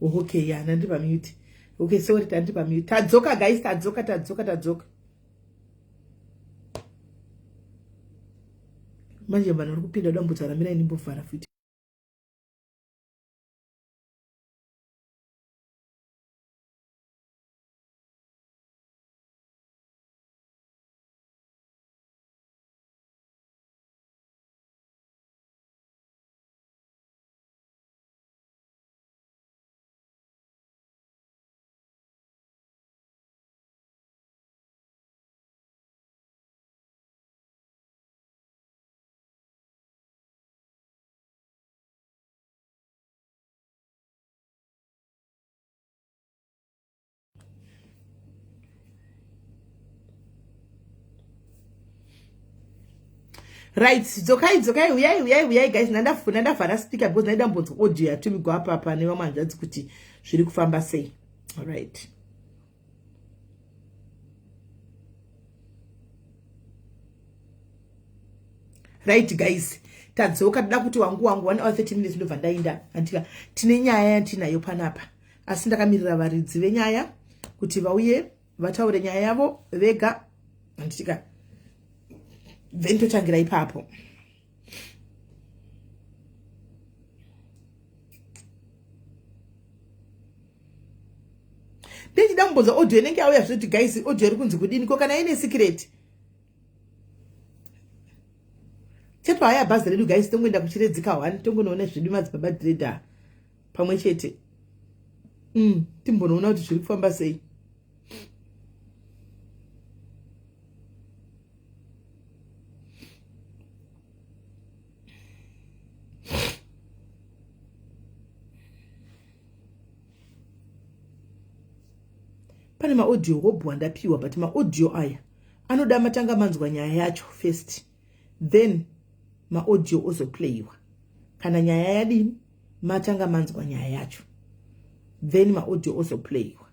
Oh, okay ya ndandiri pamute. Okay, sorry, tandiri pamute. Tadzoka guys, tadzoka, tadzoka, tadzoka. Manje vanhu vari kupinda dambudzo ramirai ndimbovhara futi. Right, dzokai, dzokai, uyai, uyai, uyai guys. Ndandafuna ndavhara speaker because ndaida mbonzwa audio yatumigwa apa apa nevamwe hanzvadzi kuti zviri kufamba sei. Alright. Right guys, tadzoka. Toda kuti wangu wangu 1 hour 30 minutes ndobva ndainda. Andika tine nyaya yandinayo panapa, asi ndakamirira varidzi venyaya kuti vauye vataure nyaya yavo vega, handitika? Then totangira ipapo. Ndichida kumbonzwa audio inenge yauya zvoti guys, audio iri kunzi kudini ko kana ine secret chete. Haya, bhazi redu guys, tongoenda kuchiredzika one, tongonoona zvedu madzibaba Dreda pamwe chete, timbonoona kuti zviri kufamba sei. Pane maaudio hobho andapiwa, but maaudio aya anoda matanga manzwa nyaya yacho first, then maaudio ozoplayiwa kana nyaya yadini, matanga manzwa nyaya yacho, then maaudio ozoplayiwa.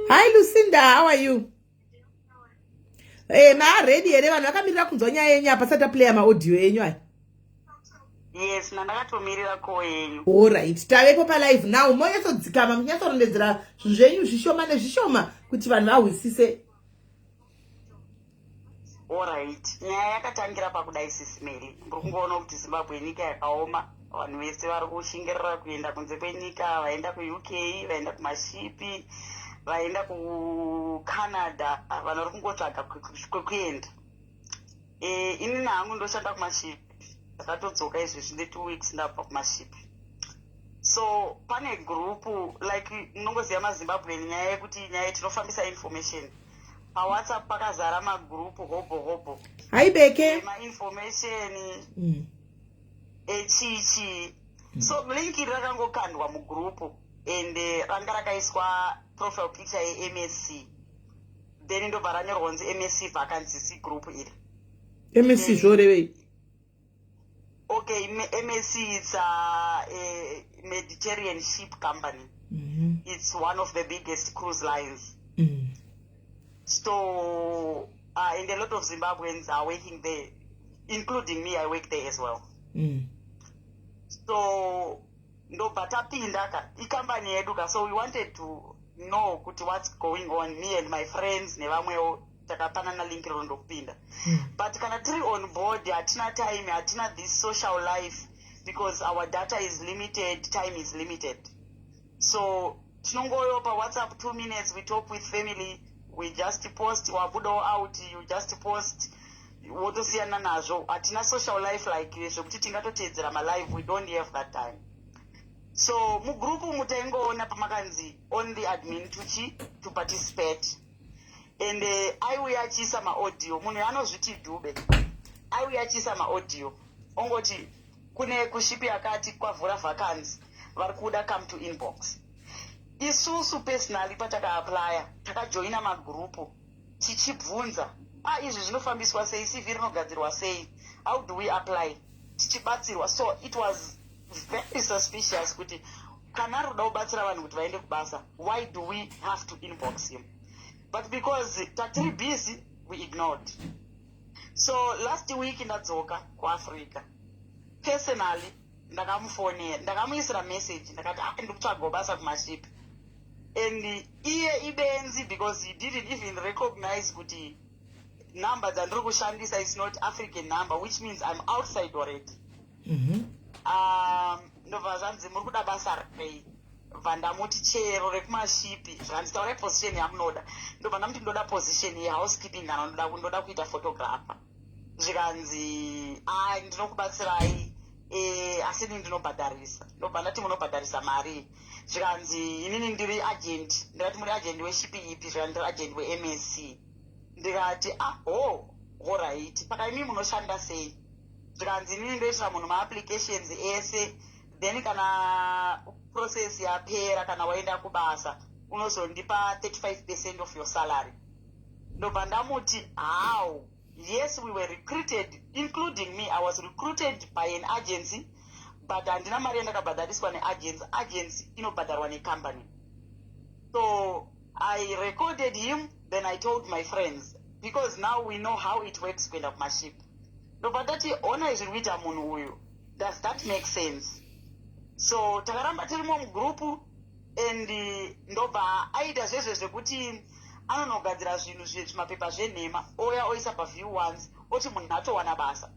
Hi Lucinda, how are you? Maready here? Vanhu vakamirira kunzwa nyaya yenyu apa sati aplaya maaudio enyu aya. Yes, ndandakatomirira ko yenyu. Alright, tavepo palive now. Monyatsodzikama, munyatsorondedzera zvinhu zvenyu zvishoma nezvishoma kuti vanhu vahwisise. Alright, nyaya yakatangira pakudai, Sisi Meli. Ndiri kungoona kuti Zimbabwe nyika yakaoma. Vanhu vese vari kushingirira kuenda kunze kwenyika, vaenda kuUK, vaenda kumashipi, vaenda kuCanada, vanhu vari kungotsvaga kwekuenda. Inini hangu ndoshanda kumashipi, ndakatodzoka izvezvi ne2 weeks ndabva kumashipi. So pane gurupu, like munongoziva maZimbabwean, nyaya yekuti nyaya tinofambisa information paWhatsApp, pakazara magurupu hobho hobho. Hi Beke. Mainformation echii chii. So link iri rakangokandwa mugurupu and ranga rakaiswa profile picture yeMSC, then ndobva ranyorwa kunzi MSC vacancies, group iri. MSC zvorevei? Okay, MSC, it's a Mediterranean Ship Company. It's one of the biggest cruise lines. So and a lot of Zimbabweans are working there, including me. I work there as well. So ndobva tapinda ka, ikambani yedu ka, so we wanted to know kuti what's going on. Me and my friends nevamwewo takapanana link rero ndokupinda. But kana tiri on board hatina time, hatina this social life because our data is limited, time is limited. So tinongoyo paWhatsApp 2 minutes, we talk with family, we just post, wabudawo out, you just post, wotosiyana nazvo. Hatina social life like zvekuti tingatoteedzera malive, we don't have that time. So mugrupu mutaingoona pamakanzi only admin tuchi to participate, and aiuya achiisa maaudio. Munhu anozviti Dube aiuya achiisa maaudio, ongoti kune kushipi akati kwavhura vacancy, vari kuda, come to inbox. Isusu personally patakaaplya takajoina magurupu tichibvunza, "Ah, izvi zvinofambiswa sei? CV rinogadzirwa sei? How do we apply?" Tichibatsirwa. So it was very suspicious kuti kana ari kuda kubatsira vanhu kuti vaende kubasa, why do we have to inbox him? But because tatiri busy, we ignored. So last week ndadzoka kuAfrica. Personally ndakamufonera, ndakamuisira message, ndakati, "Ah, ndiri kutsvagawo basa kumashipi." And iye ibenzi because he didn't even recognize kuti number dzandiri kushandisa is not African number, which means I'm outside already. Ndobva zvanzi, "Muri kuda basa rei?" Bva ndamuti, "Chero rekumashipi." Zvanzi, "Taurai position yamunoda." Ndobva ndamuti, "Ndoda position yehousekeeping kana ndoda kuita photographer." Zvikanzi, "A, ndinokubatsirai, asi inini ndinobhadharisa." Ndobva ndati, "Munobhadharisa mari?" Zvikanzi, "Inini ndiri agent." Ndikati, "Muri agent weshipi ipi?" Zvikanzi, "Ndiri agent weMSC." Ndikati, "Ah, ho, alright, saka imi munoshanda sei?" Zvikanzi, "Inini ndoitira munhu maapplications ese, then kana process yapera, kana waenda kubasa, unozondipa 35% of your salary." Ndobva ndamuti, "How? Yes, we were recruited, including me. I was recruited by an agency, but handina mari yandakabhadhariswa neagency. Agency inobhadharwa necompany." So I recorded him, then I told my friends, because now we know how it works kuenda kumaship. Ndobva ndati, "Ona zviri kuita munhu uyu. Does that make sense?" So takaramba tirimo mugrupu and ndobva aita zvezve zvekuti anonogadzira zvinhu, zvimapepa zvenhema, oya oisa paview once, oti munhu atowana basa.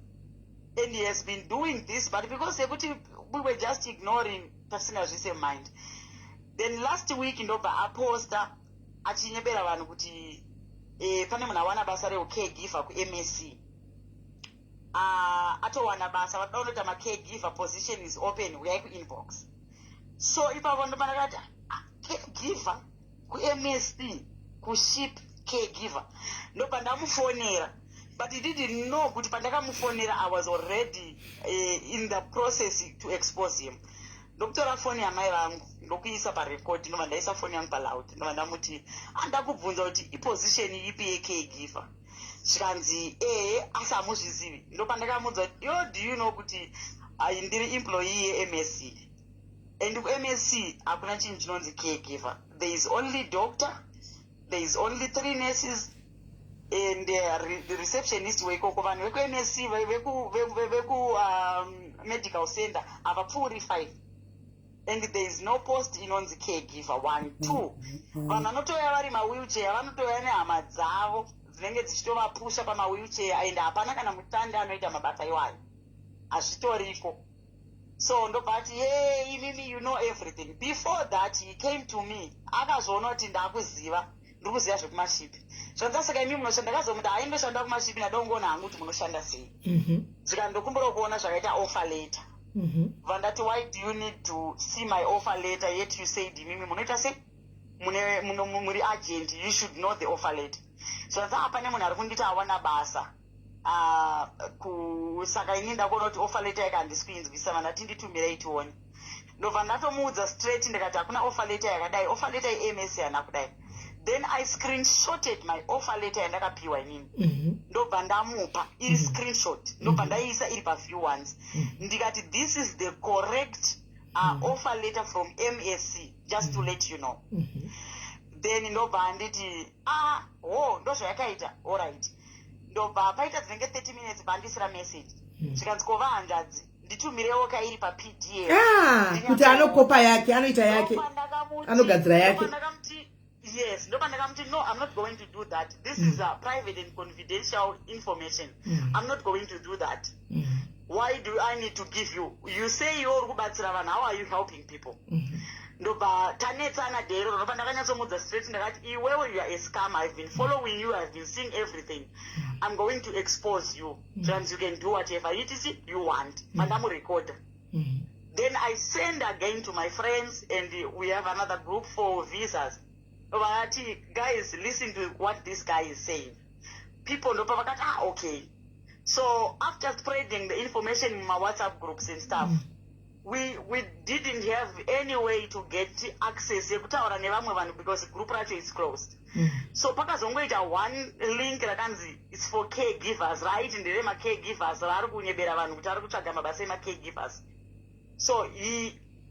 And he has been doing this, but because yekuti we were just ignoring, tasingazvise mind. Then last week ndobva aposta achinyebera vanhu kuti pane munhu awana basa reucaregiver kuMSC, atowana basa, vanoda kunoita macaregiver, position is open, uyai kuinbox. So ipapo ndobva ndakati, "Ah, caregiver kuMSC, kuship, caregiver." Ndobva ndamufonera, but he didn't know kuti pandakamufonera I was already in the process to expose him. Ndokutora foni yamai vangu, ndokuisa parecord, ndobva ndaisa foni yangu paloud, ndobva ndamuti, "Andakubvunza kuti iposition ipi yecaregiver?" Zvikanzi, "Ehe, asi hamuzvizivi." Ndopandakamudza kuti, "Yo, do you know kuti ndiri employee yeMSC, and kuMSC hakuna chinhu chinonzi caregiver? There is only doctor, there is only three nurses and the receptionist weikoko. Vanhu vekuMSC, veku medical center havapfuuri five, and there is no post inonzi caregiver. One, two, vanhu vanotouya vari mawheelchair, vanotouya nehama dzavo dzinenge dzichitovapusha pamawheelchair, and hapana kana mutandi anoita mabasa iwayo, hazvitoriko." So ndobva ati, "Ye, imimi you know everything." Before that he came to me, akazoona kuti ndakuziva, ndiri kuziva zvekumashipi. Zvanzi, "Saka imi munoshanda?" Ndakazomuti, "Hai, ndoshanda kumashipi, ndadongoona hangu kuti munoshanda sei." Zvikandokumbira kuona zvakaita offer letter. Vandati, "Why do you need to see my offer letter, yet you said imimi munoita sei, muri agent, you should know the offer letter?" Zvanzi, "Apa nemunhu ari kunditi awana basa, saka ini ndakuona kuti offer letter yake handisi kuinzwisa." Vandati, "Nditumirei tione." Ndobva ndatomuudza straight, ndikati, "Hakuna offer letter yakadai. Offer letter yeMS hana kudai." Then I screenshotted my offer letter yandakapiwa inini. Ndobva ndamupa iri screenshot, ndobva ndaiisa iri paview once. Ndikati, "This is the correct offer letter from MSC, just to let you know." Then ndobva anditi, "Ah, ho, ndozvayakaita, alright." Ndobva paita dzinenge 30 minutes, bandisira message. Zvikanzi, "Kova hanzvadzi, nditumirewo kairi paPDF." Ah, kuti anokopa yake, anoita yake, anogadzira yake. Yes, ndopandakamuti, "No, I'm not going to do that. This is a private and confidential information. I'm not going to do that. Why do I need to give you? You say iwe uri kubatsira vanhu. How are you helping people?" Ndobva tanetsana dhero. Ndobva ndakanyatsomudza straight, ndakati, "Iwewe, you are a scammer. I've been following you, I've been seeing everything. I'm going to expose you." Zvanzi, "You can do whatever it is you want." Mandamurekodha. Then I send again to my friends, and we have another group for visas. Vakati, "Guys, listen to what this guy is saying." People ndopa vakati, "Ah, okay." So after spreading the information in my WhatsApp groups and stuff, we didn't have any way to get access yekutaura nevamwe vanhu because group racho is closed. So pakazongoita one link rakanzi it's for caregivers, right? Nderema-caregivers, raari kunyebera vanhu kuti ari kutsvaga mabasa ema-caregivers. So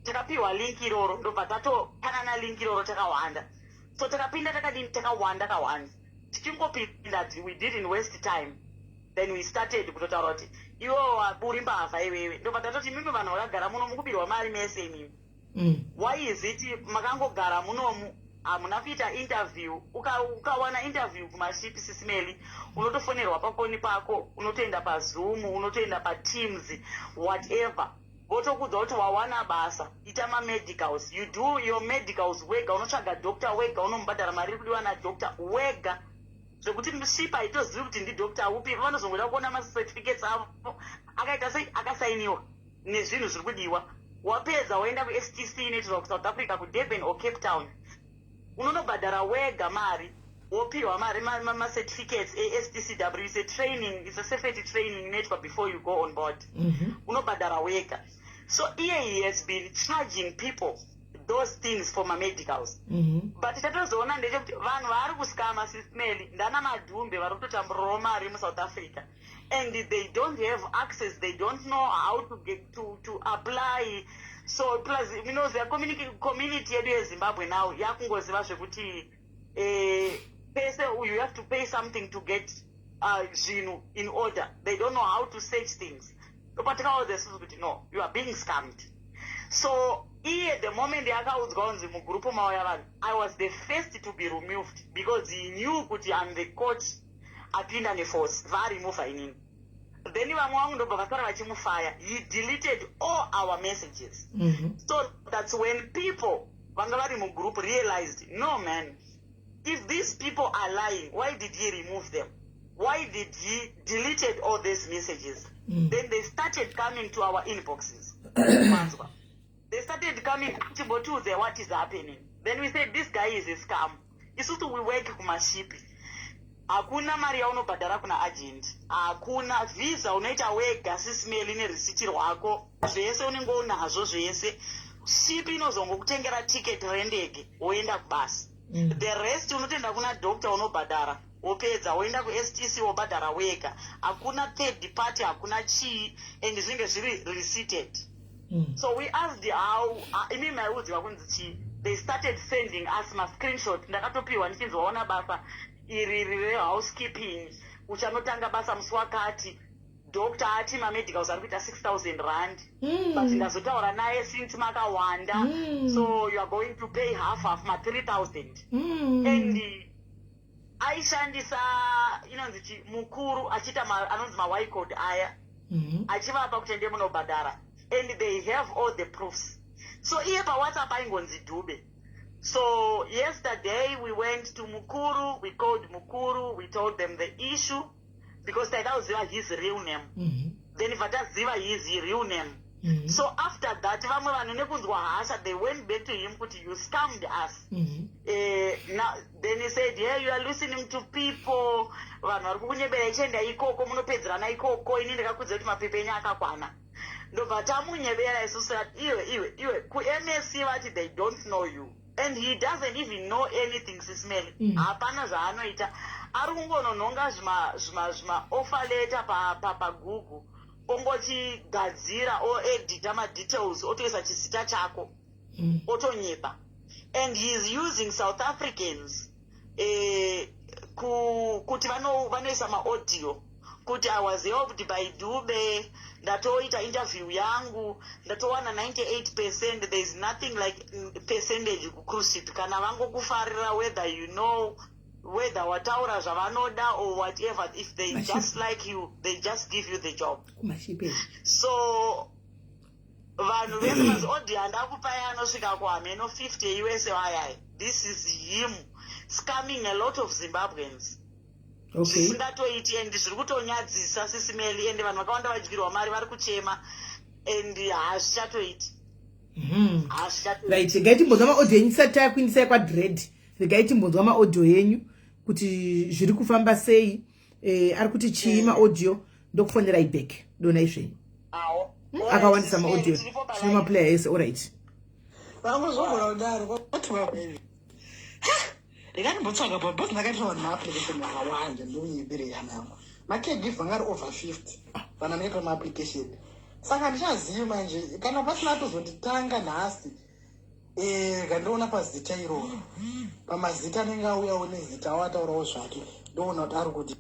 takapiwa link iroro, ndobva tatopanana link iroro takawanda. So takapinda, takadini, takawanda kawanda. Tichingopinda, we didn't waste time. Then we started kutotaura kuti iwewo uri mbavha iwewe. Ndobva tatoti, "Mimi vanhu vakagara muno mukubirwa mari mese imimi. Why is it makangogara munomu, hamuna kuita interview?" Ukawana interview kumashipi, Sis Melly, unotofonerwa pafoni pako, unotoenda paZoom, unotoenda paTeams, whatever, votokudza kuti wawana basa, ita mamedicals. You do your medicals wega, unotsvaga doctor wega, unomubhadhara mari iri kudiwa nadoctor wega, zvekuti ship haitozivi kuti ndidoctor upi. Vanozongoda kuona macertificates avo akaita sei, akasainiwa nezvinhu zviri kudiwa. Wapedza, woenda kuSTC inoitirwa kuSouth Africa, kuDurban or Cape Town, unonobhadhara wega mari, wopiwa mari, macertificates eSTCW. Is a training, is a safety training inoitwa before you go on board. Unobhadhara wega. So iye he has been charging people those things for mamedicals. But tatozoona ndechekuti vanhu vaari kuscama, Sis Melly, ndana madhumbe vari kutotamburirawo mari muSouth Africa, and they don't have access, they don't know how to get to apply. So plus munoziva community yedu yeZimbabwe now yakungoziva zvekuti pese you have to pay something to get zvinhu in order. They don't know how to search things. Ndopatikaudza isusu kuti, "No, you are being scammed." So iye the moment yakaudzwa kunzi mugurupu mauya vanhu, I was the first to be removed because he knew kuti I'm the coach apinda neforce. Varemova inini, then vamwe vangu ndobva vasara vachimufaya. He deleted all our messages. So that's when people vanga vari mugroup realized, "No man, if these people are lying, why did he remove them? Why did he deleted all these messages?" Then they started coming to our inboxes. Manzwa, they started coming, "Chimbotiudze what is happening." Then we said, "This guy is a scam." Isusu we work kumashipi, hakuna mari yaunobhadhara kuna agent, hakuna visa. Unoita wega, Sis Melly, nerisiti rwako, zvese unenge unazvo zvese. Shipi inozongokutengera ticket rendege, woenda kubasa. The rest unotoenda kuna doctor, unobhadhara, wopedza, woenda kuSTC, wobhadhara wega. Hakuna third party, hakuna chii, and zvinenge zviri receipted. So we asked how, imi maiudziwa kunzi chii? They started sending us mascreenshot. Ndakatopiwa ndichinzi, "Waona basa iri rehousekeeping, uchanotanga basa musi wakati. Doctor ati mamedicals ari kuita R6000, but ndazotaura naye, since makawanda, so you are going to pay half half, ma3000." And aishandisa inonzi chi mukuru achiita anonzi mawicode aya, achivapa kuti ende munobhadhara, and they have all the proofs. So iye paWhatsApp aingonzi Dube. So yesterday we went to Mukuru, we called Mukuru, we told them the issue because taida kuziva his real name. Then vataziva his real name. So after that vamwe vanhu nekunzwa hasha, they went back to him kuti, "You scammed us." Now, then he said, "Yeah, you are listening to people, vanhu vari kukunyebera, ichienda ikoko munopedzerana ikoko. Ini ndakakudza kuti mapepa enyu akakwana." Ndobva tamunyebera isusu, "Iwe, iwe, iwe, kuMSC vati they don't know you." And he doesn't even know anything, Sis Melly. Hapana zvaanoita, ari kungononhonga zvima offer letter paGoogle, ongochigadzira, oedita madetails, otoisa chizita chako, otonyepa. And he is using South Africans kuti vanoisa maaudio kuti, "I was helped by Dube, ndatoita interview yangu, ndatowana 98%." There is nothing like percentage kucruise ship. Kana vangokufarira, whether you know, whether wataura zvavanoda or whatever, if they just like you, they just give you the job. Kumashipi. So vanhu vese, maziaudio andakupai anosvika kuhameno 50 US ayai. This is him scamming a lot of Zimbabweans zvisingatoiti, and zviri kutonyadzisa, Sis Melly, and vanhu vakawanda vadyirwa mari, vari kuchema, and hazvichatoiti. Hazvichatoiti. Right, regai timbonzwa maaudio enyu tisati takuindisai kwadred. Regai timbonzwa maaudio enyu kuti zviri kufamba sei, ari kuti chii maaudio. Ndokufonerai back, donai zvenyu. Awo. Akawandisa maaudio, tine maplayer ese. Alright. Vangozogona kudaro kwati ndikandimbotsvaga pabhosi, ndakaitira vanhu maapplication akawanda. Ndonyebere hama yangu, macaregiver anga ari over 50 vanhu anoita maapplication. Saka handichazivi manje kana pasina tozonditanga nhasi. Kandiona pazita iroro, pamazita anenge auyawo nezita awataurawo zvake, ndoona kuti ari kuti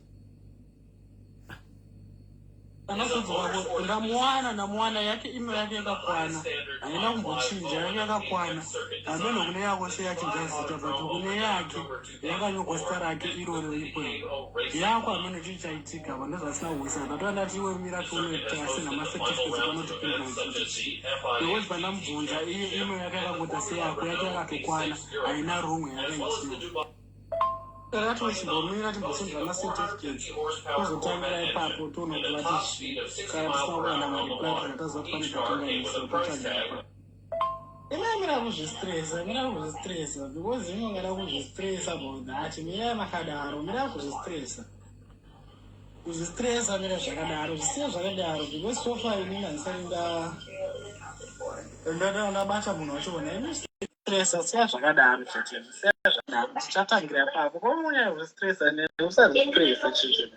Anasodzoka ndamuwana, ndamuwana yake email yake yakakwana, haina kumbochinja, yake yakakwana. Hameno kune yako seyachinja zita, but kune yake yakanyorwa zita rake iroro ipoyo. Yako hameno chii chaitika pa ndozvasina kuwisana. Ndatova ndati iwe mira tione tasina macertificates panotipindura kuti chii, because pandamubvunza iye email yake yakangoita seyako, yake yakatokwana, haina wrong yakaitiwa. Ratochimbomira timbosendera macertificates, tozotangira ipapo, toona kuti vati chii. Kana tisina kuwana mareply, kana taziva kuti pane pakanganisa, totangira ipapo. Ina mira kuzvistressa, mira kuzvistressa, because inongada kuzvistressa about that. Mira makadaro, mira kuzvistressa, kuzvistressa, mira zvakadaro, zvisiya zvakadaro, because so far inini handisati ndabata munhu wacho. Ona imi stressa, siya zvakadaro chete, siya zvakadaro, tichatangira ipapo. Kwamunyanya kuzvistressa, usazvistressa chete.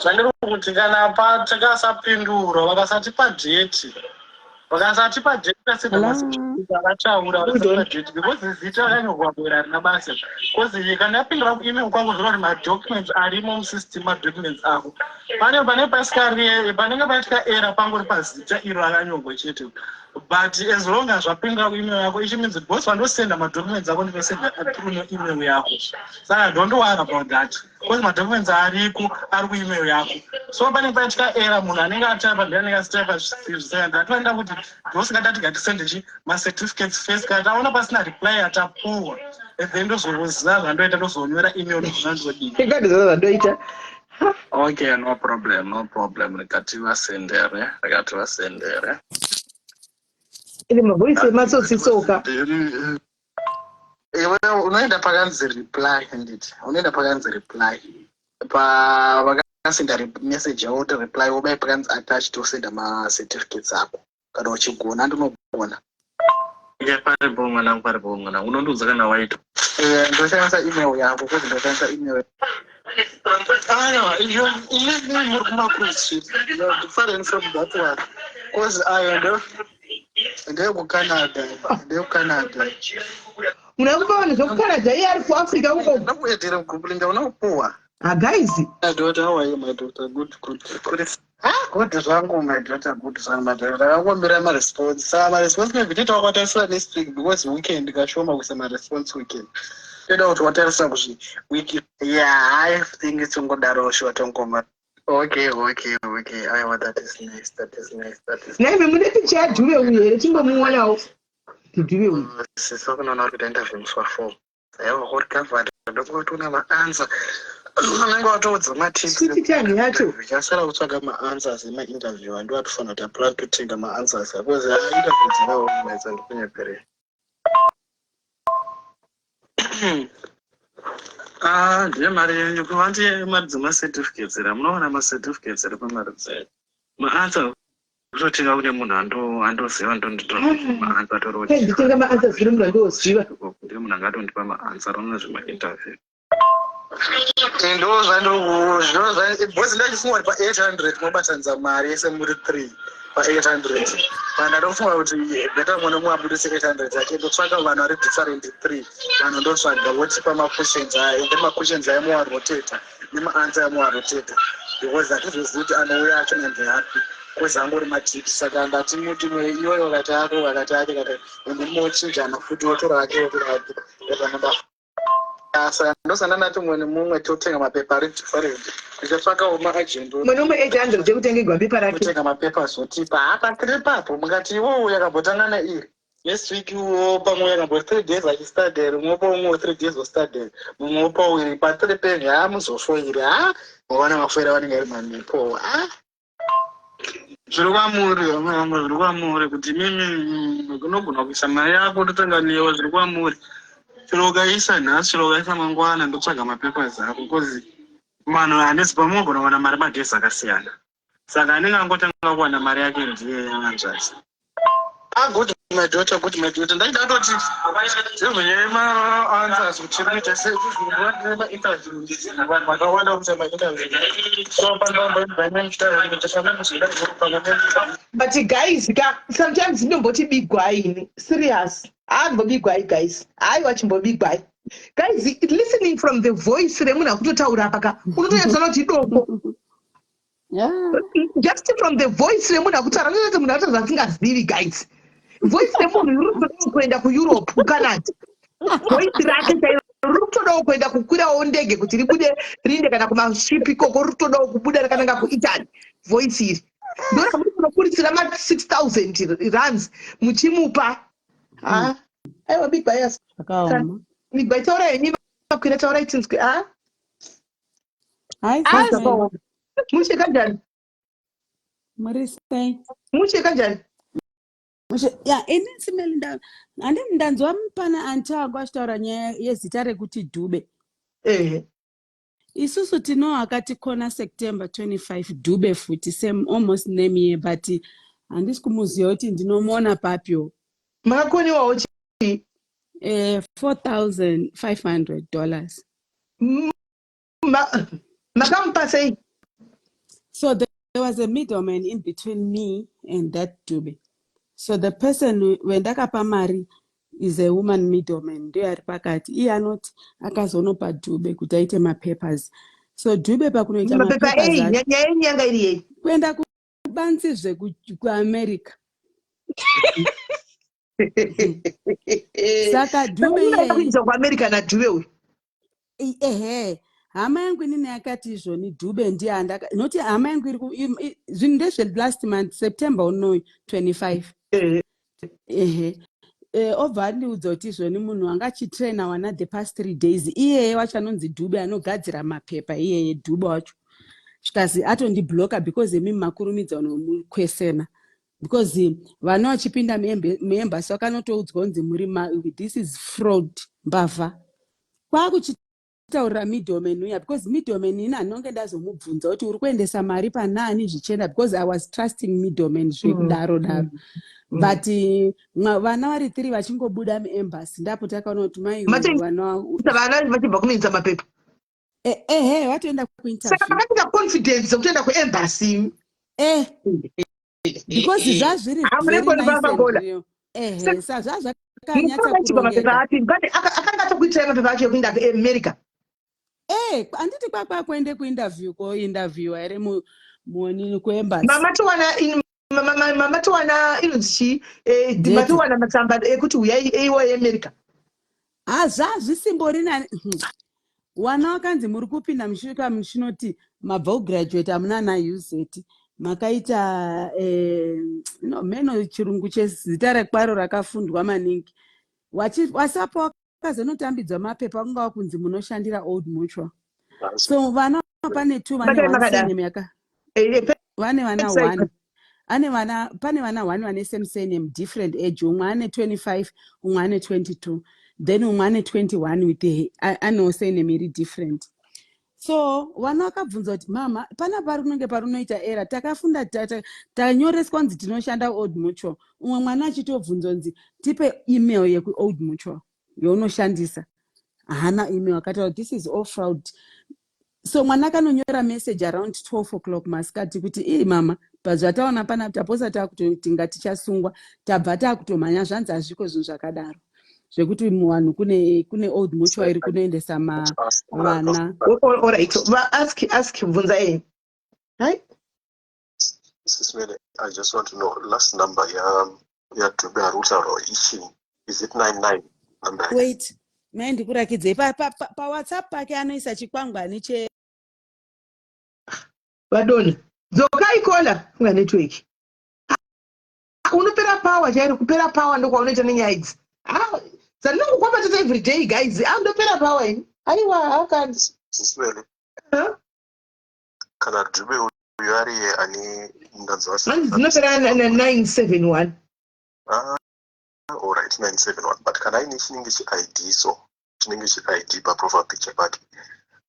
Zvandiri kuti kana takasapindurwa, vakasatipa date, vakasatipa date, Hello. Vataura vakasatipa date, because zita rakanyorwa bwera harina basa, because kana yapindura kuemail kwangu, zvinoti madocuments arimo musystem, madocuments ako pane pasikari panenge paitika error pangori pazita iro rakanyorwa chete. But as long as zvapindura kuemail yako, ichi means boss vandosenda madocuments ako, ndinosenda through neemail yako. Saka don't worry about that, because madocuments ariko ari kuemail yako. So panenge paitika error, munhu anenge ataipa ndiye anenge asitaipa zvisizvo. Saka ndatoenda kuti ndosingatati ngatisende chi macertificates first. Kana taona pasina reply yatapuwa, and then ndozoziva zvandoita, ndozonyora email, ndozvandodii. Ingandiziva zvandoita. Okay, no problem, no problem. Rikati vasendere, rikati vasendere. Ine mavoice ematsotsi tsoka. Iwe unoenda pakanzi reply, handiti? Unoenda pakanzi reply pa vakasenda message yavo, kuti reply, wobaya pakanzi attached, wosenda macertificates ako kana uchigona. Andinogona. Okay, paripo mwanangu, paripo mwanangu. Unondiudza kana waita. Ndoshandisa email yako, kuti ndoshandisa email. Aiwa, iyo inini muri kumacruise ship. No, different from that one, cause ayo ndo ndeyekuCanada, ndeyekuCanada. Munhu akupa vanhu zvekuCanada, iye ari kuAfrica uko. Ndakuedera group link, unakupuwa. Ah guys. My daughter, how are you, my daughter? Good, good. Good. Ah, good zvangu, my daughter, good zvangu, my daughter. Ndakakumbira maresponse. Saka maresponse maybe toita wakatarisira next week, because weekend kashoma kuisa maresponse weekend. Toda kuti watarisa kuzvi week. Yeah, I think it's ungodaro sure tongoma. Okay. Aiwa, that is nice. That is nice. That is Naime mune picha yaDhuve uyu here? Tingomuonawo Dhuve uyu. Sisi kunoona uri kuita interview musi wa4. Aiwa, uri covered. Ndokuti una maanswer. Unenge watoudza matips. Switi time yacho. Chasara kutsvaga maanswers emainterview, ando atofanira kuti aplan totenga maanswers, because interview dzakaoma idzi, handikunyeperei. Ah, ndiye mari yenyu kuvanti mari dzemacertificates here? Munowana macertificates here pamari dzenyu? Maanswer kutotenga kune munhu andoziva, ndonditora maanswer atoriwo. Nditenga maanswers kune munhu andoziva. Ndiye munhu angatondipa maanswer ona zvemainterview. Ndo zvandiri ndachifunga kuti pa800 mobatanidza mari yese muri 3 pa800, pandatofunga kuti better mumwe nomumwe abudise 800 yake, ndotsvaka vanhu vari different, 3 vanhu, ndotsvaga votipa maquestions aya, and then maquestions aya mowarotata nemaanswer amowarotata, because hatizozivi kuti anouya acho ndeapi, because angori matips. Saka ndati muti iweyo wakati ako, wakati ake kati, and then mochinjana futi, wotora ake, wotora ake. Saka ndosanda ndati mumwe nemumwe totenga mapepa ari different, tichatsvakawo maagent. Mumwe nomwe 800 yekutenga igwambepa rake. Kutenga mapepa zotipa hapa tiri papo. Mukati iwowo yakambotanga neiri next week, iwo pamwe yakambo 3 days achistadhere, mumwe wopa umwe 3 days ostadhere, mumwe wopa iri patiri penyu. Ha, muzofoiri ha, mawana mafoira vanenge ari manhepo ha. Zviri kwamuri, vamwe vangu, zviri kwamuri kuti mimi unogona kuisa mari yako, totenga newe. Zviri kwamuri, chero ukaisa nhasi, chero ukaisa mangwana, ndotsvaga mapapers ako, because vanhu handisi pamunogona kuwana mari madays akasiyana. Saka anenge angotanga kuwana mari yake ndiye yanzvadzi. Ah, good my daughter, good my daughter. Ndaida kutoti zvezvenyaya yemaanswers kuti tiri kuita sei mainterview, vanhu vakawanda kuita mainterview, so panamboiamuchitaaa. But guys ka, sometimes inomboti bigwai ini serious, haambobigwai guys, haiwa, chimbobigwai guys. Listening from the voice remunhu akutotaura apa ka, unotonyatsoona kuti idoko. Just from the voice remunhu akutaura, ndototi munhu ataura zvasingazivi. Guys, voice remunhu riri kutodawo kuenda kuEurope, kuCanada. Voice rake chairo riri kutodawo kuenda kukwirawo ndege kuti ribude riinde kana kumaship ikoko. Riri kutodawo kubuda rakananga kuItaly. Voice iri ndoramuri kunokuritsira ma6000 rands muchimupa. Ha, aiwa, Big Bias. Zvakaoma. Big Bias, taurai henyu. Makwira, taurai tinzwe. A. Hai. Ah, Sisi. Zvakaoma. Mushe kanjani? Muri sei? Mushe kanjani? Ya, ini simeli handini ndanzwa pana anti wangu achitaura nyaya yezita rekuti Dube. Isusu tino akatikona September 25, Dube futi, same almost name ye, but handisi kumuziva kuti ndinomuona papio. Makakoniwawo chii? $4500. Makamupa sei? So there was a middleman in between me and that Dube. So the person wendakapa mari is a woman middleman, ndiyo ari pakati. Iye anoti akazonopa Dube kuti aite mapapers. So Dube pakunoita mapepa mapapers ei? acho, Nyaya yenyu yanga iri yei? Kuenda kubanzizve kuAmerica. Saka Dube iyeye Kuinza kuAmerica naDube uyu? Ehe, hama yangu inini yakati izvoni Dube ndiye andaka noti hama yangu iri zvinhu ndezve last month, September unoyu 25. Ehe, obva andiudza kuti izvoni munhu anga achitraina wana the past 3 days, iyeye wacho anonzi Dube, anogadzira mapepa iyeye Dube wacho, zvikazi atondibloka because imi makurumidza unomukwesena, because vana vachipinda muembassy vakanotoudzwa kunzi muri this is fraud, mbavha. Kwakuchitaurira middleman uya, because middleman ini handinonge ndazomubvunza kuti uri kuendesa mari panani zvichienda, because I was trusting middleman zvekudaro daro. But vana vari three vachingobuda muembassy, ndapo takaona kuti mai vana Vana vachibva kunoinza mapepa? Ehe, vatoenda Saka kuinterview. Makaita confidence yekutoenda kuembassy? Because zvazviri Hamuna very nice and Magola. real. Ehe, sa zvazvakanyatsa Mukakaitirwa mapepa kurongeka. api? But akanga atokuitirai mapepa acho ekuenda kuAmerica? Handiti kwakwa kuende kuinterview, kointerviewa here muonini kuembassy? Mama towana inonzi chii? Date. Matowana matsamba ekuti uyai eiwa yeAmerica? Hazvazvisimborina. Wana wakanzi muri kupinda muchisvika muchinoti mabva kugraduate, hamuna na UZ, makaita no, meno chirungu chezita rekwaro rakafundwa maningi. Wasapa wakazonotambidzwa mapepa, kungava kunzi munoshandira Old Mutual. So vana pane two vane Batai one makadaro. surname yaka vane vana one, ane vana, pane vana one vane same surname, different age. Umwe ane 25, umwe ane 22, then umwe ane 21 with anewo surname iri different. So vana vakabvunza kuti, "Mama, pana pari kunenge parunoita era takafunda, tanyoreswa kunzi tinoshanda Old Mutual." Umwe mwana achitobvunzwa kunzi, "Tipe email yekuOld Mutual yaunoshandisa." Haana email. Akataura, "This is all fraud." So mwana akanonyora message around 12 o'clock masikati kuti, "Ii mama, pazvataona pana taposa taakutoti nga tichasungwa, tabva taakutomhanya, zvanzi hazviko zvinhu zvakadaro zvekuti muvanhu kune Old Mutual iri kunoendesa vana." Alright, ask, bvunza ei. Hai. Sis Mele, I just want to know last number ya Dube ari kutaura ichi. Is it 99 number yake? Wait, mai ndikurakidzei paWhatsApp pake anoisa chikwangwani che Vadona dzokai kola kunga network. Ah, unopera power chairo, kupera power ndokwaunoita nenyaya idzi. Ah, dzandinongokwapatata every day, guys. Ah, ndopera power ini, aiwa, akandi. Sis Mele, Huh? kana Dube uyu ariye ane ndanzwa Hanzi dzinopera na971. Ah, alright, 971. But kana aine chinenge chi-ID, so chinenge chi-ID paprofile picture pake,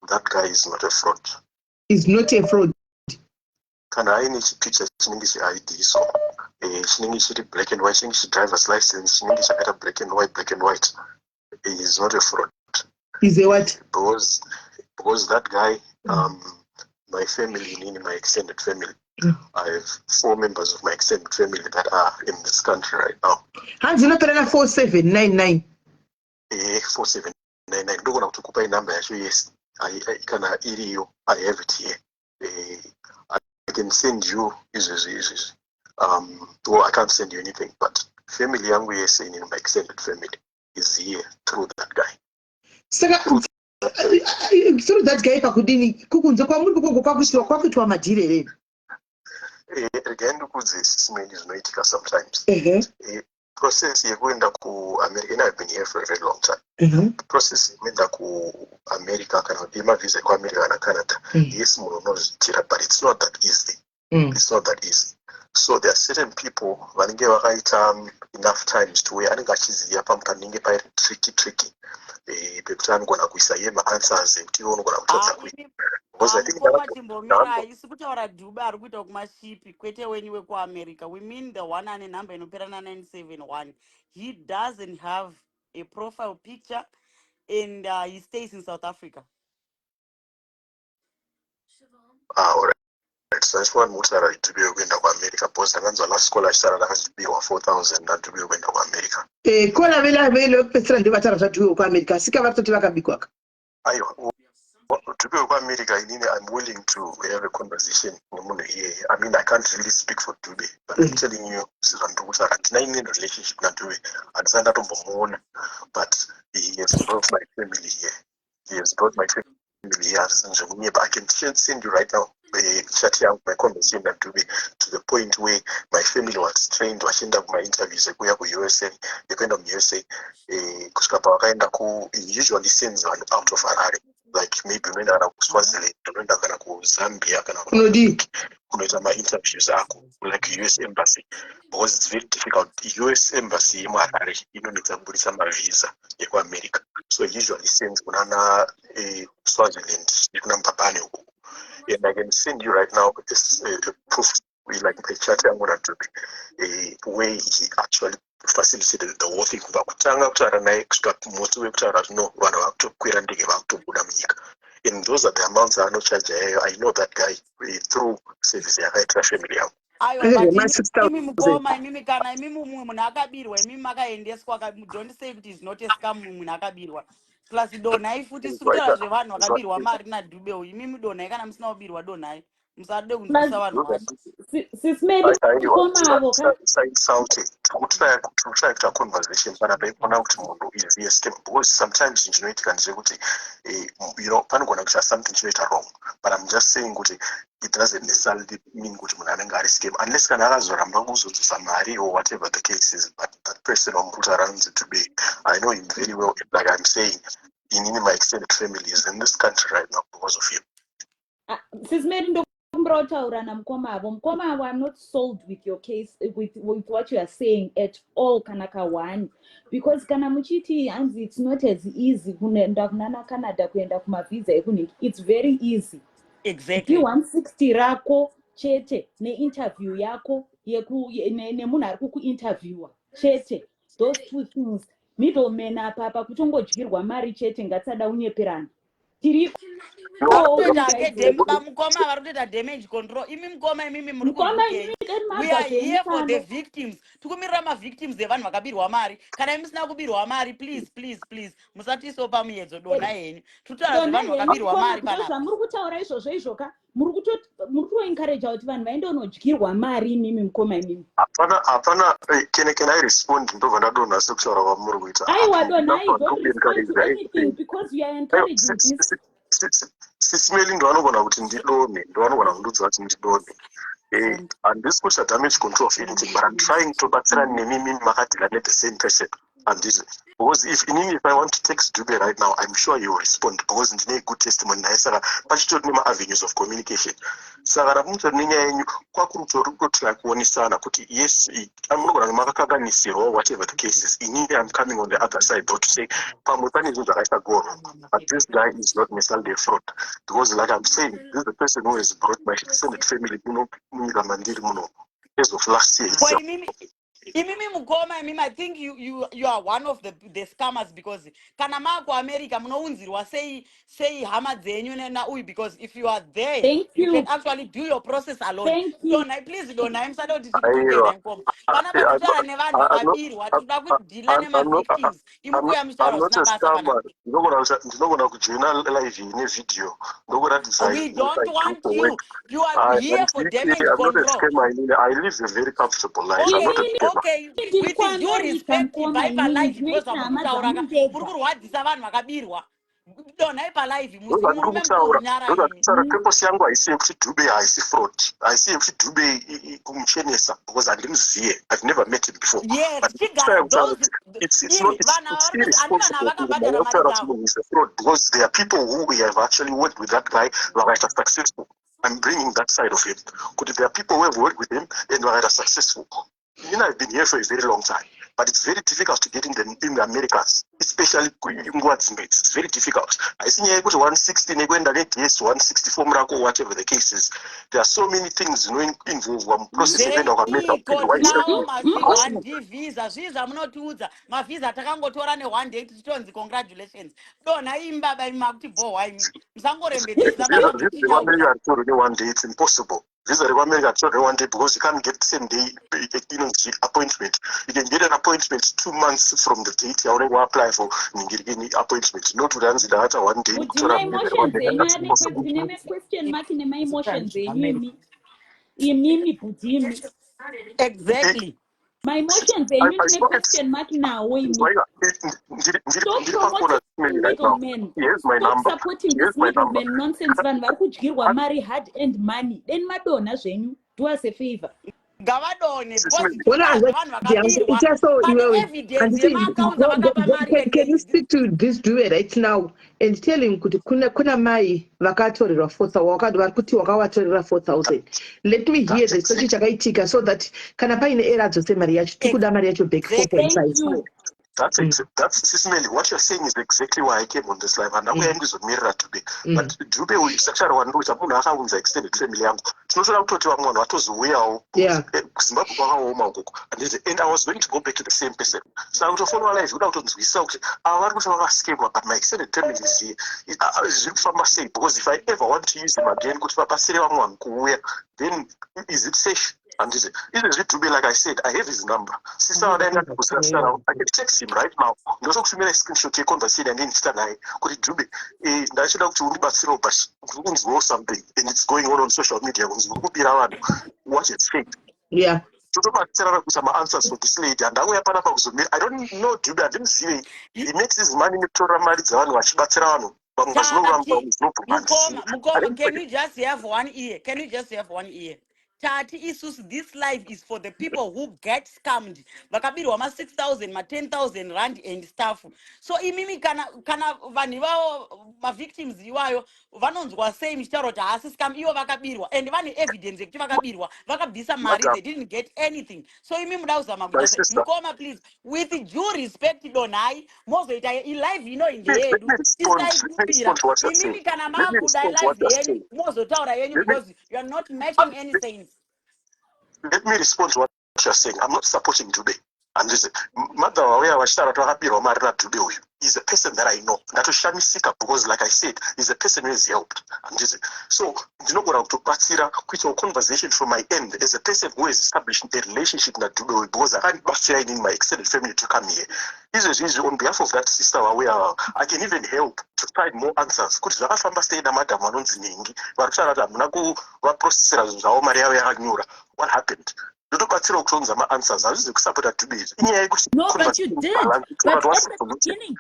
that guy is not a fraud. Is not a fraud? Kana aine chipicture chinenge chi-ID, so chinenge chiri black and white, chinenge chidriver's license chinenge chakaita black and white, black and white, is not a fraud. Is a what? Because that guy, my family, in my extended family, I have four members of my extended family that are in this country right now. Hanzi inopera na4799. 4799, ndogona kuti kupai namba yacho. Yes, kana iriyo, I have it here. I Can send you izvezvi izvezvi. Well, I can't send you anything, but family yangu yese inini, my extended family is here through that guy. Saka through that guy pakudini? Kukunze kwamuri kukoko kwakuitwa madhiri here? Regai ndikudze, Sis Melly, zvinoitika sometimes. Process yekuenda kuAmerica, and I've been here for a very long time, process yekuenda kuAmerica kana kuti yemavhisa ekuAmerica kana Canada, yes, munhu unozviitira, but it's not that easy. It's not that easy. So there are certain people vanenge vakaita enough times to where anenge achiziva panenge pairi tricky tricky, pekuti anogona kuisa iye maanswers ekuti iwe unogona kutadza kuita, because I think Mukoma, chimbomirai. Isi kutaura Dhube ari kuita kumashipi, kwete wenyu wekuAmerica. We mean the one ane nhamba inopera na971. He doesn't have a profile picture and he stays in South Africa. Ah, alright. So I mutaura Dhube wekuenda kuAmerica, because ndakanzwa last call achitaura ndakazibirwa 4000 naDhube wekuenda kuAmerica. Kona vele vekupedzisira ndivo vataura zvaDhube wekuAmerica, asika vari kutoti vakabikwaka. Aiwa, Dhube wekuAmerica, inini I'm willing to have a conversation nemunhu iyeye. I mean, I can't really speak for Dube, but I'm telling you sezvandiri kutaura, handina inini relationship naDube, handisati ndatombomuona, but he has brought my family here. He has brought my family here. Handisi zvekunyepa. I can send you right now chat yangu, my conversation naDube, to the point where my family was trained vachienda kumainterviews ekuuya kuUSA, ekuenda muUSA, kusvika pavakaenda ku, he usually sends vanhu out of Harare, like maybe unoenda kana kuSwaziland, unoenda kana kuZambia kana Kunodii? kunoita mainterviews ako, like US Embassy, because it's very difficult. US Embassy yemuHarare inonetsa kubudisa mavhisa ekuAmerica, so he usually sends kunana Swaziland nekuna Mbabane uko. And I can send you right now this proof, like a chat yangu naDube, where he actually facilitated the whole thing kubva kutanga kutaura naye kusvika musi wekutaura zvino vanhu vakutokwira ndege vakutobuda munyika. And those are the amounts aanochaja yayo. I know that guy through service yakaitira family yangu. Aiwa, Ere, but ma imi 6000. imi mukoma, imimi, kana imimi mumwe munhu akabirwa, imimi makaendeswa, don't say kuti is not a scam. Mumwe munhu akabirwa, plus donhai futi. Siri kutaura zvevanhu vakabirwa mari naDhube uyu. Imimi donhai kana musina kubirwa, donhai, musade kunzwisa vanhu hasha. Sis Melly, mukoma avo ka. Sainsaute, tiri kutraya kuita conversation panapa ikuona kuti munhu is a scam, because sometimes chinhu chinoitika ndechekuti panogona kuita something chinoita wrong, but I'm just saying kuti it doesn't necessarily mean kuti munhu anenge ari scam, unless kana akazoramba kuzodzosa mari or whatever the case is. But that person wamuri kutaura anonzi Dube, I know him very well. Like I'm saying, inini my extended family is in this country right now because of him. Ah, Sis Melly, ndokumbira kutaura namukoma avo. Mukoma avo, I'm not sold with your case, with what you are saying at all, kana ka1, because kana muchiti hanzi it's not as easy kuenda kunana Canada, kuenda kumavhisa ekunhingi, it's very easy. D160 rako chete neinterview yako nemunhu ari kukuinterviewa chete, those two things. Middleman apa kutongodyirwa mari chete. Ngatisada unyeperana, tiriko. Vari kutoita hake bamukoma vari kutoita damage control. Imi mukoma, imimi muri Mukoma, kuUK. imimi We are here for the mabva. victims. Tikumirira mavictims evanhu vakabirwa mari. Kana imi musina kubirwa mari, please, please, please, musatiisawo pamuedzo. Dona henyu, tikutaura Dona zvevanhu henyu, vakabirwa mukoma, mari because panapa. Zvamuri kutaura izvozvo izvoka, muri kutoencouraja kuti vanhu vaende unodyirwa mari. Imimi mukoma, imimi. Hapana, hapana. Can I respond? Ndobva ndadonha sekutaura kwamuri kuita. Aiwa, donhai. Don't respond to anything because you are encouraging this. Sis Melly ndo anogona kuti ndidonhe, ndo anogona kundiudza kuti ndidonhe. Handisi kuita damage control of anything, but I'm trying tobatsira nemi mimi makadeala nethe same person, handiti? Because if inini, if I want to text Dube right now, I'm sure he will respond, because ndine good testimony naye. Saka pachitori nema-avenues of communication. Saka kana mutori nenyaya yenyu, kwakuri kutori kutotry kuonesana kuti yes, munogona kunge makakanganisirwa, whatever the case is. Inini I'm coming on the other side though to say pamwe pane zvinhu zvakaita go wrong, but this guy is not necessarily a fraud, because like I'm saying, this is the person who has brought my extended family muno munyika mandiri muno as of last year Ko itself. imimi Imimi mukoma, imimi, I think you are one of the scammers, because kana maakuAmerica munounzirwa sei sei hama dzenyu nauyu? Because if you are there, Thank you can you. actually do your process alone. Thank you. Donai, please, donai, musade kuti Aiwa. tikutukenai mukoma. Panapa titaura nevanhu vakabirwa, tinoda kudeala nemavictims. Imukuya muchitaura I'm not zvisina a basa panapa. scammer. Ndinogona kujoina live iyi nevideo ndokuratidzai We what don't I do want for you. work. You are here for damage I'm not a control. scammer inini. I live a very comfortable life. I'm not a Inini scammer. Okay, ndiri with due kuAmerica, respect, mukoma, ibvai inini palive because ndinoita hama zvamuri kutaura dzangu ka ndega. muri kurwadzisa vanhu vakabirwa. Donhai palive, Ndozvandiri murume kutaura. mukuru, nyara imi. Ndozvandikutaura. Purpose yangu haisi yekuti Dube haisi fraud, haisi yekuti Dube kumuchenesa, because handimuziye. I've never met him before. Yes. But Chigara kutaura those kuti it's not iri it's, vanhu it's ava vari kuti handi vanhu irresponsible avakabhadhara mari kutaura kuti dzavo. munhu is a fraud, because there are people who we have actually worked with that guy vakaita successful. I'm bringing that side of him, kuti there are people who have worked with him and vakaita successful. I've been here for a very long time, but it's very difficult to get in the Americas, especially nguva dzimwe idzi. It's very difficult. Haisi nyaya yekuti 160 nekuenda neDS 160 form rako, whatever the case is. There are so many things zvinoinvolvwa muprocess yekuenda kuAmerica. Zveiko tinawo ma1D visa? Zvii zvamunotiudza? Mavhisa takangotora ne1 day tichitonzi congratulations. Donha imi baba, imi makuti bhohwa imi, musangorembedzesa. Visa rekuAmerica haritorwi ne1 day. It's impossible. Visa rekuAmerica haritorwi ne1 day, because you can't get same day inonzi appointment. You can get an appointment 2 months from the date yaunenge waapply for ningirikini appointment, not kuti hanzi ndakata one day Kuti kutora visa maemotions rekuAmerica. enyu That's ane impossible. nemaquestion mark nemaemotions enyu imi, imimi bhudhimi. Maemotions enyu I ndine spoke it. question mark nawo imi. Stop Ndiri pakona promoting right now. middlemen. Here's my Stop number. supporting Here's this my number. middleman nonsense. Vanhu vari kudyirwa mari, hard earned money. Deni madonha zvenyu, do us a favor. Ngavadonhe because Bona tinoziva vanhu vakabirwa. Ita so Pane iwewe evidence handiti yemaaccounts avakapa mari. can you speak to this Dube right now and tell him kuti kuna mai vakatorerwa 4000, wakati vari kuti wakavatorera 4000? Let me hear That's the story chakaitika, so that kana paine error dzose, mari yacho tikuda mari yacho back. Thank 4.5. you. That's that's Sismeli, what you're saying is exactly why I came on this live. And ndakuya ndizomirira Dube. But Dube uyu, sekushara wandikuita, munhu akaunza extended family yangu. Tinotoda kutoti vamwe vanhu vatozouyawo. KuZimbabwe kwakaoma ukoko. Handiti? And I was going to go back to the same person. Saka kutofonwa live kuda kutonzwisisa kuti ava vari kuti vakascamwa, but my extended family is here. Zviri kufamba sei? Because if I ever want to use them again kuti vabatsire vamwe vanhu kuuya, then is it safe? Handiti? Izvezvi Dube, like I said, I have his number. Sisa vadai ndakuzirasara, I can text him right now, ndotokutumira screenshot yeconversation yange ndichita naye kuti, "Dube, ndachida kuti undibatsirewo, but ndiri kunzwawo something and it's going on on social media kunzi uri kubira vanhu. What is fake?" Totobatsirana kuisa maanswers for this lady. Handauya panapa kuzomira. I don't know Dube, handimuzive. He makes his money nekutora mari dzevanhu vachibatsira vanhu. Vamwe zvinoramba, Tati vamwe zvinobvuma. mukoma, mukoma, can you just have one ear? Can you just have one ear? Tati isusu, this life is for the people who get scammed, vakabirwa ma6000, ma10 000 rand and stuff. So imimi, kana vanhu ivavo, mavictims iwayo, vanonzwa sei muchitaura kuti haasi scam, ivo vakabirwa and vane evidence yekuti vakabirwa, vakabvisa mari, Madam, they didn't get anything? So imi muda kuzama my kuita sei? sister. Mukoma, please, with due respect, donhai, mozoita ilive ino Please, let ndeyedu. me respond. Let me Tisaipupira. respond to what you're Imimi saying. kana Let me makuda respond to what live you're yenyu, saying. mozotaura yenyu, because you are not making any sense. Let me respond to what you're saying. I'm not supporting Dube. Handiti mother vauya vachitaura kuti vakabirwa mari naDube uyu is a person that I know. Ndatoshamisika because, like I said, is a person who has helped. Handiti? So ndinogona kutobatsira kuitawo conversation from my end as a person who has established a relationship naDube uyu, because akandibatsira inini, my extended family, to come here. Izvezvi izvi, on behalf of that sister vauya ava, I can even help to find more answers kuti zvakafamba sei namadhamu vanonzi Ningi vari kutaura kuti hamuna kuvaprocessera zvinhu zvavo, mari yavo yakanyura. What happened? Ndotobatsirawo kutounza maanswers. Hazvizi kusapota Dube izvi, inyaya yekuti No, but you did. But what's at the beginning,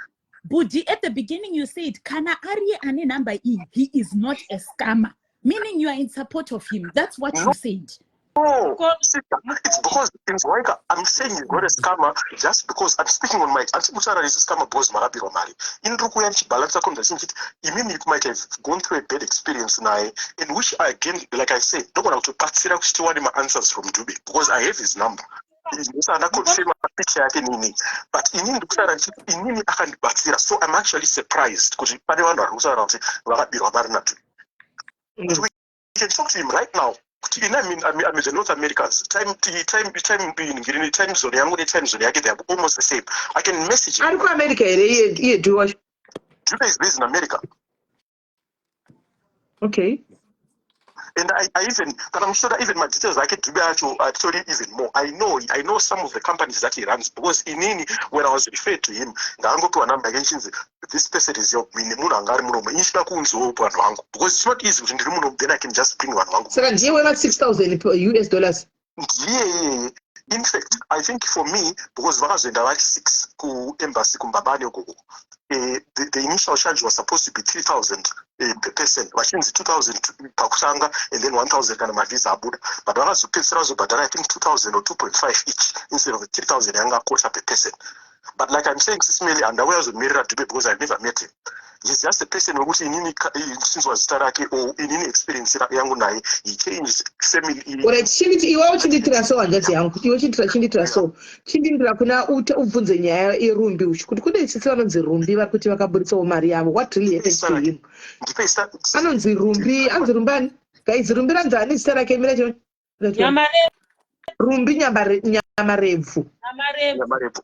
Budi, at the beginning you said, "Kana ari ane number E, he is not a scammer." Meaning you are in support of him. That's what No. you said. No, sister, it's because inzwaika, I'm saying he's not a scammer just because I'm speaking on my, handisi kutaura is a scammer because makabirwa mari. Ini ndiri kuuya ndichibhalansa conversation ndichiti imimi you might have gone through a bad experience naye, in which I, again, like I said, ndogona kutobatsira kuti tiwane maanswers from Dube because I have his number. Ndosaka ndaconfirma picture yake nini, but inini ndikutaura ndichiti inini akandibatsira, so I'm actually surprised kuti pane vanhu vari kutaura kuti vakabirwa mari naDube. But we can talk to him right now. Kuti ini I'm in the North Americas. Time time time time time zone yangu netime zone yake, they are almost the same. I can message him. Ari kuAmerica here iye Dube wacho? Dube is based in America. Okay. And I even kana muchitora even madetails ake Dube acho atori even more. I know some of the companies that he runs, because inini when I was referred to him, ndaangopiwa namba yake ichinzi this person is your nemunhu anga ari munomo. Inchida kuunziwo vanhu vangu because it's not easy kuti ndiri munomu, then I can just bring vanhu vangu. Saka ndiye wema 6000 US dollars? Ndiye iyeye. In fact, I think for me, because vakazoenda vari six kuembassy kuMbabane ukoko, the initial charge was supposed to be 3000 per person, vachinzi 2000 pakutanga and then 1000 kana mavhisa abuda, but vakazopedzisira vazobhadhara I think 2000 or 2.5 each instead of 3000 yanga kota per person. But like I'm saying, Sis Melly, handauya kuzomirira Dube because I've never met him. He's just a person wekuti inini chinzwa zita rake or inini experience yangu naye, he changed family. Alright, chinditi iwe uchinditira so, hanzvadzi yangu, iwe chinditira, chinditira so, chindindira kuna ubvunze nyaya yeRumbi uchi kuti kune tsitsi vanonzi Rumbi vari kuti vakaburitsawo mari yavo. What really happened to him? Ndipe zita. Anonzi Rumbi, anonzi Rumbi ani, guys? Rumbi ranzi ani zita rake? Mira Nyamarebvu. Rumbi Nyamarebvu. Nyamarebvu. Nyamarebvu.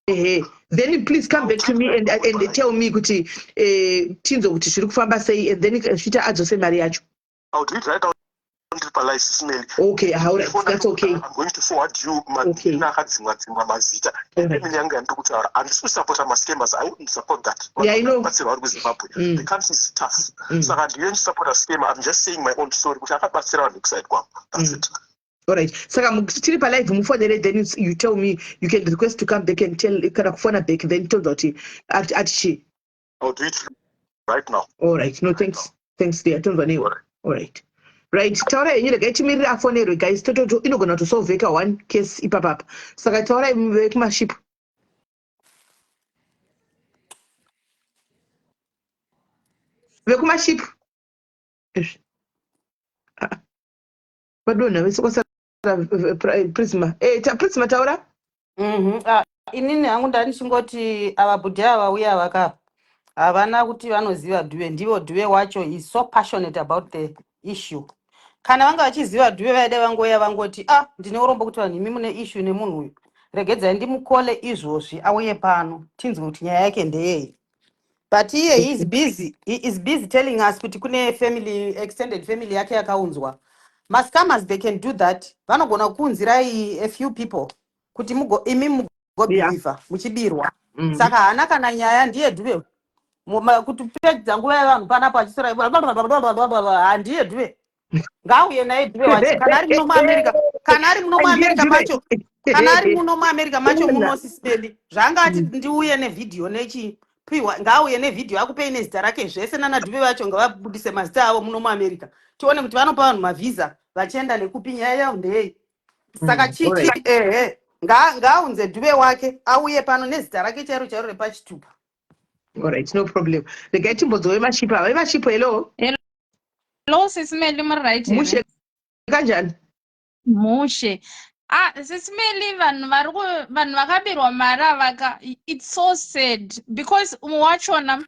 Ehe, then please come back to me and tell me kuti tinzwe kuti zviri kufamba sei, and then zviita adzose mari yacho. I'll do it right now ndiri palive, Sis Melly. Okay, alright, that's okay. I'm going to forward you madina akadzimwa dzimwa mazita. Family yangu yandiri kutaura, handisi kusapota mascammers. I wouldn't support that. Yeah, I know. Batsirwa vari kuZimbabwe. The country is tough. Saka handiye ndisapota scammer. I'm just saying my own story kuti akabatsira vanhu kuside kwangu. That's it. Alright, saka tiri palive, mufonere, then you tell me. You can request to come back and tell, kana kufona back, then tonzwa kuti ati chii. I'll do it right now. Alright, no, thanks, thanks dear, tonzwa newe. Alright, right, taura henyu, regai timirire afonerwe, guys. Tototo inogona kutosolveka one case ipapapa. Saka taurai vekumashipu. Vekumashipu izvi. Ah, vadonha vese kwasara Prisma. Prisma, taura. Ah, inini hangu ndandichingoti ava bhudhi ava uya vaka havana kuti vanoziva Dhuve. Ndivo Dhuve wacho is so passionate about the issue. Kana vanga vachiziva Dhuve, vaida vangoya vangoti, "Ah, ndine urombo kuti vanhu imi mune issue nemunhu uyu, regedzai ndimukole izvozvi auye pano tinzwe kuti nyaya yake ndeyei." But iye he is busy telling us kuti kune family, extended family yake yakaunzwa. Mascammers, they can do that. Vanogona kuunzirai a few people kuti mugo imi mugobhilivha muchibirwa. Saka haana kana nyaya, ndiye Dhuve. Kuti pedza nguva yevanhu panapo achisora, handiye Dhuve. Ngauye naye Dhuve wacho kana ari muno muAmerica, kana ari muno muAmerica macho, kana ari muno muAmerica macho muno. Sis Melly, zvanga ati ndiuye nevhidhiyo nechipiwa, ngaauye nevhidhiyo akupei nezita rake zvese. NanaDhuve vacho ngavabudise mazita avo muno muAmerica, tione kuti vanopa vanhu mavhisa vachienda nekupi. Nyaya yavo ndeyei? Saka chichi ehe, ngaaunze Dhuve wake auye pano nezita rake chairo chairo repachitupa. Alright, no problem. Regai timbodzowe mashipo ava. Vemashipo, hello. Hello, Sis Melly, muri right here? Mushe, kanjani? Mushe. Ah, Sis Melly, vanhu vari vanhu vakabirwa mari avaka, it's so sad because umwe wachona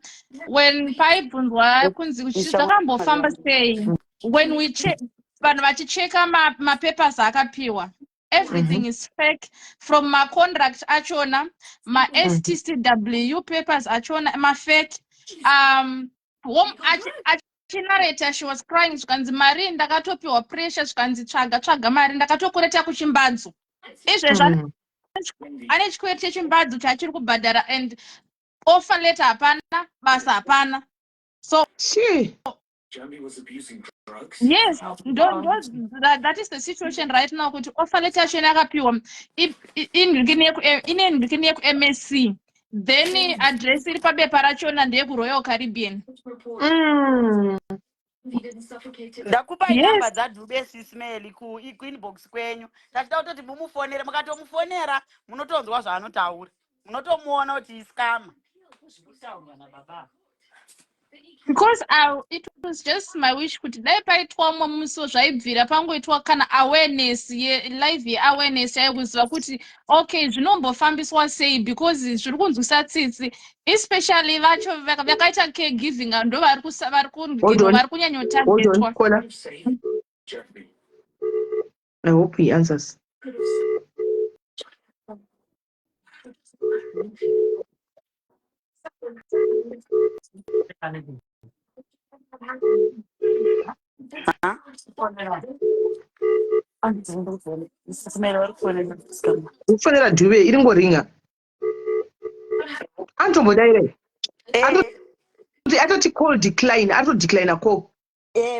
when paibvunzwa kunzi zvakambofamba sei, when we check, vanhu vachicheka mapapers akapiwa, everything is fake, from macontract achona, ma-STCW papers achona mafake. Achinareta, she was crying, zvikanzi mari ndakatopiwa pressure, zvikanzi tsvaga tsvaga mari, ndakatokureta kuchimbadzo. Izvezvi ane chikweti chechimbadzo chaachiri kubhadhara and offer letter hapana, basa hapana. So She. Yes, ndo that is the situation right now, kuti offer letter yacho yakapiwa ine ndikini yekuMSC, then address iri pabepa rachona ndeyekuRoyal Caribbean. Ndakupai namba dzaDhube, Sis Melly, kuinbox kwenyu. Tachida kutoti mumufonere, mukatomufonera munotonzwa zvaanotaura, munotomuona kuti iscammer kutaurwa nababa. Because it was just my wish kuti dai paitwa umwe musi zvaibvira pangoitwa kana awareness yelive, yeawareness chaiyo, kuziva kuti okay, zvinombofambiswa sei, because zviri kunzwisa tsitsi, especially vacho vakaita care giving, ndo vari Hold on. vari Hold on, kunyanyotargetwa. caller. I hope he answers. Kufonera Dube iri ngoringa. Anotombodaira. Atoti call decline, atodecline call. Eh,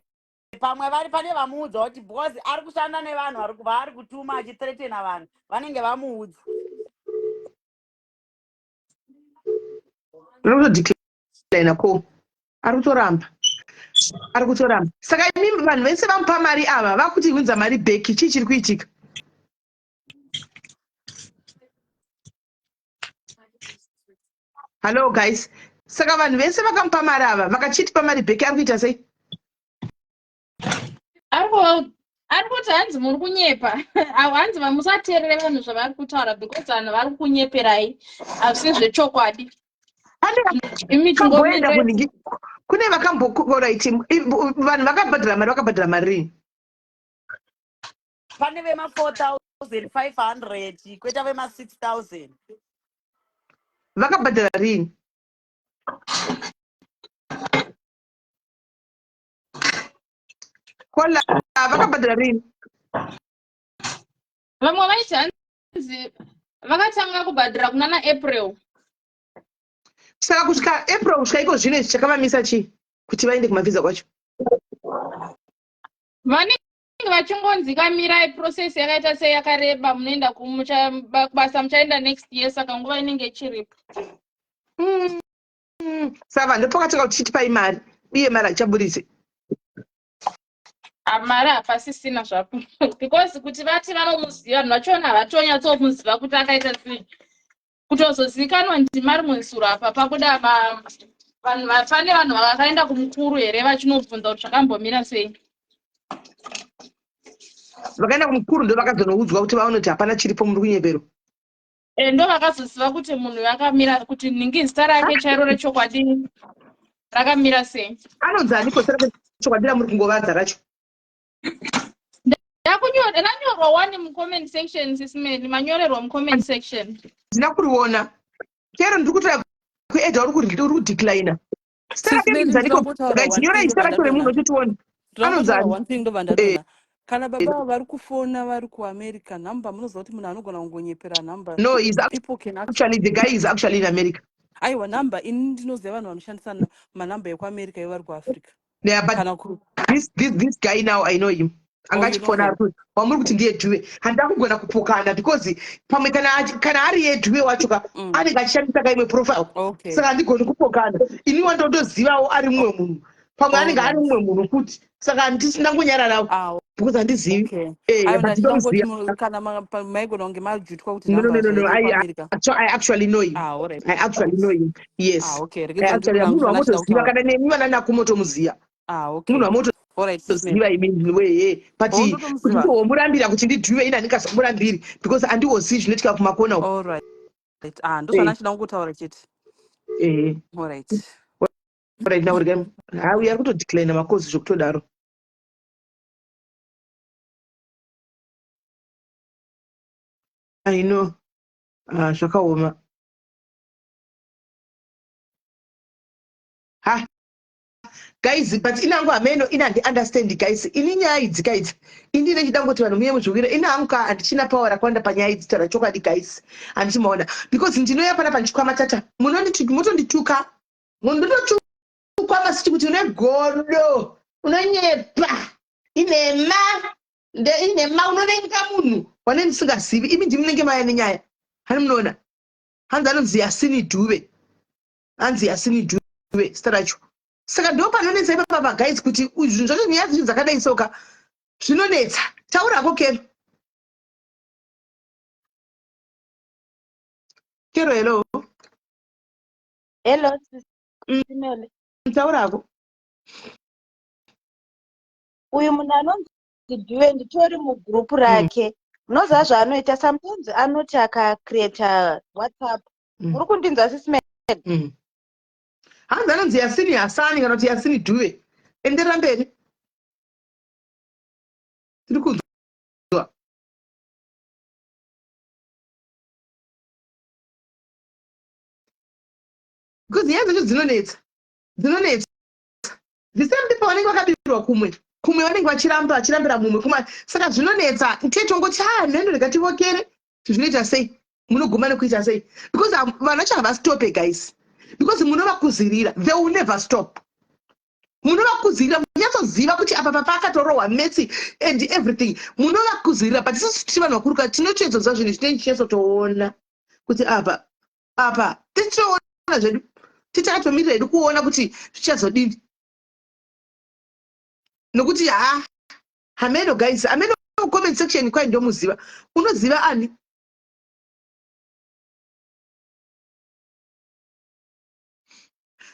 pamwe vari pane vamuudza kuti because ari kushanda nevanhu vari vaari kutuma achithreatena vanhu vanenge vamuudza. Ari kutodecline call. Ari kutoramba. Ari kutoramba. Saka imi vanhu vese vamupa mari ava vakuti winza mari back chii chiri kuitika? Hello guys. Saka vanhu vese vakamupa mari ava vakachitipa mari back ari kuita sei? Ari kuti hanzi muri kunyepa. Hanzi musateerere vanhu zvavari kutaura because vanhu vari kunyeperai. Hazvisi zvechokwadi. Imi chingomira kune vakamboraiti vanhu vakabhadhara mari vakabhadhara mari rini? Pane vema 4500 kweta vema 6000. Vakabhadhara rini? Kola vakabhadhara rini? Vamwe vaiti hanzi vakatanga kubhadhara kuna na April. Saka kusvika April kusvika iko zvino izvi chakavamisa chii kuti vaende kumavhiza kwacho? Vanenge vachingonzi kamirai process yakaita sei yakareba munoenda kubasa muchaenda next year saka nguva inenge ichiripo. Saka vanhu ndopakatanga kuti chitipai mari uye mari haichaburitse. Mari hapasisina zvapo because kuti vati vanomuziva vanhu vachona havatonyatsomuziva kuti akaita sei. Kutozozikanwa ndimari mwesuro apa pabuda vanhu pane vanhu vakaenda kumukuru here vachinobvunza kuti zvakambomira sei. Vakaenda kumukuru ndo vakazonoudzwa kuti vaone kuti hapana chiripo muri kunyeperwa. Ndo vakazoziva kuti munhu akamira kuti nhingi zita rake chairo rechokwadi rakamira sei. Anonzi aniko zita rake rechokwadi ramuri kungovanza racho? Ranyorwa wani mucomment section sisimeni manyorerwa mucomment section. Ndina kuriona. Chero ndiri kutora kuedha uri kudeclina. Zita rake rinonzi aniko? Guys, nyorai zita racho remunhu tione. Anonzi ani? One thing ndobva ndatoona. Kana baba vari kufona vari kuAmerica nhamba munoziva kuti munhu anogona kungonyepera nhamba. No, he's actually, the guy is actually in America. Aiwa nhamba ini ndinoziva vanhu vanoshandisa manhamba ekuAmerica ivo vari kuAfrica. Yeah, but Kana ku this, this, this guy now I know him. Anga Oh, you know achifona him. ari kuti wamuri kuti ndiye Dhuve. Handida kugona kupokana because pamwe kana ari iye Dhuve wacho ka anenge achishandisa ka imwe profile. Saka handigoni kupokana. Ini wandondozivawo ari mumwe munhu. Pamwe anenge ari mumwe munhu futi. Saka handisina kungonyararawo because handizivi. Aiwa, But ndachida kungoti ndomuziva. kana maigona kunge majutwa kuti No, no, nhamba no, no, no. zvairi kuAmerica. I actually know him. All right. I actually know him. Yes. Okay. I Regedza actually ndiri munhu kunanzwa wamotoziva kutaura. kana nemi vana nakumotomuziva. Okay. Munhu wamoto All right, sis ziva Mary. imi weye but Oh, kuti ndotomuziva. ndihomurambira kuti ndidhuve ini handingazomurambiri because andiwozivi zvinoitika kumakona uko. All right. Ndosana achida kungotaura chete. All right. All right, now we're ha uyo ari kutodecline makozi zvekutodaro. I know. Zvakaoma. Ha guys, but inangu hameno ini handi understand guys. Ini nyaya idzi ka idzi. Ini ndine chida kungoti vanhu muye muzviwire. Ini hangu ka handichina power rakawanda panyaya idzi taura chokwadi guys. Handichimaona because ndinouya panapa ndichikwama tata. Munondituka motondituka. Munondotukwa masiti kuti une godo. Unonyepa. Inhema. Nde inhema unovenga munhu wane ndisingazivi. Imi ndimi munenge maya nenyaya. Hani munoona. Hanzi anonzi Yasini Dube. Hanzi Yasini Dube zita racho. Saka ndo panonetsa ipapa pa guys kuti zvinhu zvacho nyaya dzacho dzakadai soka zvinonetsa. Taura hako Kero. Kero hello. Hello Simele. Taura hako. Uyu munhu anonzi Dube nditori mugroup rake. Munoziva zvaanoita sometimes anoti akacreata WhatsApp. Uri kundinzwa Sis Mele? Hanzi anonzi Yasini Hasani kana kuti Yasini Dube. Enderera mberi. Tiri kunzwa. Because nyaya dzacho dzinonetsa, dzinonetsa. The same people vanenge vakabirwa kumwe kumwe vanenge vachiramba, vachirambira mumwe kumwe, saka zvinonetsa. Tetongoti ha nhendo, rega tivokere zvinoita sei, munoguma nekuita sei, because vanhu vacho havastope, guys, because munovakuzirira, they will never stop. Munovakuzirira, munyatsoziva kuti apa papa akatorohwa maths and everything, munovakuzirira. But isusu tiri vanhu vakuru ka, tinotoedzoziva zvinhu, tinenge tichinyatsotoona kuti apa apa tichitoona zvedu, titakatomirira hedu kuona kuti zvichazodini, nokuti ha, hameno, guys, hameno. Comment section kwai ndomuziva, unoziva ani?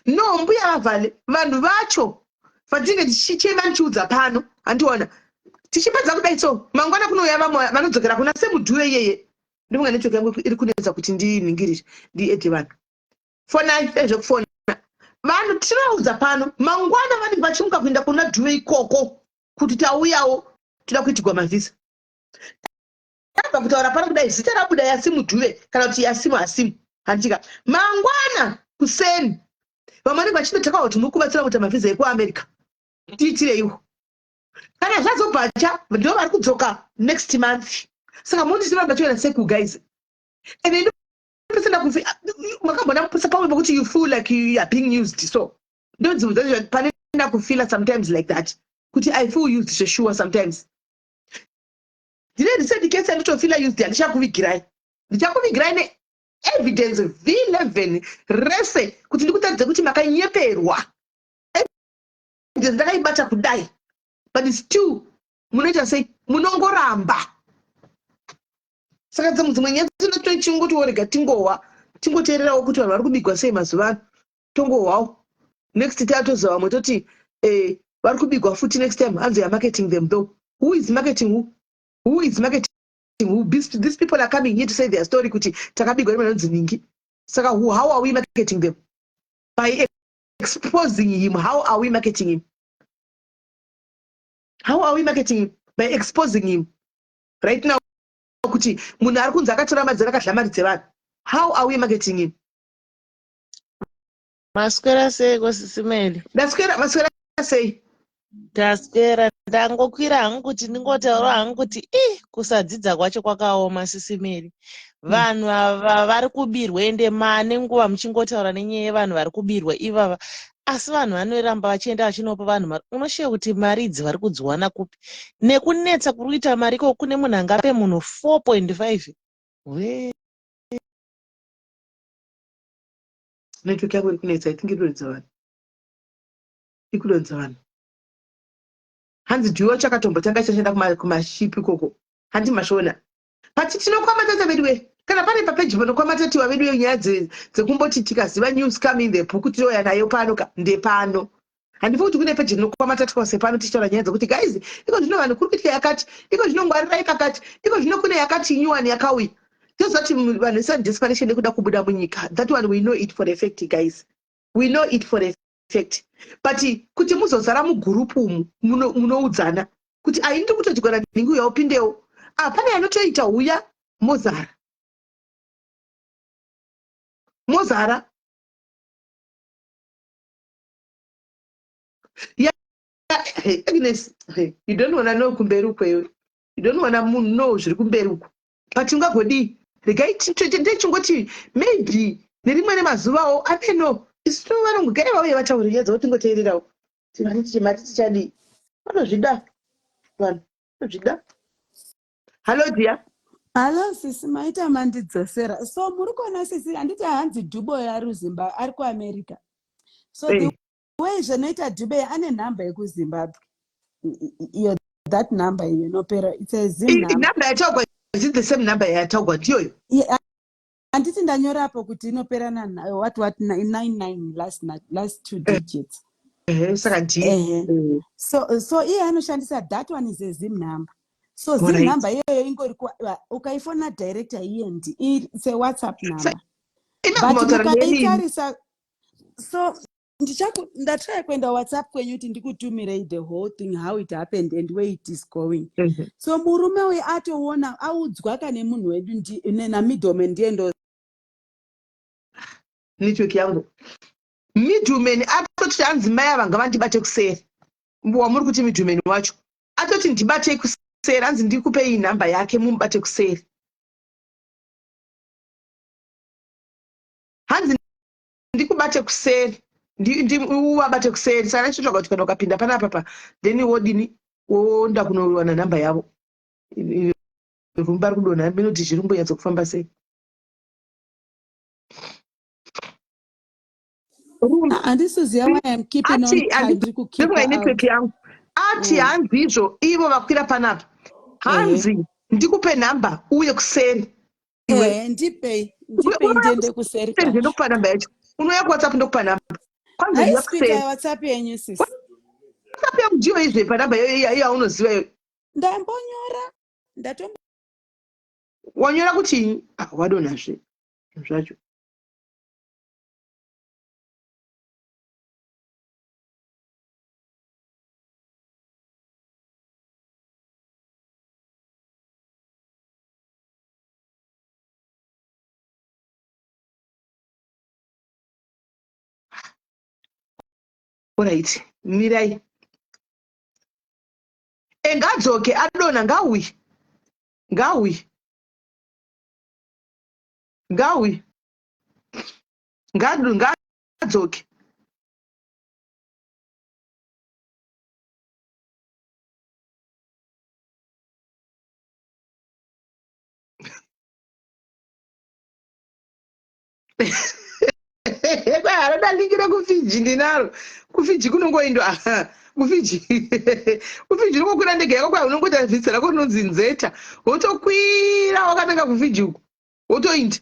No, mbuya vavhale, vanhu vacho vatinenge tichichema, ndichiudza pano, handiona tichipedza kudai, so mangwana kunouya vamwe vanodzokera kuna semudhuve iyeye. Ndinonga network yangu iri kunetsa kuti ndinhingirire, ndiedhe vanhu. Fonai ezvekufona vanhu tinoudza pano, mangwana vanenge vachimuka kuenda kuna Dhuve ikoko kuti tauyawo, toda kuitigwa mavhisa. Tabva kutaura pano kudai, zita rabuda, Yasimu Dhuve kana kuti Yasimu Hasimu, handitika? Mangwana kuseni vamwe vanenge vachindotakawa kuti muri kubatsira kuita mavhisa ekuAmerica, tiitireiwo. Kana zvazobvacha, ndo vari kudzoka next month. Saka munoti tinoramba tichiona seku, guys, and ndopesenda makambona pamwe pekuti you feel like you are being used. So ndodzimwe pane ndakufeela sometimes like that, kuti I feel used zvesure. Sometimes ndine recent case yanditofeela used, handichakuvigirai, ndichakuvigirai neevidence v11 rese kuti ndikutaridze kuti makanyeperwa. Evidence ndakaibata kudai, but still munoita sei? Munongoramba. Saka dzimwe nyaya dzinotochingoti rega tingohwa, tingoteererawo kuti vanhu vari kubigwa sei mazuva ano, tongohwawo. Next tatoziva vamwe toti vari kubigwa futi next time, hanzi are marketing them though. Who is marketing who? Who is marketing who? These people are coming here to say their story kuti takabigwa nevanonzi ningi. Saka how are we marketing them? By exposing him. How are we marketing him? How are we marketing him? By exposing him right now kuti munhu ari kunzi akatora mari akadya mari dzevanhu. How are we marketing him? Maswera seiko, Sisi Meli? Ndaswera, maswera sei? Taswera. Ndangokwira hangu kuti ndingotaura hangu kuti i kusadzidza kwacho kwakaoma, Sisi Meli. Vanhu ava vari kubirwa, ende mane nguva muchingotaura nenyaya yevanhu vari kubirwa ivava, asi vanhu vanoramba vachienda vachinopa vanhu mari. Unoshiya kuti mari idzi vari kudziwana kupi, nekunetsa kuri kuita mari iko? Kune munhu angape munhu 4.5 we? Network yako iri kunetsa, I think iri vanhu, ikudonza vanhu. Hanzi dhiwa chakatombotanga chashanda kumashipi ikoko, handi mashona pati tinokwamatata vedu we. Kana pane papeji panokwamatatiwa vedu we, nyaya dzekumboti tikaziva news come in the book, tinouya nayo pano ka, ndepano. Handifi kuti kune peji rinokwamatatiwa sepano, tichitaura nyaya dzekuti guys, iko zvino vanhu kuri kuitika yakati, iko zvino ngwarirai pakati, iko zvino kune yakati nyuwani yakauya. Toziva kuti vanhu vese desperation nekuda kubuda munyika. That one we know it for a fact, guys, we know it for a fact. But kuti muzozara mugurupu umu, munoudzana kuti ai, ndiri kutoti kana nhingi uya upindewo, ah, pane anotoita uya, mozara, mozara. Yeah, hey, Agnes, hey, you don't wanna know kumberi uko iwe. You don't wanna know zviri kumberi uko, but ungagodii? Regai ndechingoti maybe nerimwe remazuvawo ameno. Isu vanongogai vauye vataure nyaya dzavo, tingoteererawo. Mati tichadii? Vanozvida vanhu, vanozvida. Hallo dear. Hallo sisi, maita mandidzosera. So muri kuona sisi, handiti hanzi Dhubo ari Zimba, ari kuAmerica. So the way zvinoita, Dhube ane nhamba yekuZimbabwe iyo, that number iyo inopera, it's a Zim number. Number yataugwa, is it the same number yataugwa ndiyoyo? Handiti ndanyorapo kuti inopera na what 99, last two digits. Saka ndiye. So iye anoshandisa that one, is a Zim number. So Zim number iyoyo ingori, ukaifona direct haiendi, it's a WhatsApp number, but mukaitarisa, so ndatry kuenda WhatsApp kwenyu kuti ndikutumirei the whole thing, how it happened and where it is going. So murume uyu atoona, audzwa kane munhu wedu namiddleman, ndiye ndo Network yangu. Middleman atoti hanzi mai ava ngavandibate kuseri. Wamuri kuti middleman wacho atoti ndibate kuseri, hanzi ndikupei nhamba yake mumubate kuseri. Hanzi ndikubate kuseri, uvabate kuseri. Saka ndichitsvaga kuti kana ukapinda panapa pa then wodini, wonda kunowana nhamba yavo. Rumba ri kudonha minoti zviri kumbonyatso kufamba sei? Handisiziva why I'm keeping on trying to keep out. Network yangu ati hanzi izvo ivo vakwira panapa hanzi ndikupe nhamba uye kuseri. Iwe ndipei, ndipei ndiende kuseri kwacho. Ndokupa nhamba yacho, unouya kuWhatsApp ndokupa nhamba. Kwanzi uya kuseri. WhatsApp yenyu sis? WhatsApp yangu ndiyo izve panhamba iyo yaunoziva iyo. Ndambonyora, ndatombo. Wanyora kuti ah, wadonhazve zvacho. Alright, mirai. Engadzoke adona, ngauye. Ngauye. Ngauye. Ngadzoke. Kwai link rekuFiji ndinaro. KuFiji kunongoindwa. KuFiji. KuFiji unongokwira ndege yako, kwai unongoita vhisa rako rinonzi nzeta. Wotokwira wakananga kuFiji uko. Wotoinda.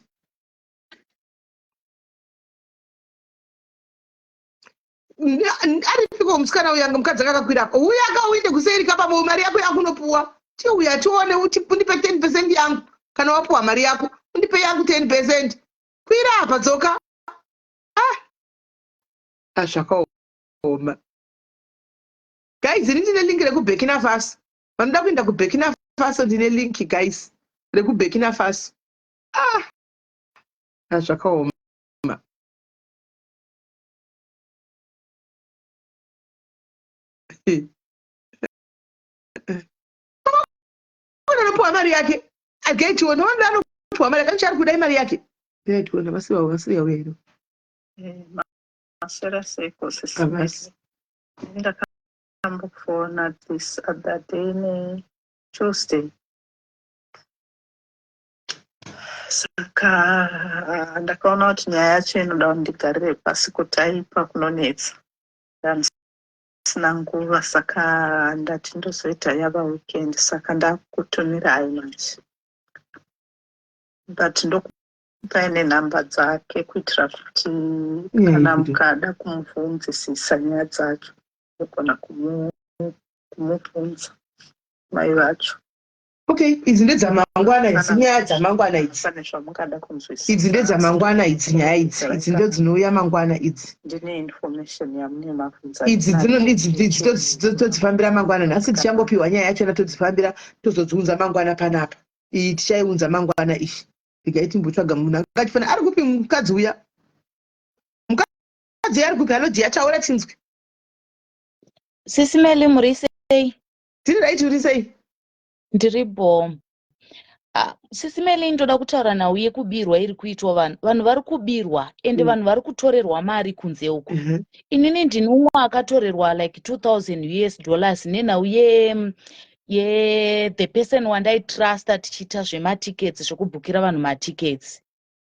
Aripiko musikana uyu anga mukadzi akakakwira apa? Uya akauinde kuseri kapamo mari yako yakunopuwa. Chiuya tione uti undipe 10% yangu. Kana wapuwa mari yako, undipe yangu 10%. Kwira apa dzoka. Ah. Ah, zvakaoma. Guys, ini ndine link rekuBurkina Faso. Vanoda kuenda kuBurkina Faso ndine link guys rekuBurkina Faso. Ah. Ah, zvakaoma. Anopuwa mari yake. Agetiona wanda anopuwa mari yake, ari kuda mari yake. Ndationa vasiva vasiva wedu. Maswera seiko sisi? Havasi. Ndakambofona this other day ne Tuesday. Saka ndakaona kuti nyaya yacho inoda kuti ndigarire pasi, kutaipa kunonetsa. Ndisina nguva, saka ndati ndozoita yava weekend, saka ndakutumirai manje. But ndokupai nenhamba dzake kuitira kuti kana mukada kumubvunzisisa nyaya dzacho mugona kumubvunza mai vacho. Okay, idzi ndedzamangwana idzi, nyaya dzamangwana idzi. Pane zvamungada kunzwisisa. Idzi ndedzamangwana idzi, nyaya idzi. Idzi ndodzinouya mangwana idzi. Ndine information yamune mabvunza. Idzi idzi todzifambira mangwana. Nhasi tichangopiwa nyaya yachona, todzifambira, tozodziunza mangwana panapa. Iyi tichaiunza mangwana iyi. Regai timbotsvaga munhu angachifana ari kupi mukadzi uya. Mukadzi uya ari kupi? Anoti yataura tinzwe. Sisi Meli, muri sei? Tiri right, uri sei? Ndiri bho. Ah, Sisi Meli, ndoda kutaura nhau yekubirwa iri kuitwa vanhu. Vanhu vari kubirwa ende vanhu vari kutorerwa mari kunze uku. Inini ndini umwe akatorerwa like 2000 US dollars nenhau ye the person wandaitrasta tichiita zvematickets, zvekubhukira vanhu matickets.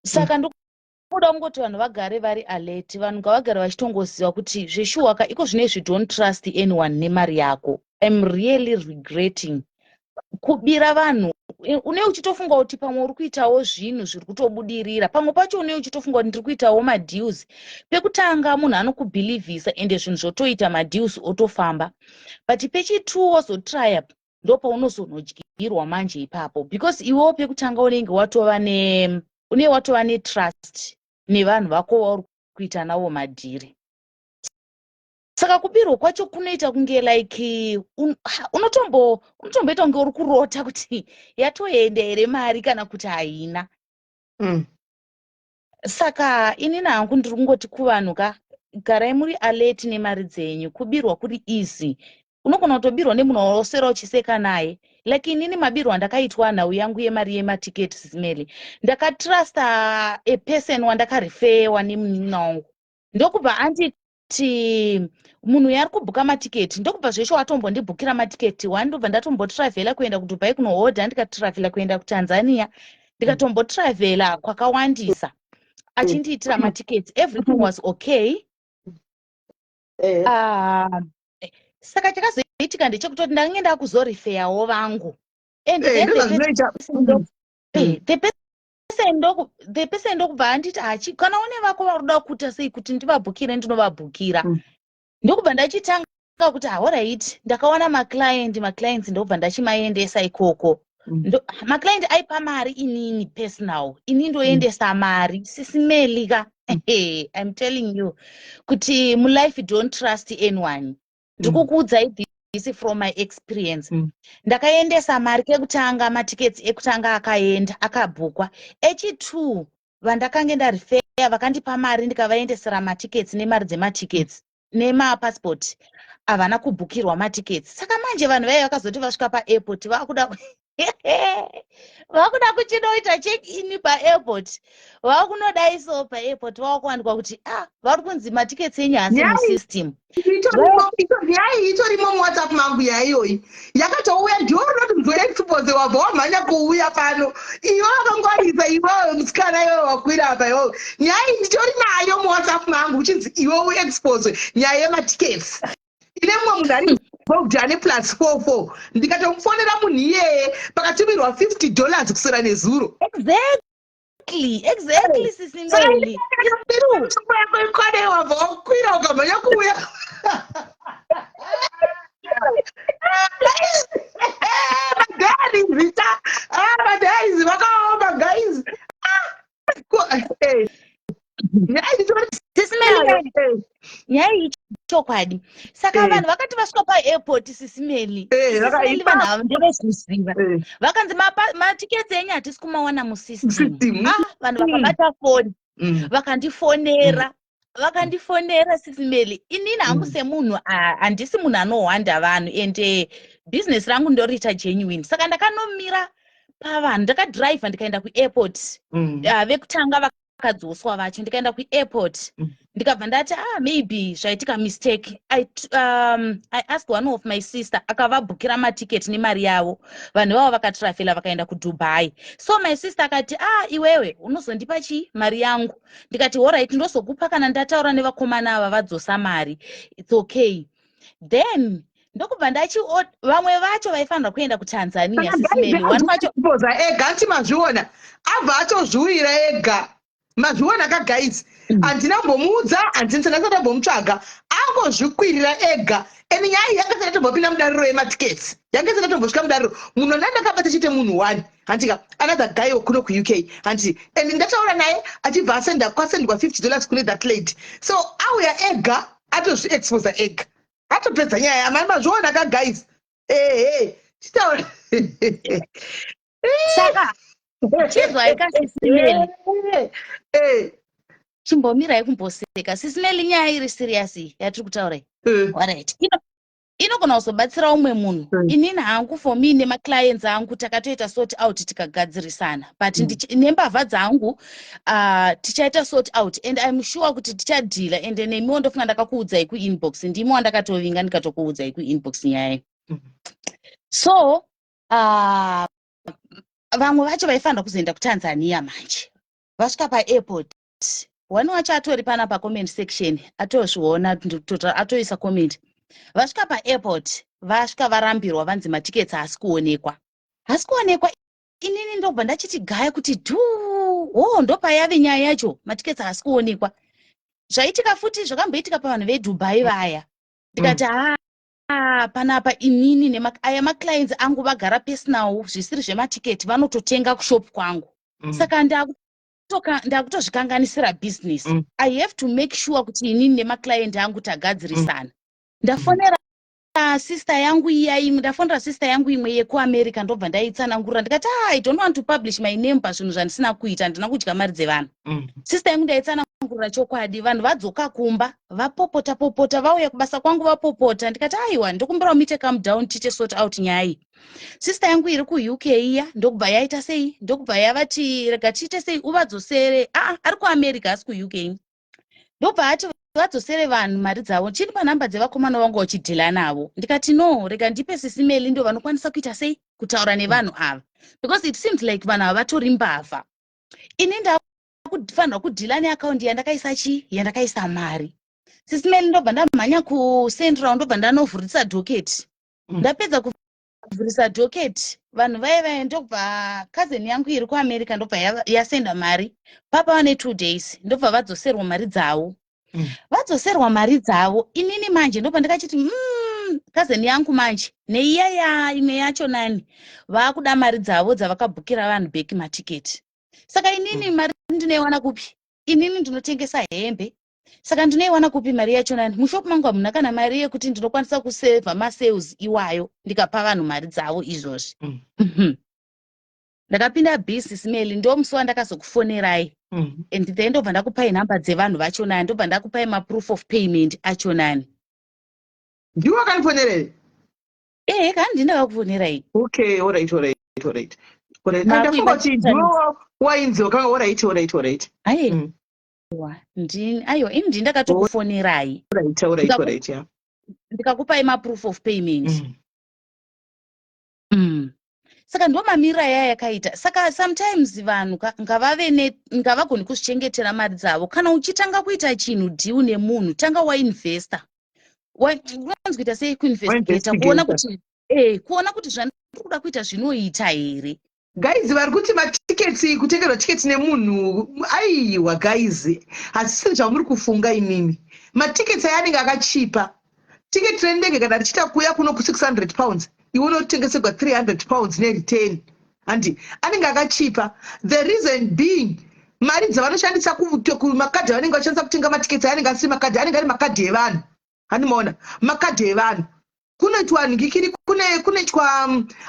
Saka ndokuda kungoti vanhu vagare vari alert, vanhu ngavagare vachitongoziva kuti zveshuwa ka iko zvinezvi don't trust anyone nemari yako. I'm really regretting kubira vanhu. Une uchitofunga kuti pamwe uri kuitawo zvinhu zviri kutobudirira, pamwe pacho une uchitofunga kuti ndiri kuitawo madeals. Pekutanga munhu anokubhilivhisa ende zvinhu zvotoita, madeals otofamba, but pechitu wozotrya, ndopaunozonodyirwa manje ipapo, because iwewo pekutanga unenge watova ne une watova netrust nevanhu vako vauri kuita navo madhiri. Saka kubirwa kwacho kunoita kunge like unotomboita kunge uri kurota kuti yatoenda here mari kana kuti haina. Saka inini hangu ndiri kungoti kuvanhu ka, garai muri alert nemari dzenyu. Kubirwa kuri easy. Unogona kutobirwa nemunhu wauswera uchiseka naye. Like inini mabirwa andakaitwa nhau yangu yemari yematiketi, Sis Melly, ndakatrusta a person wandakarifewa nemunin'ina wangu, ndokubva anditi munhu uyu ari kubhuka matiketi. Ndokubva zveshe watombondibhukira matiketi one, ndobva ndatombotravhela kuenda kuDubai kunohodha, ndikatravhela kuenda kuTanzania, ndikatombotravhela kwakawandisa achindiitira matiketi. Everything was okay. Saka chakazoitika ndechekutoti ndange ndakuzorifeyawo vangu and then the ndozvazvinoita. The person ndokubva anditi, hachi kana une vako vari kuda kuita sei kuti ndivabhukire, ndinovabhukira. Ndokubva ndachitanga kuti, alright, ndakawana maclient, maclients ndokubva ndachimaendesa ikoko. Maclient aipa mari inini personal, ini ndoendesa mari. Sis Melly ka, I'm telling you kuti mulife don't trust anyone. Ndiri kukuudzai this from my experience. Ndakaendesa mari kekutanga, matiketsi ekutanga akaenda, akabhukwa. Echi2 vandakange ndarifeya vakandipa mari, ndikavaendesera matiketsi nemari dzematiketsi nemapasipoti, havana kubhukirwa matiketsi. Saka manje vanhu vaiva vakazoti vasvika paairport, vakuda kuchinoita check in paairport, vakunodaiso paairport, vakuwanikwa kuti, ah, vari kunzi matiketsi enyu haasi musystem. Nyaya itorimo muWhatsApp mangu, nyaya iyoyi yakatouya. Ndiwo rinoti mzore expose, wabva wamhanya kuuya pano iwe wakangwarisa, iwewe musikana, iwewe wakwira apa iwewe. Nyaya iyi nditori nayo muWhatsApp mangu, uchinzi iwe uexpose nyaya yematiketsi ine mumwe munhu ari involved ane +44. Ndikatomufonera munhu iyeye, pakatumirwa $50 kuswera nezuro. Exactly, Sis Melly. Yako ikwane, wabva wakwira ukamhanya kuuya. Madiaries zita, madiaries vakaoma, guys. Sis Melly, nyaya iyi chokwadi. Saka vanhu vakati vasvika paairport, Sis Melly, Sis Melly, vanhu ava ndevezviziva, vakanzi matiketsi enyu hatisi kumawana musystem. System. Ah, vanhu vakabata foni, vakandifonera, vakandifonera. Sis Melly, inini hangu semunhu, ah, handisi munhu anohwanda vanhu, ende business rangu ndoriita genuine. Saka ndakanomira pavanhu, ndakadhiraivha ndikaenda kuairport. Ah, vekutanga vakadzoswa vacho, ndikaenda kuairport, ndikabva ndati, ah, maybe zvaitika mistake. I asked one of my sister, akavabhukira matiketi nemari yavo. Vanhu ivavo vakatrafela vakaenda kuDubai. So my sister akati, ah, iwewe unozondipa chii mari yangu? Ndikati, alright, ndozokupa kana ndataura nevakomana ava vadzosa mari. It's okay. Then ndokubva ndachi vamwe vacho vaifanira kuenda kuTanzania, Sis Melly, one wacho poza ega ati mazviona, abva atozviuyira ega. Mazviona ka, guys? Handina kumbomuudza, handina ndasati ambomutsvaga, angozvikwirira ega. And nyaya iyi yanga isati yatombopinda mudariro yematiketsi, yanga isati yatombosvika mudariro. Munhu wanda ndakabata chete munhu one, handika, another guy wekuno kuUK, handiti? And ndataura naye achibva asenda, kwasendwa $50 kune that lady. So auya ega, atozviexposa ega, atopedza nyaya. Amai, mazviona ka, guys? Ehe, chitaura. Saka chizwai ka, Sis Melly. Chimbomirai kumboseka, Sis Melly. Nyaya iri serious iyi yatiri kutaura iyi. Alright, inogona kuzobatsira umwe munhu. Inini hangu, for me nemaclients angu, takatoita sort out, tikagadzirisana, but nembavha dzangu tichaita sort out and I'm sure kuti tichadhila. And nemiwo ndofunga ndakakuudzai kuinbox, ndimi wandakatovinga ndikatokuudzai kuinbox nyaya iyi. So vamwe vacho vaifanira kuzoenda kuTanzania, manje vasvika paairport, one wacho atori pana pacomment section, atozviona, atoisa comment. Vasvika paairport, vasvika varambirwa, vanzi matiketsi haasi kuonekwa, haasi kuonekwa. Inini ndobva ndachiti gaya kuti dhu o, ndopayave nyaya yacho, matiketsi haasi kuonekwa. Zvaitika futi, zvakamboitika pavanhu veDubai vaya. Ndikati, haa, panapa inini aya maclients angu vagara personal, zvisiri zvematiketi, vanototenga kushop kwangu. Saka ndakutozvikanganisira business. I have to make sure kuti inini nemaclient angu tagadzirisana. Ndafonera. Sister yangu iya imwe, ndafonera sister yangu imwe yekuAmerica, ndobva ndaitsanangurira ndikati, "Ah, I don't want to publish my name pazvinhu zvandisina kuita. Handina kudya mari dzevanhu." Sister yangu ndaitsanangurira chokwadi. Vanhu vadzoka kumba, vapopota popota, vauya kubasa kwangu vapopota. Ndikati, "Aiwa, ndokumbirawo muite calm down, tiite sort out nyaya iyi." Sister yangu iri kuUK iya ndokubva yaita sei, ndokubva yavati, "Rega tiite sei, uvadzosere." Aa, ari kuAmerica, asi kuUK. Ndobva ati vadzosere vanhu mari dzavo. Chiri panhamba dzevakomana vangu vachidhila navo. Ndikati, "No, rega ndipe Sisi Meli, ndo vanokwanisa kuita sei, kutaura nevanhu ava, because it seems like vanhu ava vatori mbavha. Ini ndakufanirwa kudhila neakaundi yandakaisa chii, yandakaisa mari." Sisi Meli, ndobva ndamhanya kuCentral, ndobva ndanovhurisa docket. Ndapedza kuvhurisa docket, vanhu vaiva vaya, ndobva cousin yangu iri kuAmerica ndobva yasenda mari papa vane 2 days, ndobva vadzoserwa mari dzavo. Vadzoserwa mari dzavo, inini manje ndobva ndikachiti, cousin yangu manje neiya ya imwe yacho nani vaakuda mari dzavo dzavakabhukira vanhu back matiketi. Saka inini mari ndinoiwana kupi? Inini ndinotengesa hembe, saka ndinoiwana kupi mari yacho nani? Mushopu mangu hamuna kana mari yekuti ndinokwanisa kusevha masales iwayo ndikapa vanhu mari dzavo izvozvi." Ndakapinda business mail, ndo musi wandakazokufonerai. And then ndobva ndakupai nhamba dzevanhu vacho nani, ndobva ndakupai maproof of payment acho nani. Ndiwe wakandifonera here? Ehe, kana ndini ndakakufonerai. Okay, alright. Ndafunga kuti ndiwe wainzi wakanga. Alright. Aiwa, ndini, aiwa, ini ndini ndakatokufonerai. Alright, yeah. Ndikakupai maproof of payment. Saka ndo mamiriro aya yakaita. Saka sometimes vanhu ngavave ngavagoni kuzvichengetera mari dzavo. Kana uchitanga kuita chinhu, deal nemunhu, tanga wainvesta, unonzi kuita sei, kuinvestigata, kuona kuti kuona kuti zvandiri kuda kuita zvinoita here. Guys, vari kuti matiketi, kutengerwa tiketi nemunhu, aiwa guys, hazisiri zvamuri kufunga imimi. Matiketi aya anenge akachipa. Tiketi rendege kana richiita kuuya kuno ku£600, iwe unotengeserwa £300 nereturn, handi? Anenge akachipa. The reason being, mari dzavanoshandisa, kumakadhi avanenge vachishandisa kutenga matiketi aya, anenge asiri makadhi, anenge ari makadhi evanhu, handimaona? Makadhi evanhu kunoitwa nhikiri, kunoitwa,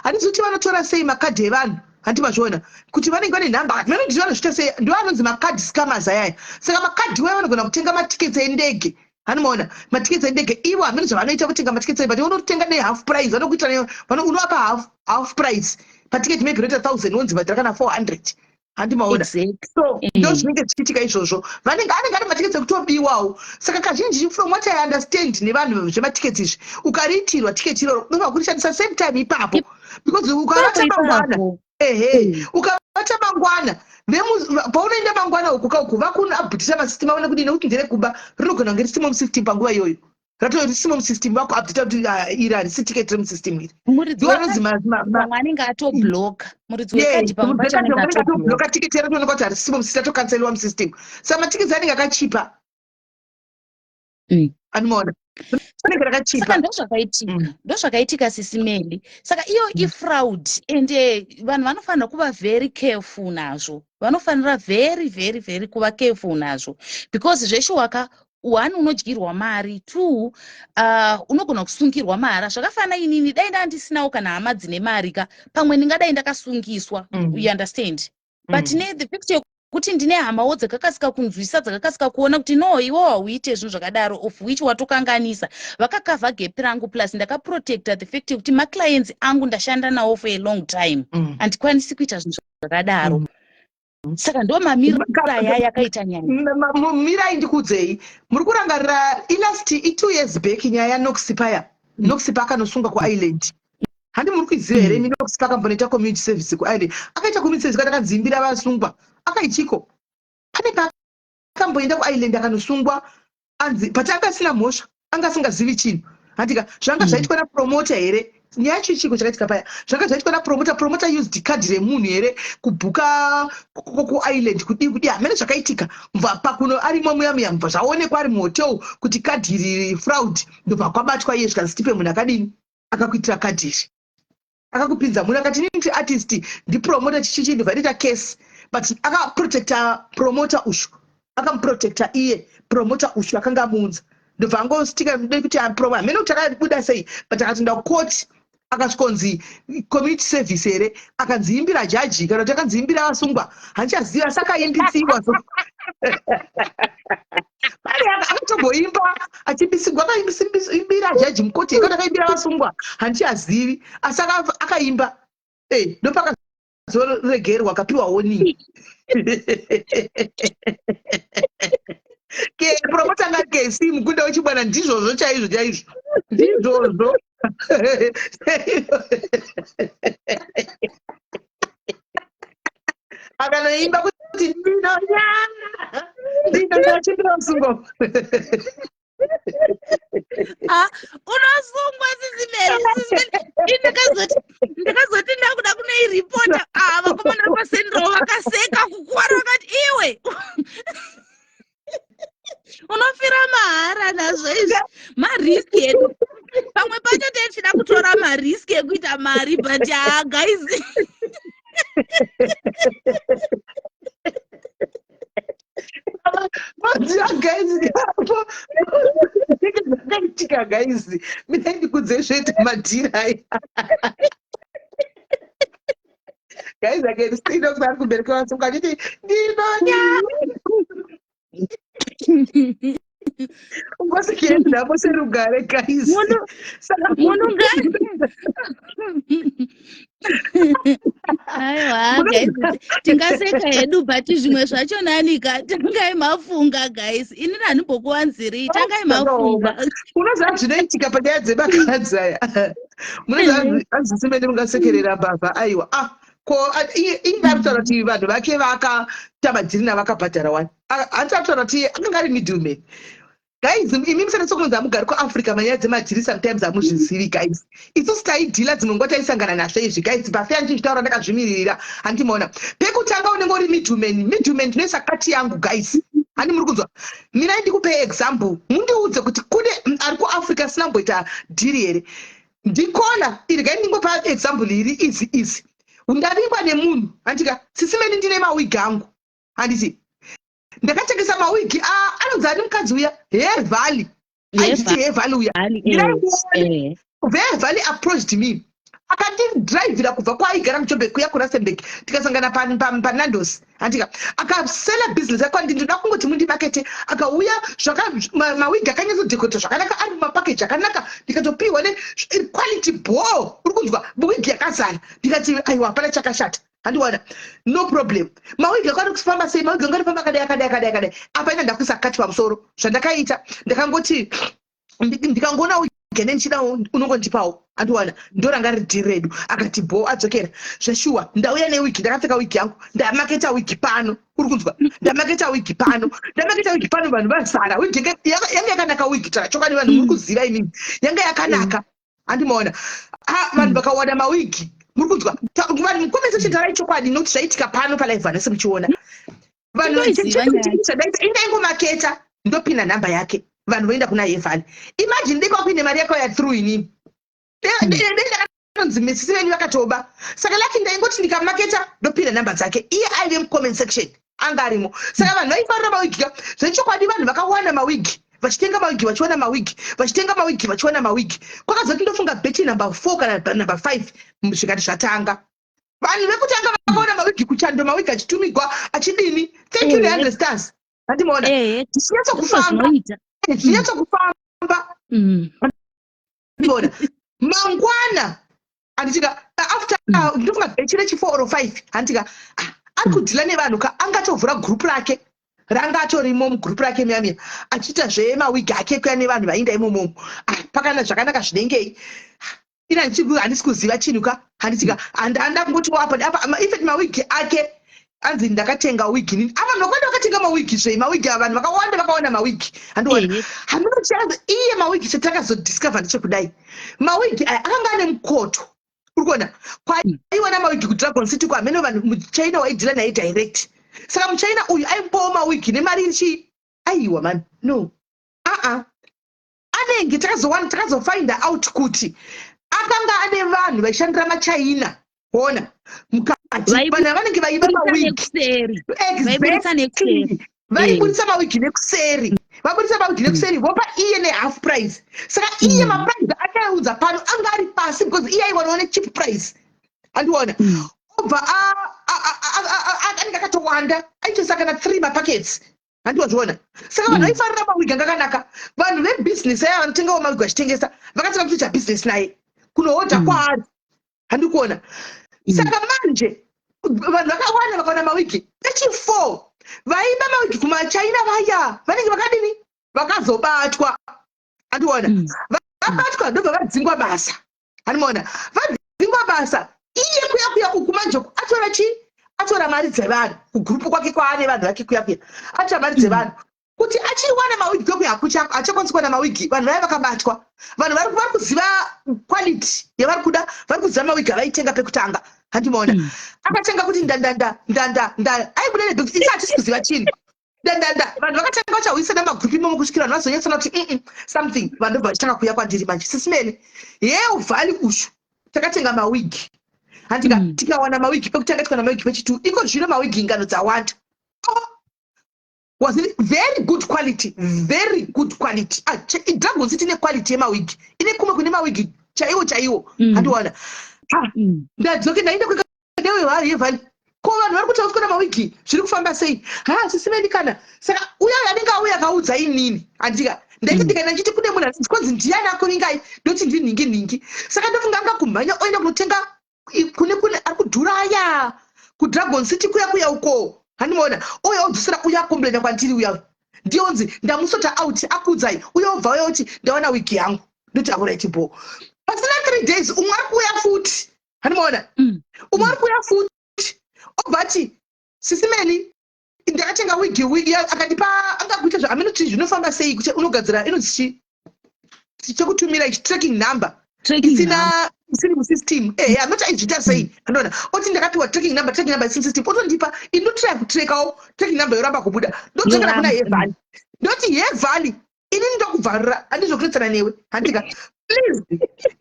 handizi kuti vanotora sei makadhi evanhu, handi mazviona kuti vanenge vane nhamba, vanoti vanozviita sei? Ndo anonzi makadhi scammers ayaya. Saka makadhi waya vanogona kutenga matiketi endege, handimaona? Matiketi endege ivo hamene zvavanoita kutenga matiketi, but unotenga nehalf price, vanokuita unovapa half price patiketi, maybe rate 1000, wonzi bhadhara kana 400, handimaona? So ndo zvinenge zvichiitika izvozvo. Vanenge anenge ari matiketi ekutobiwawo. Saka kazhinji, from what I understand nevanhu zvematiketi izvi, ukariitirwa tiketi iroro, unobva kurishandisa same time ipapo, because ukavata mangwana, ehe, ukavata mangwana, paunoenda mangwana uku kauku, vakuabhutisa masystem aone kudini, nekuti nderekuba, rinogona kunge risimo musystem panguva iyoyo, rato risimo musystem, vakuupdata kuti, "Ah, iri harisi tiketi remusystem iri." Muridzi wepamwe anenge atobloka, muridzi wekadhi pamwe pacho anenge atobloka tiketi ratooneka kuti harisimo musystem, atokanseliwa musystem. Saka matiketi anenge akachipa, anomaona, rinenge rakachipa. Saka ndozvakaitika, ndozvakaitika, Sisi Meli. Saka iyo ifraud, ende vanhu vanofanira kuva very careful nazvo. Vanofanira very very very kuva careful nazvo, because zveshuwaka, one, unodyirwa mari; two, unogona kusungirwa mahara. Zvakafanana inini, dai ndandisinawo kana hama dzine mari ka, pamwe ndingadai ndakasungiswa. You understand? But ne the fact yekuti ndine hamawo dzakakasika kunzwisa, dzakakasika kuona kuti no, iwo hauite zvinhu zvakadaro, of which watokanganisa, vakakavha gap rangu. Plus ndakaprotecta the fact yekuti maclients angu ndashanda nawo for a long time, handikwanisi kuita zvinhu zvakadaro. Saka ndo mamiriro aya yakaita nyaya. Mirai ndikuudzei. Muri kurangarira ilast i2 years back, nyaya yaNox paya? Nox paakanosungwa kuIreland, handi muri kuiziva here imi? Nox pakambonoita community service kuIreland, akaita community service kana akanzimbira vasungwa, akaichiko pane paakamboenda kuIreland akanosungwa, anzi but anga asina mhosva, anga asingazivi chinhu, handika? Zvanga zvaitwa napromoter here? Nyaya yacho ichiko chakaitika paya, zvanga zvaitwa napromoter. Promoter used kadhi remunhu here kubhuka kuIreland, kudii kudii, hamene zvakaitika. Mubva pakuno arimo muya muya, mubva zvaonekwa ari muhotel kuti kadhi iri fraud, ndobva kwabatwa iye, zvikanzi, "Tipe munhu akadini, akakuitira kadhi iri, akakupinza munhu." Akati, "Inini artist, ndipromoter chichichi." Ndobva ndiita case, but akaprotecta promoter ushu, akamuprotecta iye promoter ushu akanga amuunza. Ndobva angostika kuti apromo hamene kuti akabuda sei, but akatoenda kucourt, akasvikonzi community service here, akanzi imbira jaji kana kuti akanzi imbira vasungwa, handichaziva, asi akaimbisiwa. So pane akatomboimba achimbisigwa, akaimbira jaji mukoti kana akaimbira vasungwa, handichazivi, asi akaimba. Ndopakazoregerwa, akapiwa warning. Ke promota nga kesi mukunda wechibwana, ndizvozvo chaizvo chaizvo, ndizvozvo. Akanoimba kuti ndinonyara, ndinonyara, chimbira vasungwa. Ah, unosungwa Sisi Mary. Ndakazoti ndakuda kunoiripota. Ah, vakomana vepasendro vakaseka kukuvara, vakati iwe unofira mahara nazvo izvi, mariski edu. Pamwe pacho tichida kutora mariski ekuita mari, but ah, guys. Maziva guys, zvakaitika guys, mina ndikudze zvete madhiri aya guys. I can see ndokuti ari kumberi kwevasungwa achiti ndinonya ungosikiendapo serugare guys. Munhu aiwa guys, tingaseka hedu, but zvimwe zvacho nanika tangai mafunga guys. Inini handimbokuwanzirei, tangai mafunga. Unoziva zvinoitika panyaya dzebakadzi aya, munoziva hanzisimene mungasekerera mbavha. Aiwa, ah, ko iye ari kutaura kuti vanhu vake vakatamba dhiri navakabhadhara wani. Hanzi ari kutaura kuti iye akanga ari middleman. Guys, imi musanatsa kunonzi hamugari kuAfrica, manyaya dzemadhiri sometimes hamuzvizivi guys. Isusu taidhila, dzimwe nguva taisangana nazvo izvi guys. Pafeya ndichizvitaura ndakazvimiririra, handimaona pekutanga unenge uri middleman. Middleman ndinoisa kati yangu guys, handi muri kunzwa? Mirai ndikupei example, mundiudze kuti kune ari kuAfrica asina kumboita dhiri here. Ndikona iri gai, ndingopa example iri easy easy. Ndavingwa nemunhu, handika sisimeni, ndine mawigi angu, handiti ndakatengesa mawigi anonzi ani mukadzi uya, Hair Valley, aititi Hair Valley uya. Hair Valley approached me, akandidrivhira kubva kwaaigara muJobek kuya kuRustenburg, tikasangana paNandos, handika akasela business yako, andi ndoda kungoti mundimakete. Akauya mawigi akanyatsodhekota zvakanaka, ari mumapakeji akanaka, ndikatopiwa nequality ball, uri kunzwa, wigi yakazara. Ndikati aiwa, hapana chakashata, handiwana no problem. Mawigi ako ari kufamba sei? Mawigi angu arifamba akadai akadai akadai akadai. Apa ina ndakuisa kati pamusoro. Zvandakaita, ndakangoti ndikangoona wigi ndichida unongondipawo, andiwana ndoranga riri dhiri redu. Akati bo, adzokera zveshuwa. Ndauya newigi, ndakapfeka wigi yangu, ndamaketa wigi pano, uri kunzwa, ndamaketa wigi pano, ndamaketa wigi pano, vanhu vazara. Wigi yanga yakanaka, wigi tara chokwadi, vanhu muri kuziva imimi, yanga yakanaka, handimaona. Vanhu vakawana mawigi, muri kunzwa, vanhu mucomment section tarai chokwadi, nokuti zvaitika pano palive, vanhu vese muchiona. Vanhu indaingomaketa, ndopinda nhamba yake, vanhu voenda kuna Yevhali. Imagine dei kwakuine mari yakauya through inini, ndakatonzi misisi venyu vakatoba. Saka lucky ndaingoti ndikamaketa ndopinda nhamba dzake, iye aive mucomment section, anga arimo. Saka vanhu vaifarira mawigi ka zvechokwadi, vanhu vakawana mawigi, vachitenga mawigi, vachiwana mawigi, vachitenga mawigi, vachiwana mawigi. Kwakazoti ndofunga batch number 4 kana number 5 zvikati zvatanga, vanhu vekutanga vakaona mawigi kuchando, mawigi achitumigwa achidini. Thank you ne100 stars, handimaona zvichinyatsa kufamba, zvichinyatsa kufamba. Ndiona mangwana, handitika, after ndofunga batch rechi4 or 5, handitika ari kudhila nevanhu ka, angatovhura group rake, ranga atorimo mugroup rake muyamiya, achiita zvemawigi ake kuya nevanhu vainda imomomo. Pakana zvakanaka zvinengei, ina handisi kuziva chinhu ka, handitika handa kungoti apa apa in fact mawigi ake anzi ndakatenga wigi nini. Ava vanhu vakawanda vakatenga mawigi zvei, mawigi ava vanhu vakawanda vakawana mawigi, handiona handinochianzi iye mawigi. Chatakazodiscover ndechekudai, mawigi aya akanga ane mukoto, uri kuona, kwaiwana mawigi kuDragon City kwamene vanhu muchina waidhila naye direct. Saka muchina uyu aimupawo mawigi nemari iri chii? Aiwa mani, no, aa anenge takazowana, takazofinda out kuti akanga ane vanhu vaishandira machina ona mukati, vanhu vanenge vaiba mawigi. Vaiburitsa nekuseri. Vaiburitsa mawigi nekuseri, vaburitsa mawigi nekuseri, vopa iye nehalf price. Saka iye maprice achaiudza pano anga ari pasi because iye aiwanawo necheap price, andiona. Obva anenge akatowanda, aitoisa kana three mapackets, handiwazviona. Saka vanhu vaifarira mawigi anga akanaka. Vanhu vebhizinesi aya vanotengawo mawigi vachitengesa vakatanga kutoita bhizinesi naye, kunohodha kwaari, handikuona. Saka manje vanhu vakawanda vakaona mawigi echi4 vaimba mawigi kumachina vaya vanenge vakadini, vakazobatwa, handiona. Vabatwa, ndobva vadzingwa basa, handimaona. Vadzingwa basa, iye kuya kuya uku manje atora chi atora mari dzevanhu kugurupu kwake kwaane vanhu vake kuya kuya, atora mari dzevanhu kuti achiwana mawigi kwekuya. Achakwanisi kuwana mawigi. Vanhu vaya vakabatwa, vanhu vari kuziva quality yavari kuda, vari kuziva mawigi avaitenga pekutanga, handimaona. Akatenga kuti ndandanda ndanda nda, aibuda nebhegi, isi hatisi kuziva chinhu, ndandanda. Vanhu vakatanga vachauyisana magurupu imomo kusvikira vanhu vazonyatsona kuti something. Vanhu ndobva vachitanga kuuya kwandiri manje, "Sis Melly, yeuvhali ushu takatenga mawigi, handika? Tikawana mawigi pekutanga, tikawana mawigi pechitu, iko zvino mawigi ingano dzawanda." Oh, was it very good quality, very good quality. Ah, Dragon City ine quality yemawigi, ine kumwe kune mawigi chaiwo chaiwo. Handiwana. Ah, ndadzoke ndaenda kudewe yevhali, ko vanhu vari kuti kuona mawigi zviri kufamba sei? Ha, Sis Melly, kana saka uya anenge auya akaudza inini, handika? Ndaiti ndikaenda ndichiti kune munhu anonzi konzi ndiani akuringai, ndoti ndinhingi nhingi. Saka ndofunga anga kumhanya oenda kunotenga kune ari kudhura aya kuDragon City kuya kuya uko, handimaona. Uya odzosera, uya akomplaina kwandiri, uya ndionzi ndamusota out, akuudzai uya, obva uya oti ndawana wigi yangu. Ndoti alright bo. Pasina 3 days umwe ari kuuya futi, handimaona. Umwe ari kuuya futi, obva ati, "Sis Melly, ndakatenga wigi." Akandipa, angakuita zva amene kuti zvinofamba sei kuti unogadzira inonzi chi chekutumira ichi, tracking number Tracking. Isina, isiri musystem. Anoti aizviita sei, andoona oti ndakapiwa tracking number, tracking number isiri musystem. Otondipa, indotry kutrekawo tracking number, yoramba kubuda. Ndodzokera kuna Yoramba. Yevhali, ndoti, "Yevhali, inini ndokubvarura, handizvokuretsana newe, handika? Please,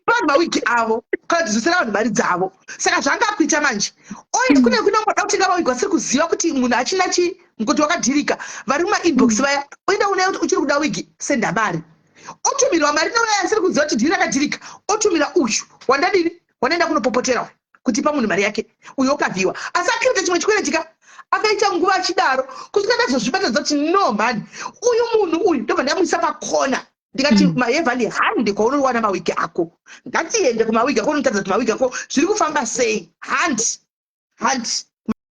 vanhu mawigi avo, kana tidzosera vanhu mari dzavo." Saka zvanga akuita manje, oye kune kunomboda kutenga mawigi vasiri kuziva kuti munhu achina chi mukoti wakadhirika, vari mumainbox vaya, oenda unaye kuti uchiri kuda wigi, senda mari. Otumirwa mari neuya asiri kuziva kuti dhiri rakadhirika. Otumira uyu wandadini, wanaenda kunopopotera uyu kuti pa munhu mari yake, uyo okavhiwa asi akirita chimwe chikwereti ka. Akaita nguva achidaro kusvika ndazozvibatadza kuti no mani, uyu munhu uyu, ndobva ndamuisa pakona, ndikati, "Mahevhali, handi kwaunowana mawigi ako, ngatiende kumawigi ako, unotaridza kuti mawigi ako zviri kufamba sei. Handi, handi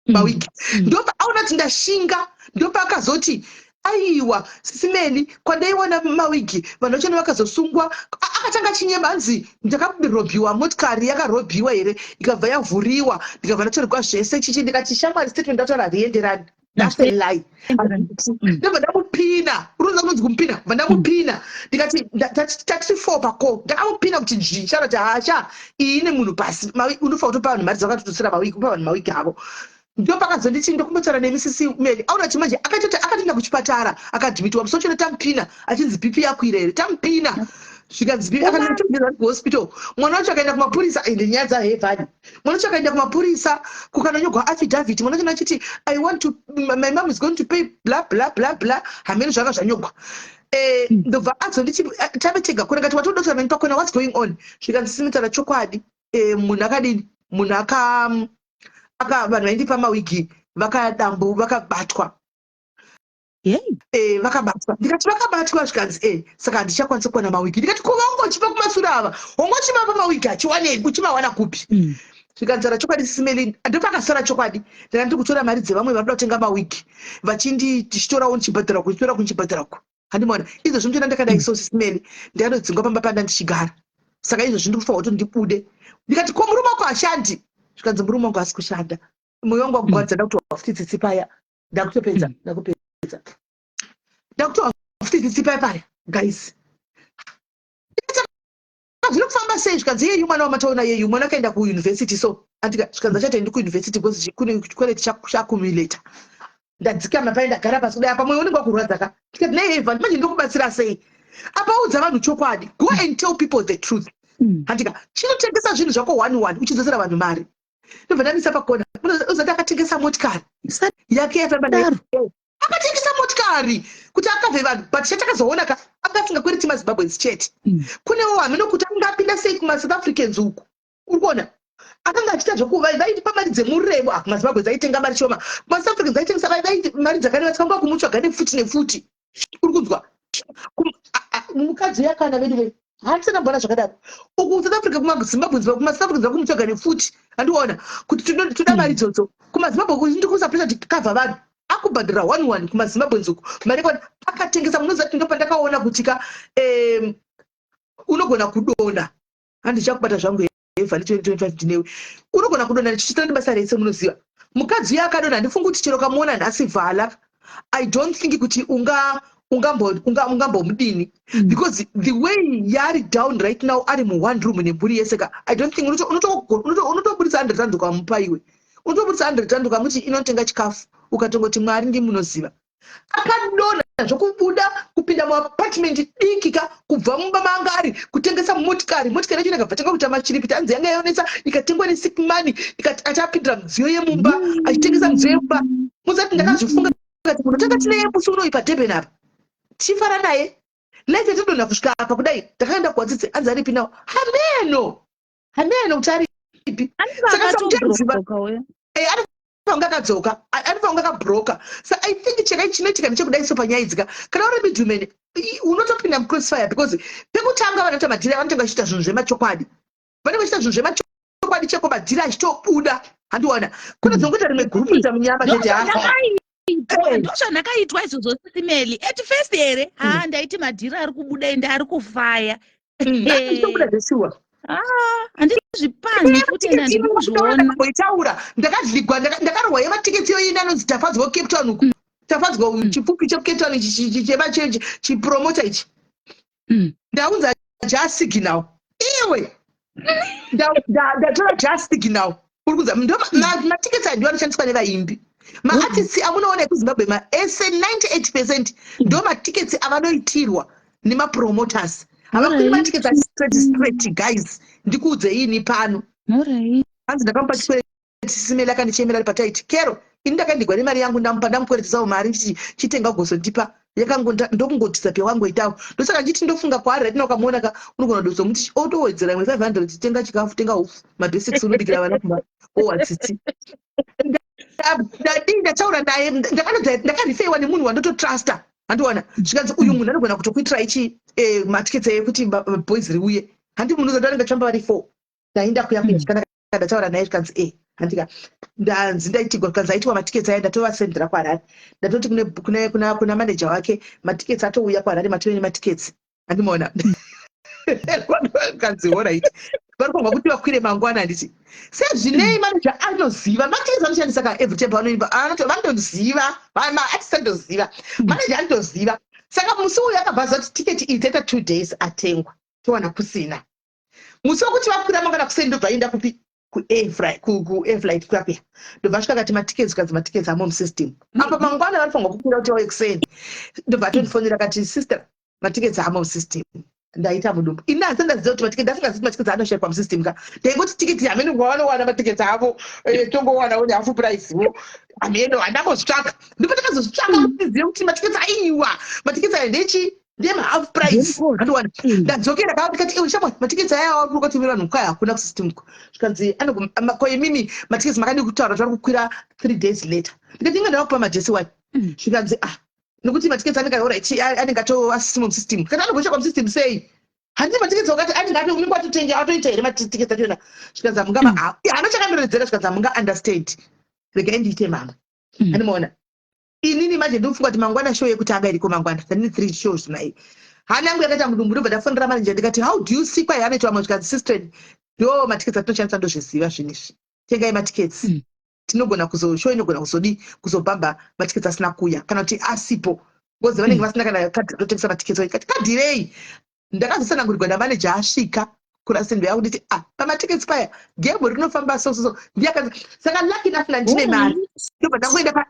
mawigi." Ndobva aona kuti ndashinga, ndopaakazoti, "Aiwa, Sis Melly, kwandaiwana mawigi vanhu vachona vakazosungwa." Akatanga chinyema, hanzi ndakarobhiwa, motikari yakarobhiwa here, ikabva yavhuriwa, ndikabva ndatorerwa zvese chichi. Ndikati, "Shamwari, statement ndataura harienderani, that's a lie." Ndobva ndamupina, unoza kunonzi kumupina, bva ndamupina, ndikati tatiri four pako, ndakamupina kuti dzvi chara kuti hasha iyi ine munhu pasi. Unofanira kutopa vanhu mari dzakatototsera mawigi, kupa vanhu mawigi avo. Ndopakazonditi, "Ndokumbotaura nemi, Sis Melly." Aona kuti manje akatoti akatoenda kuchipatara, akadhimitwa musi wachona. Tamupina achinzi BP yakwira here, tamupina zvikanzi BP, akatoenda kuhospital. Mwana wacho akaenda kumapurisa, ende nyaya dzahevhani, mwana wacho akaenda kumapurisa kukanonyorwa affidavit. Mwana wacho achiti, "I want to, my mom is going to pay bla bla bla bla." Hamene zvanga zvanyogwa. Ndobva azonditi tave tega kona, kati watodotora nani pakona, what's going on? Zvikanzi, "Simitaura chokwadi, munhu akadini, munhu aka vanhu vaindipa mawigi vakadambu, vakabatwa." Vakabatwa. Ndikati, "Vakabatwa?" Zvikanzi, "Saka handichakwanisi kuwana mawigi." Ndikati, "Ko vanga uchipa kumashure ava, wanga uchivapa mawigi achiwanei, uchimawana kupi?" Zvikanzara chokwadi, Sis Melly, ndopakasara chokwadi, ndanga ndiri kutora mari dzevamwe vari kuda kutenga mawigi, vachindi tichitorawo ndichibhadhara ku, ndichitora ku, ndichibhadhara ku, handimaona. Izvozvo ndinoenda ndakadai so, Sis Melly, ndakanodzingwa pamba panda ndichigara. Saka izvozvo ndikufanira kuti ndibude. Ndikati, "Ko murume wako hashandi?" Zvikanzi, "Murume wangu haasi kushanda." Mwoyo wangu wakugwadza, ndakutohwa futi tsitsi paya. Ndakutopedza, ndakupedza, ndakutohwa futi tsitsi paya paya, guys. Zviri kufamba sei? Zvikanzi, "Yeyu mwana wamataona yeyu, mwana akaenda kuuniversity." So andika, zvikanzi, "Achatoendi kuuniversity because kune chikwereti chakumulata." Ndadzikama pai, ndagara pasi kudai, apa mwoyo unenge wakurwadza ka. Ndikati, "Nei manje ndokubatsira sei?" Apa udza vanhu chokwadi, go and tell people the truth, handika? Chinotengesa zvinhu zvako one one, uchidzosera vanhu mari. Ndobva ndamisa pakona, uzati akatengesa motikari yake yafamba nayo. Akatengesa motikari kuti akavhe vanhu, but chatakazoona ka, anga asingakwereti maZimbabweans chete. Kunewo hameno kuti anga apinda sei kumaSouth Africans uku. Uri kuona akanga achiita zvokuva vaitipa mari dzemurebo. Ah, kumaZimbabwe aitenga mari shoma, kumaSouth Africans aitengesa mari dzakareba, tikanga kumutsvaga nepfuti nepfuti. Uri kunzwa? Mukadzi uya kana vedu vedu hatisana mbona zvakadaro uku South Africa, kumaZimbabwe, kumaSouth Africans vakumutsvaga nepfuti. Handiona kuti toda mari idzodzo kumaZimbabwe, ndikusapesa tikavha vanhu akubhadhara one one kumaZimbabweans uku mari yakawanda akatengesa. Munoziva kuti ndopandakaona kuti ka unogona kudonha. Handichakubata zvangu evhali 2025 ndinewe. Unogona kudonha ndichichitira nebasa rese. Munoziva mukadzi uya akadonha, handifungi kuti chero kamuona nhasi vhala, I don't think kuti unga ungambomudini because the way yaari down right now, ari muone room nemhuri yese ka, I don't think unotobudisa R100 ukamupa iwe. Unotobudisa R100 ukamuti inotenga chikafu, ukatongoti Mwari ndimunoziva. Akadonha zvokubuda kupinda muapartment diki ka, kubva mumba maanga ari, kutengesa motikari. Motikari yacho inakabva tanga kuita machiripiti, anzi yanga yaonesa, ikatengwa nesick money, ikati achapindira midziyo yemumba, achitengesa midziyo yemumba. Muzati ndakazvifunga kati munhu tanga tine musi unoyi paDurban apa tichifara naye, life yatodonha kusvika apa kudai. Ndakaenda kuwatsitsi, anzi aripi nawo? Hameno, hameno kuti aripi. Saka sometimes akatobroka uya. Eh, anofanira kunge akadzoka, anofanira kunge akabroka. So I think chaka chinoitika ndechekudai. So panyaya idzika, kana uri middleman, unotopinda mucrossfire, because pekutanga vanoita madhiri vanotanga vachiita zvinhu zvemachokwadi, vanenge vachiita zvinhu zvemachokwadi cheko, madhiri achitobuda. Handiona kune dzongoita rimwe gurupu ita munyama chete hafa. Ndozvandakaitwa izvozvo, Sis Melly. At first here, ha, ndaiti madhiri ari kubuda ende ari kufaya. Achitobuda zveshuwa. Ah, handizvipanhi futi ende handidi kuzviona. Ndakamboitaura, ndakadligwa, ndakarohwa yematiketi yoina anonzi Tafadzwa kuCape Town uku. Tafadzwa chipfupi chekuCape Town ichi, chema chipromota ichi. Ndaunza just signal iwe. Ndatora just signal. Uri kunza ndo matiketi aya ndiwo anoshandiswa nevaimbi, maartists amunoona ekuZimbabwe maese. 98% ndo matiketsi avanoitirwa nemapromoters. Havakwiri matiketsi ari straight straight. Guys, ndikuudze ini pano. Hanzi ndakamupa chikwereti, Sis Melly, akandichemera ari pataiti kero. Ini ndakandigwa nemari yangu, ndamupa, ndamukweretisawo mari ndichiti chitenga ugozondipa. Yakangondokungodisappear wangoitawo. Ndosaka ndichiti ndofunga kwaari ratina ukamuona ka, unogona kudozomuti otowedzera imwe 500, tenga chikafu, tenga upfu, mabasics unobikira vana kumba. Owa tsitsi. Ndadii? Ndataura naye, ndakarifeiwa nemunhu wandototrusta. Handiona zvikanzi uyu munhu anogona kutokuitira ichi matiketsi ekuti boys riuye. Handi munhu vanenge vachifamba vari four. Ndaenda kuya kuya zvikanaka, ndataura naye, zvikanzi e handika ndanzi ndaitigwa, zvikanzi aitiwa matiketsi aya, ndatovasendera kuHarare. Ndatoti kuna manager wake matiketsi atouya kuHarare, matove nematiketsi. Handimaona kanzi alright, vari kuhwa kuti vakwire mangwana. Handiti sezvinei manager anoziva matiketsi anoshandisa ka every time pavanoimba, vanotoziva, maartist anotoziva, manager anotoziva. Saka musi uyu akabva aziva kuti tiketi iyi taita 2 days atengwa, towana kusina. Musi wekuti vakwira mangwana kuseni, ndobva aenda kupi? Kuairflight kuya kuya. Ndobva asvika akati matiketsi, kanzi matiketsi amo musystem apa, mangwana vanofanirwa kukwira kuti vauye kuseni. Ndobva atondifonera akati, "Sister, matiketsi amo musystem." Ndaita mudumbu ini. Handisati ndaziva kuti matiketi, ndasingazivi kuti matiketsi anoshayikwa musystem ka. Ndaingoti tiketi hameno kwavanowana matiketsi avo, tongowanawo nehalf price wo, hameno. Handambozvitsvaka, ndipo ndakazozvitsvaka kuti ndizive kuti matiketsi aiwa, matiketsi aya ndechi ndemahalf price. Handiwana ndadzokera ka, ndikati, "Iwe shamwari, matiketsi aya uri kutumira vanhu kwaya hakuna kusystem ko." Zvikanzi, "Ko imimi matiketsi makadii kutaura kuti vari kukwira 3 days later?" Ndikati, "Inga ndavakupa madhesi wani." Zvikanzi, "Ah, nokuti matiketsi anenge alright, anenge ato asisimo musystem." Kana anogoshaikwa musystem sei? Handiti matiketsi wakati anenge ato unenge watotenga atoita here matiketsi achona? Zvikanzi hamungava hana chakandoredzera. Zvikanzi hamunga understand, regai ndiite mamwe. Handimaona inini manje ndinofunga kuti mangwana show yekutanga iriko mangwana, tandine three shows naye. Hana yangu yakaita mudumbu. Ndobva ndafonera manager ndikati, "How do you see kwai anoitwa mamwe?" Zvikanzi, "Sister, ndo matiketsi atinoshandisa, ndozviziva zvinhu izvi, tengai matiketsi. Tinogona kuzo show inogona kuzodi kuzobhamba matiketsi asina kuuya kana kuti asipo, because vanenge vasina kana kadhi rotengesa matiketsi." Ikati kadhirei? Ndakazotsanangurirwa namaneja asvika kurasendo yangu nditi, "Ah, pamatiketsi paya game rinofamba so so so." Ndiye akanzi saka lucky enough ndine mari, ndobva ndangoenda pa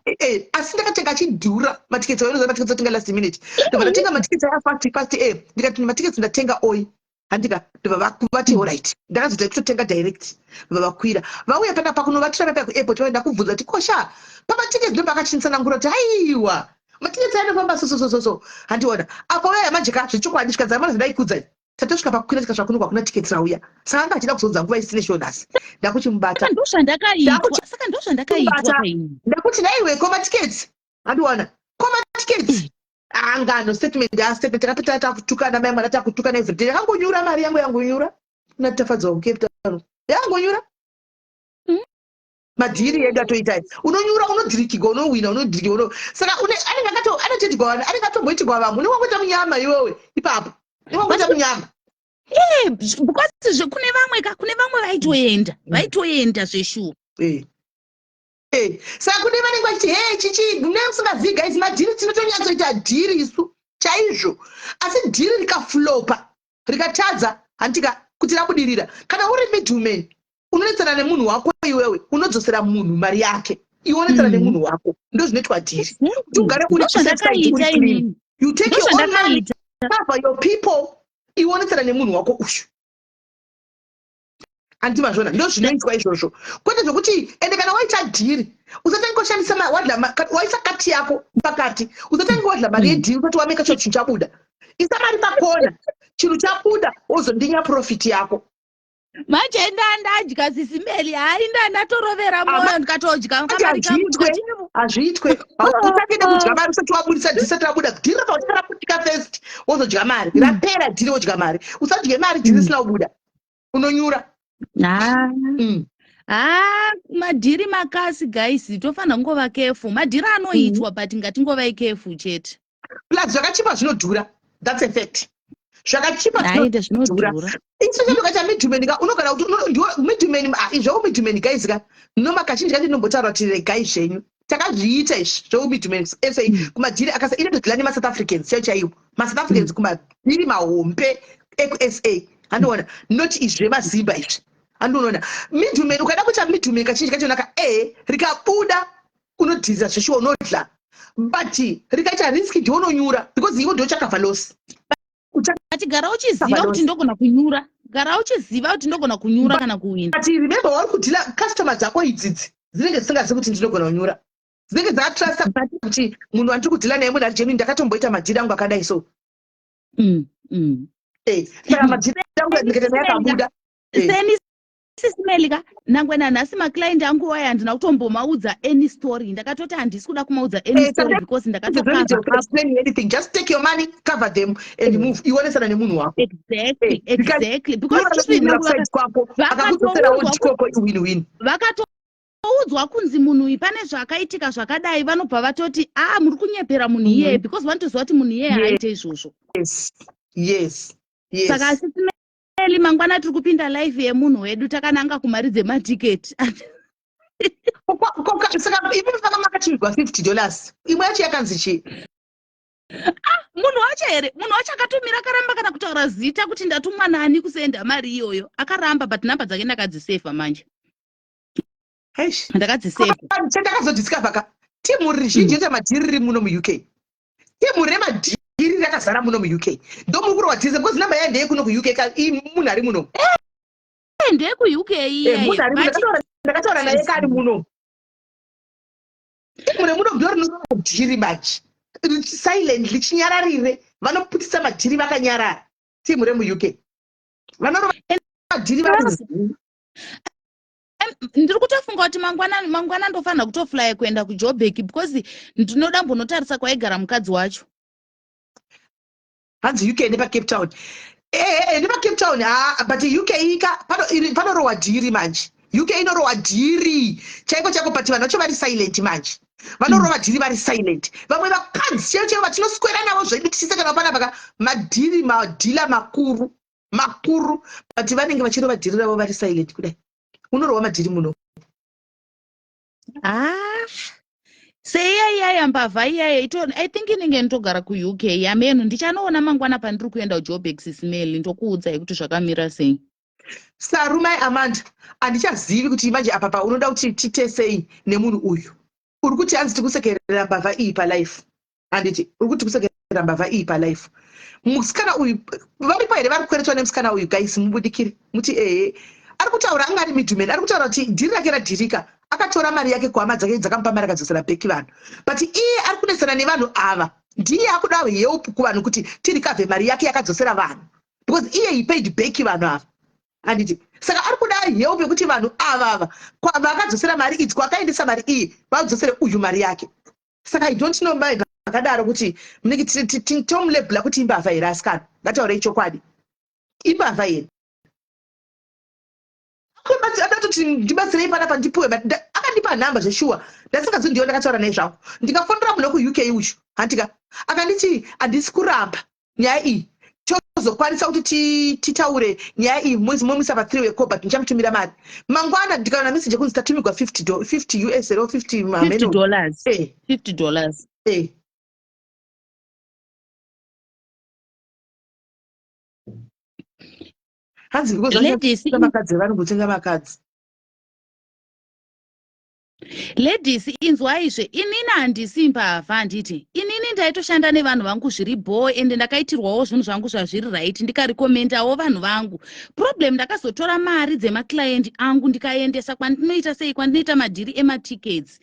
asi ndakatenga achidhura matiketsi ayo. Unoziva matiketsi otenga last minute. Ndobva ndatenga matiketsi aya fast fast. Ndikati matiketsi ndatenga oi, handika? Ndobva vati alright. Ndakazoita kutotenga direct. Ndobva vakwira, vauya panapa kunovatira papa kuairport. Vaenda kubvunza kuti kosha pamatiketsi, ndobva akachinitsanangura kuti aiwa. Matickets anofamba so so so so so. Handiona. Apa uya manje ka zvechokwadi zvikanzi amana zvandaikudza. Tatosvika pakukwira tikasvika kuno kwakuna ticket rauya. Saka anga achida kuzodza nguva isine shonasi. Ndakuchimubata. Saka ndozvandakaitwa. Saka ndozvandakaitwa kaini. Ndakuti naiwe ko matickets. Handiona. Ko matickets. Angano statement ya statement takapita takutukana mai mwana takutukana everyday. Yakangonyura mari yangu yangonyura. Kuna Tafadzwa ku Cape Town. Yangonyura. Madhiri edu atoita unonyura unodhirikigwa unowina unodhirikigwa uno saka une anenge akato anotoitigwa vanhu anenge atomboitigwa vamwe unenge wangoita munyama iwewe ipapo unenge wangoita munyama. Eh, because kune vamwe ka kune vamwe vaitoenda vaitoenda zveshuwa. Eh. Eh, saka kune vanenge vachiti he chichi mune musingazivi guys madhiri tinotonyatsoita dhiri isu chaizvo asi dhiri rikaflopa rikatadza handitika kuti rabudirira kana uri middleman unonetsana nemunhu wako iwewe unodzosera munhu mari yake iwe unetsana nemunhu wako ndozvinoitwa dhiri kuti ugare uri Ndozvandakaita inini. You take your own money, cover your people, iwe unetsana nemunhu wako uyu. Handiti mazvona ndozvinoitwa izvozvo kwete zvekuti ende kana waita dhiri usatange kushandisa wadla waisa kati yako pakati usatange wadla mari yedhiri usati wameka cho chinhu chabuda isa mari pakona chinhu chabuda wozondinya profit yako. Manje ndandadya sisi Meli hayi ndandatorovera moyo ndikatodya kamari kangu ndikati hazviitwe usakende kudya mari usati wabudisa dhiri risati rabuda dhiri rakautanga raputika first wozodya mari rapera dhiri wodya mari usadye mari dhiri risina kubuda unonyura. Haa madhiri makasi guys tofanira kungova careful madhiri anoitwa but ngatingovai careful chete. Plus zvakachipa zvinodhura, that's a fact. Zvakachipa zvinodhura. Especially ukaita middleman ka unogara kuti ndiwe middleman, ah, izvo middleman guys ka noma kazhinji kacho ndinombotaura kuti regai zvenyu takazviita izvi zveumiddleman sa kumadhiri akasa inotodhila nemaSouth Africans chaiwo chaiwo maSouth Africans kumadhiri mahombe ekuSA handiona not izvi zvemazimba izvi handinoona middleman ukada kuita middleman kazhinji kacho naka e rikabuda unodhiriza zveshuwa unodla but rikaita risk ndiwe unonyura because iwe ndiwe uchakavha loss. But gara uchiziva kuti ndogona kunyura gara uchiziva kuti ndogona kunyura kana kuwina. But remember wauri kudhila customer dzako idzidzi dzinenge dzisingazivi kuti ndinogona kunyura dzinenge dzakatrusta kuti munhu wandiri kudhila naye munhu ari genuine ndakatomboita madhiri angu akadai so. Saka madhiri angu ndikaita naye akabuda. Seni Sisi Melly ka nangwe nanhasi maclient angu waya handina kutombomaudza any story ndakatoti handisi kuda kumaudza any Eh, story sometimes because you don't need ndakatokava to up explain anything just take your money cover them and move ionesana nemunhu wako. Exactly, Eh, because exactly because unoona even kuti nangwe upside kwako akakudzoserawo ndikoko win win. Vakatoudzwa kunzi munhu uyu pane zvakaitika zvakadai vanobva vatoti ah muri kunyepera munhu iyeye because vanotoziva kuti munhu iyeye haaite izvozvo. Yes, yes, yes. Saka sisi Eli mangwana tiri kupinda live yemunhu wedu takananga kumari dzematiketi. Saka imi manga makatumirwa $50 imwe yacho yakanzi chii? Ah, munhu wacho here munhu wacho akatumira akaramba kana kutaura zita kuti ndatumwa nani kusenda mari iyoyo akaramba but number dzake ndakadzisefa manje. Eish. Ndakadzisefa. Chandakazodiscover ka timu rizhinji mm. remadhiri riri muno muUK timu remadhiri rakazara muno muUK ndomuri kurova dhiri because number yayo ndeye kuno kuUK ka munhu ari muno. Eh, ndeye kuUK iye. Eh, munhu ari muno ndakataura naye kari muno. Timu remuno ndo rinorova dhiri manje silent lichinyararire vanoputisa madhiri vakanyarara timu remuUK vanorova madhiri vari Ndiri kutofunga kuti mangwana mangwana ndofanira kutoflya kuenda kuJoburg because ndinoda mbonotarisa kwaigara mukadzi wacho. Hanzi UK nepaCape Town. Eh, eh, nepaCape Town ha, but UK ika panorohwa dhiri manje. UK inorohwa dhiri chaiko chaiko, but vanhu vacho vari silent manje. Vanorova dhiri vari silent. Vamwe vakadzi chaivo chaivo vatinoswera navo zvedu tichiseka navo panapa ka madhiri madhila makuru makuru, but vanenge vachirova dhiri ravo vari silent kudai. Unorohwa madhiri muno. Ah, seiya iyaya mbavha iyaya ito I think inenge ndotogara kuUK yameno ndichanoona mangwana pandiri kuenda kuJoburg Sisi Melly ndokuudzai kuti zvakamira sei. Sarumai Amanda, handichazivi kuti manje apa pa unoda kuti titesei nemunhu uyu. Uri kuti hanzi tikusekerera mbavha iyi palife. Handiti uri kuti kusekerera mbavha iyi palife. Musikana uyu varipo here vari kukweretwa nemusikana uyu guys mubudikire muti ehe. Ari kutaura anga ari middleman ari kutaura kuti dhiri rake radhirika. Akatora mari yake kuhama dzake dzakamupa mari akadzosera back vanhu. But iye ari kunetsana nevanhu ava. Ndiye akuda help kuvanhu kuti tirikavhe mari yake yakadzosera vanhu. Because iye he paid back vanhu ava. Handiti? Saka ari kuda help yekuti vanhu ava ava vakadzosera mari idzi kwakaendesa mari iyi vadzosere uyu mari yake. Saka I don't know mai vakadaro kuti munenge tomulabela kuti imbavha here asikana. Ngataurei chokwadi. Imbavha here? Adatoti ndibatsirei panapa ndipiwe but akandipa nhamba zveshuwa ndasingazi ndiyo ndakataura naye zvangu ndikafonera munhu wekuuk uyu hantika akanditi handisi kuramba nyaya iyi tozokwanisa kuti titaure nyaya iyi momuisa pa three way call but ndichamutumira mari mangwana ndikaona message yekunzi tatumigwa 50 us or 50 dollars 50 dollars eh. Hanzi because Ladies, vakadzi vanongotenga vakadzi. Ladies, inzwaizve, inini handisi mbavha handiti. Inini ndaitoshanda nevanhu vangu zviri bhoo ende ndakaitirwawo zvinhu zvangu zvazviri right ndikarekomendawo vanhu vangu. Problem ndakazotora mari dzemaclient angu ndikaendesa kwandinoita sei kwandinoita madhiri ematickets.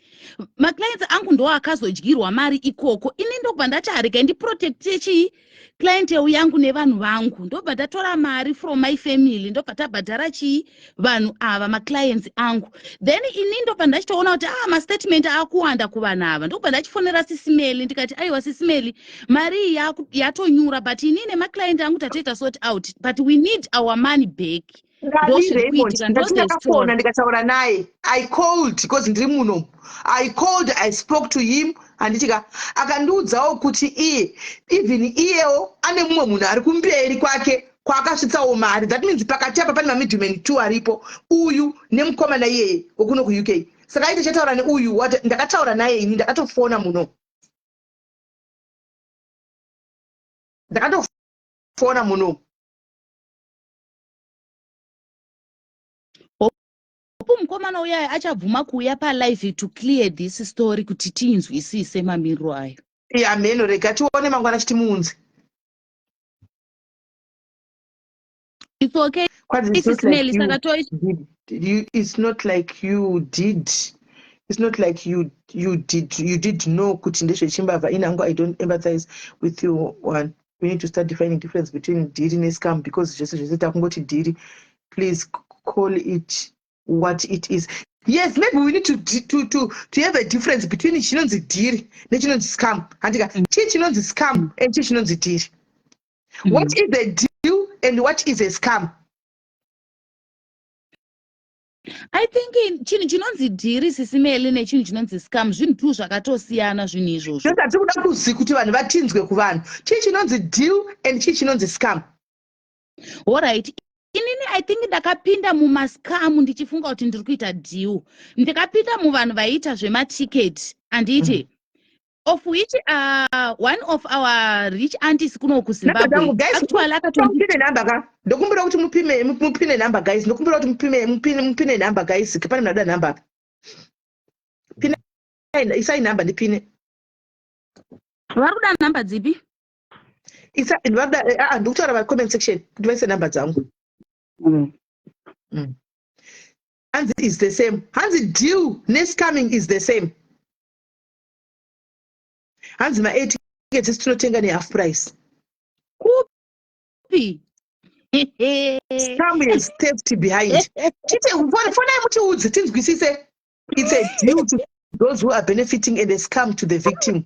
Maclients angu ndo akazodyirwa mari ikoko. Ini ndobva ndati haregai ndiprotecte chii clientele yangu nevanhu vangu ndobva ndatora mari from my family ndobva tabhadhara chii vanhu ava maclients angu then ini ndobva ndachitoona kuti ah mastatement akuwanda kuvanhu ava ndobva ndachifonera sisimeli ndikati aiwa sisimeli mari iyi yatonyura but ini nemaclient angu tatoita sort out but we need our money back. Ndakafona ndikataura naye. I called because ndiri muno. I called, I spoke to him handiti ka akandiudzawo kuti iye even iyewo ane mumwe munhu ari kumberi kwake kwaakasvitsawo mari. That means pakati apa pane mamiddleman 2 aripo, uyu nemukomana iyeye wekuno kuUK. Saka aiti chataura neuyu ndakataura naye ini ndakatofona muno. Ndakatofona muno. Hope mukomana uya achabvuma kuuya palive to clear this story kuti tiinzwisise mamiriro ayo. Ya mheno rega tione mangwana chitimuunze. It's okay. Kwanzi it's not like you did, you, it's not like you did. It's not like you, you did, you did know kuti ndezvechimbavha. Inango I don't empathize with you one. We need to start defining difference between dhiri nescam because zvese zvese takungoti dhiri. Please call it what it is. Yes, maybe we need to have a difference between chinonzi dhiri nechinonzi scam. Handika, chii chinonzi scam and chii chinonzi dhiri. What is a deal and what is a scam? I think chinhu chinonzi dhiri sisimeli nechinhu chinonzi scam zvinhu tu zvakatosiyana zvinhu izvozvo. Ndoda tiri kuda kuzi kuti vanhu vatinzwe kuvanhu. Chii chinonzi deal and chii chinonzi scam? All right. Inini I think ndakapinda mumascam ndichifunga kuti ndiri kuita deal. Ndakapinda muvanhu vaiita zvematiketi anditi. Of which one of our rich aunties kuno kuZimbabwe actually akatondipine number ka. Ndokumbira kuti mupime mupine number guys. Ndokumbira kuti mupime mupine mupine number guys. Pane munhu ada number. Pine isai number ndipine. Vari kuda number dzipi? Isa ndikuda ndikutaura pa comment section kuti vaise number dzangu. Hanzi is the same. Hanzi deal nescamming is the same. Hanzi ma air tickets tinotenga ne half price. Kupi? Scam is theft behind. Tite fonai mutiudze tinzwisise. It's a deal to those who are benefiting and a scam to the victim.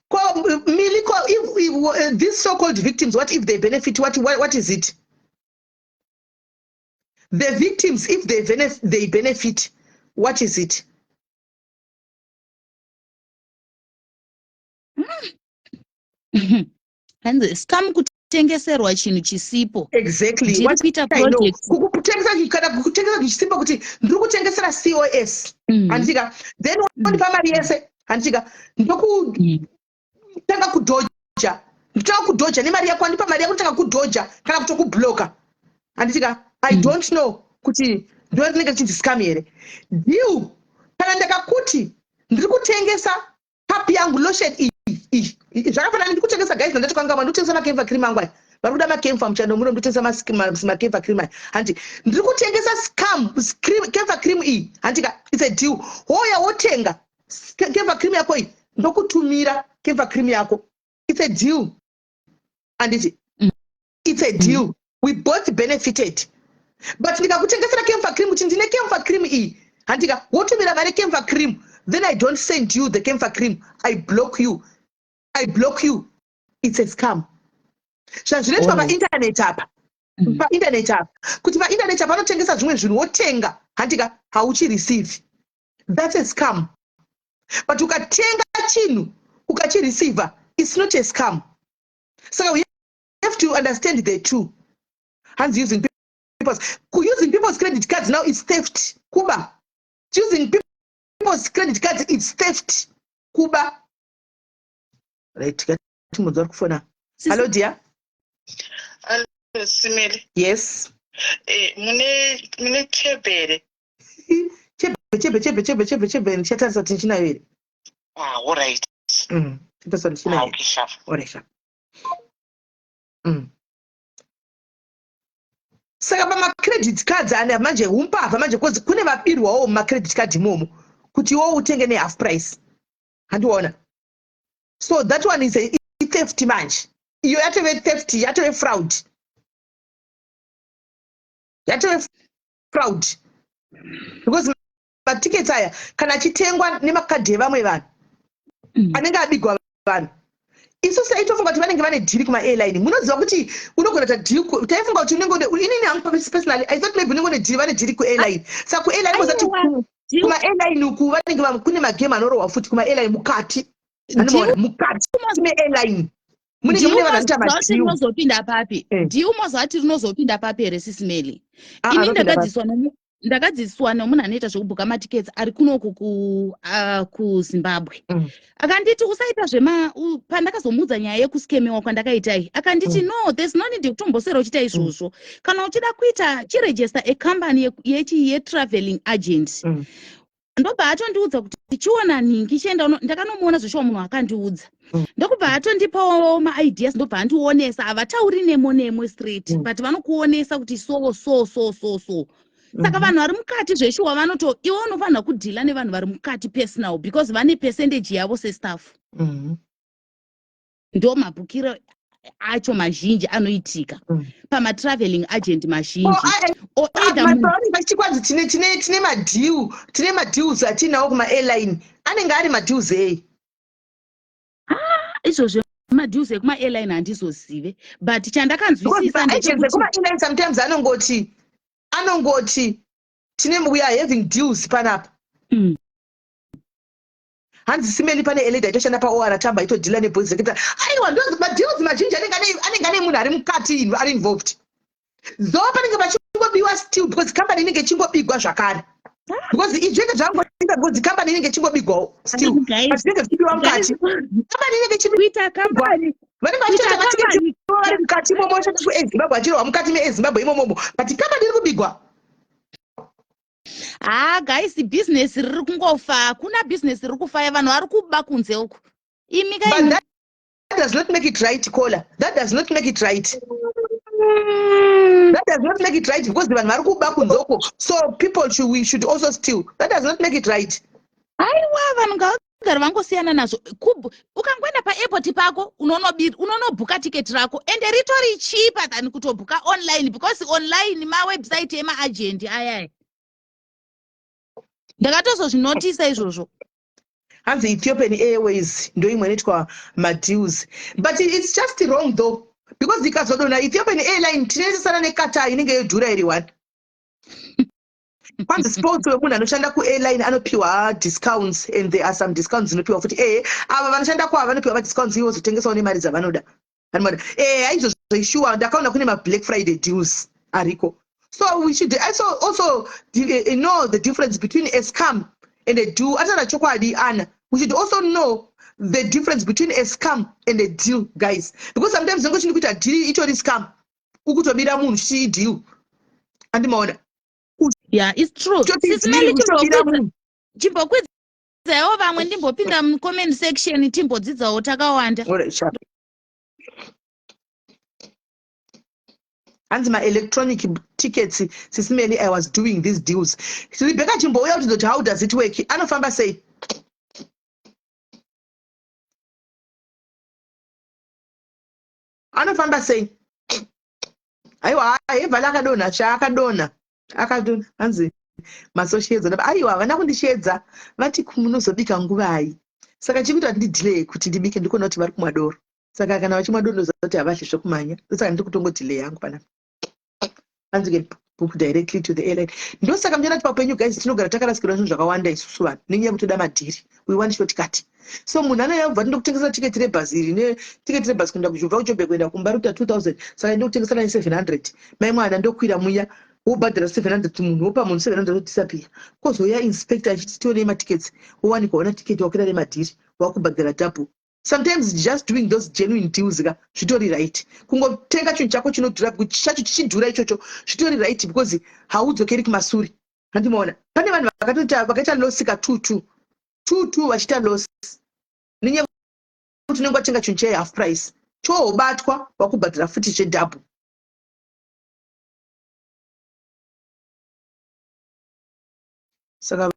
Ko, Miliko, if these so-called victims, what if they benefit? What is it? The victims, if they benefit, what is it? Hanzi scam kutengeserwa chinhu chisipo. Exactly. Ndiri What kuita I know. project. Kukutengesa kana kutengesa chinhu chisipo kuti ndiri kutengesera COS. Handitika. Then wondipa mari yese. Handitika. Ndokutanga kudhoja. Ndotanga kudhoja nemari yako, wandipa mari yako ndotanga kudhoja kana kutokubloka. Handitika. I don't know kuti ndo rinenge richinzi scam here. Deal. Kana ndakakuti ndiri kutengesa cup yangu lotion iyi iyi zvakafanana ndiri kutengesa guys ndati kwanga ndiri kutengesa makemfa cream angu aya. Vari kuda makemfa muchando muno ndiri kutengesa makemfa cream aya. Hanti ndiri kutengesa scam cream kemfa cream iyi. Hanti ka It's a deal. Wouya wotenga camphor cream yako iyi, ndokutumira camphor cream yako. It's a deal, anditi? It's a deal. We both benefited. But ndikakutengesera camphor cream kuti ndine camphor cream iyi, handika? Wotumira mari camphor cream, then I don't send you the camphor cream, I block you, I block you, it's a scam. Zvazvinoitwa painternet apa, painternet apa, kuti painternet apa vanotengesa zvimwe zvinhu, wotenga, handika? Hauchireceive, that's a scam. But ukatenga chinhu ukachireceiva, it's not a scam. Saka we have to understand the two. Hanzi using people's credit cards now is theft, kuba. Using people's credit cards, it's theft, kuba. Right, timudza uri kufona. Hello, dear. Simeli. Yes. Mune chebhere? Chebe, chebe, chebe, chebe, chebe, chebe, ndichatarisa kuti ndichinayo here. Ah, alright. Chatarisa kuti ndichinayo. Ah, okay, sharp. Alright, sharp. Saka pamacredit cards ane manje umbavha manje, because kune vabirwawo mumacredit card imomo kuti iwo utenge nehalf price, handiona? So that one is a theft manje. Iyo yatove theft, yatove fraud, yatove fraud, because matickets aya kana achitengwa nemakadhi evamwe vanhu anenge abigwa vanhu, isusu taitofunga kuti vanenge vane deal kumaairline. Munoziva kuti unogona kuita deal, taifunga kuti unenge, inini hangu personally, I thought maybe unenge une deal, vane deal kuairline. Saka kuairline mozati kumaairline uku vanenge kune magame anorohwa futi kumaairline mukati, anomaona mukati meairline munenge mune vanhu vanoita madeal. Rinozopinda papi deal? Mozati rinozopinda papi here, Sis Melly? Ah, Ini anopinda papi? ndakadzidziswa nomunhu anoita zvekubhuka matickets ari kunoku kuZimbabwe. Akanditi usaita zvema pandakazomuudza nyaya yekuscamewa kwandakaitai, akanditi, "No, there's no need yekutomboswera uchiita izvozvo. Kana uchida kuita, chiregister ecompany yechi yetraveling agent." Ndobva atondiudza kuti chiona nhingi, chienda ndakanomuona zveshuwa munhu akandiudza. Ndokubva atondipawo maideas, ndobva andionesa. Havatauri nemo nemo straight, but vanokuonesa kuti so so so so so. Saka vanhu vari mukati zveshuwa vanoto, iwe unofanira kudeala nevanhu vari mukati personal, because vane percentage yavo sestaff. Ndo mabhukiro acho mazhinji anoitika pamatraveling agent mazhinji. Oh, Or either munhu mapaoni pachikwanzi tine madeal, tine madeals atinawo kumaairline. Anenge ari madeals ei? Izvozvo madeals ekumaairline handizozive, but chandakanzwisisa Maagents ndechekuti ekumaairline sometimes anongoti tine, we are having deals panapa. Hanzi simeni pane eleda itoshanda paOR Tambo, itodeala neboys rekuita. Aiwa, ndo madeals mazhinji anenge ane munhu ari mukati ari involved, though panenge pachingobiwa still, because company inenge ichingobigwa zvakare, because izvenge zvangoita, because company inenge ichingobigwawo still, Guys, but zvinenge zvichibiwa mukati, company inenge kuita ichibigwa. Company Vanenge kuita vachitoita matiketi company vari mukati imomo, kueZimbabwe, achirohwa mukati meeZimbabwe imomomo, but company iri kubigwa. Haa guys, bhizinesi riri kungofa. Hakuna bhizinesi riri kufaya, vanhu vari kuba kunze uku. Imi But kaimi. that does not make it right, caller. That does not make it right. That does not make it right, because vanhu vari kuba kunze uko, so people should, we should also steal. That does not make it right. Aiwa, vanhu ngavagare vangosiyana nazvo. Ukangoenda paairport pako, unonobhuka tiketi rako, ende ritori cheaper than kutobhuka online, because online mawebsite emaagent ayaya. Ndakatozozvinotisa izvozvo. Hanzi Ethiopian Airways ndo imwe inoitwa madeals, but it's just wrong though, because ikazodonha Ethiopian Airline, tinoisana neQatar inenge yodhura iri one. Kwanzi spouse wemunhu anoshanda kuairline anopiwa discounts, and there are some discounts dzinopiwa futi. Ehe, ava vanoshanda kwava vanopiwa madiscounts, ivo vozotengesawo nemari dzavanoda. Anoda aizvozvo. Sure, ndakaona kune mablack Friday deals ariko. So we should also know the difference between a scam and a deal. Ataura chokwadi ana. We should also know the difference between a scam and a deal, guys, because sometimes unenge uchini kuita deal, itori scam, ukutobira munhu chichii deal, andimaona? Yeah, it's true. Uchitoti Sis deal, Melly, uchitobira munhu. Chimbokwidzawo vamwe, ndimbopinda mucomment section, timbodzidzawo takawanda. Alright, sharp. Hanzi maelectronic tickets, Sisi Melly, I was doing these deals. Rebecca chimbouya kuti ndoti how does it work? Anofamba sei? Anofamba sei? Aiwa, hevhala akadonha sha, akadonha. Akadonha. Hanzi masosheedza. Aiwa, havana kundisheedza. Vati munozobika nguvai? Saka chiri kuita kuti ndidelay kuti ndibike ndikuona kuti vari kumwa doro. Saka kana vachimwa doro ndoziva kuti havadyi zvekumhanya. Ndosaka ndiri kutongodelay yangu panapa. Hanzi can book directly to the airline. Ndosaka muchiona kuti paupenyu guys tinogara takarasikirwa zvinhu zvakawanda isusu vanhu nenyaya yekuti toda madhiri. We want shortcut. So munhu anouya kubva ndokutengesa tiketi rebhazi iri netiketi rebhazi kuenda kubva kuJoburg kuenda kumba rikuita 2000 saka ndokutengesa nai 700. Mai mwana ndokwira muya wobhadhara 700 munhu wopa munhu 700 wodisappear. Kozouya inspector achiti tionei matickets wowanikwa una tiketi wakwira remadhiri wakubhadhara double. Sometimes just doing those genuine deals ka zvitori right. Kungotenga chinhu chako chinodhura chacho chichidhura ichocho zvitori right because haudzokeri kumasure. Handimaona pane vanhu vakatoita vakaita loss ka 2 2 2 2 vachiita loss nenyaya yekuti unenge watenga chinhu che half price chohobatwa wakubhadhara futi zvedouble. Saka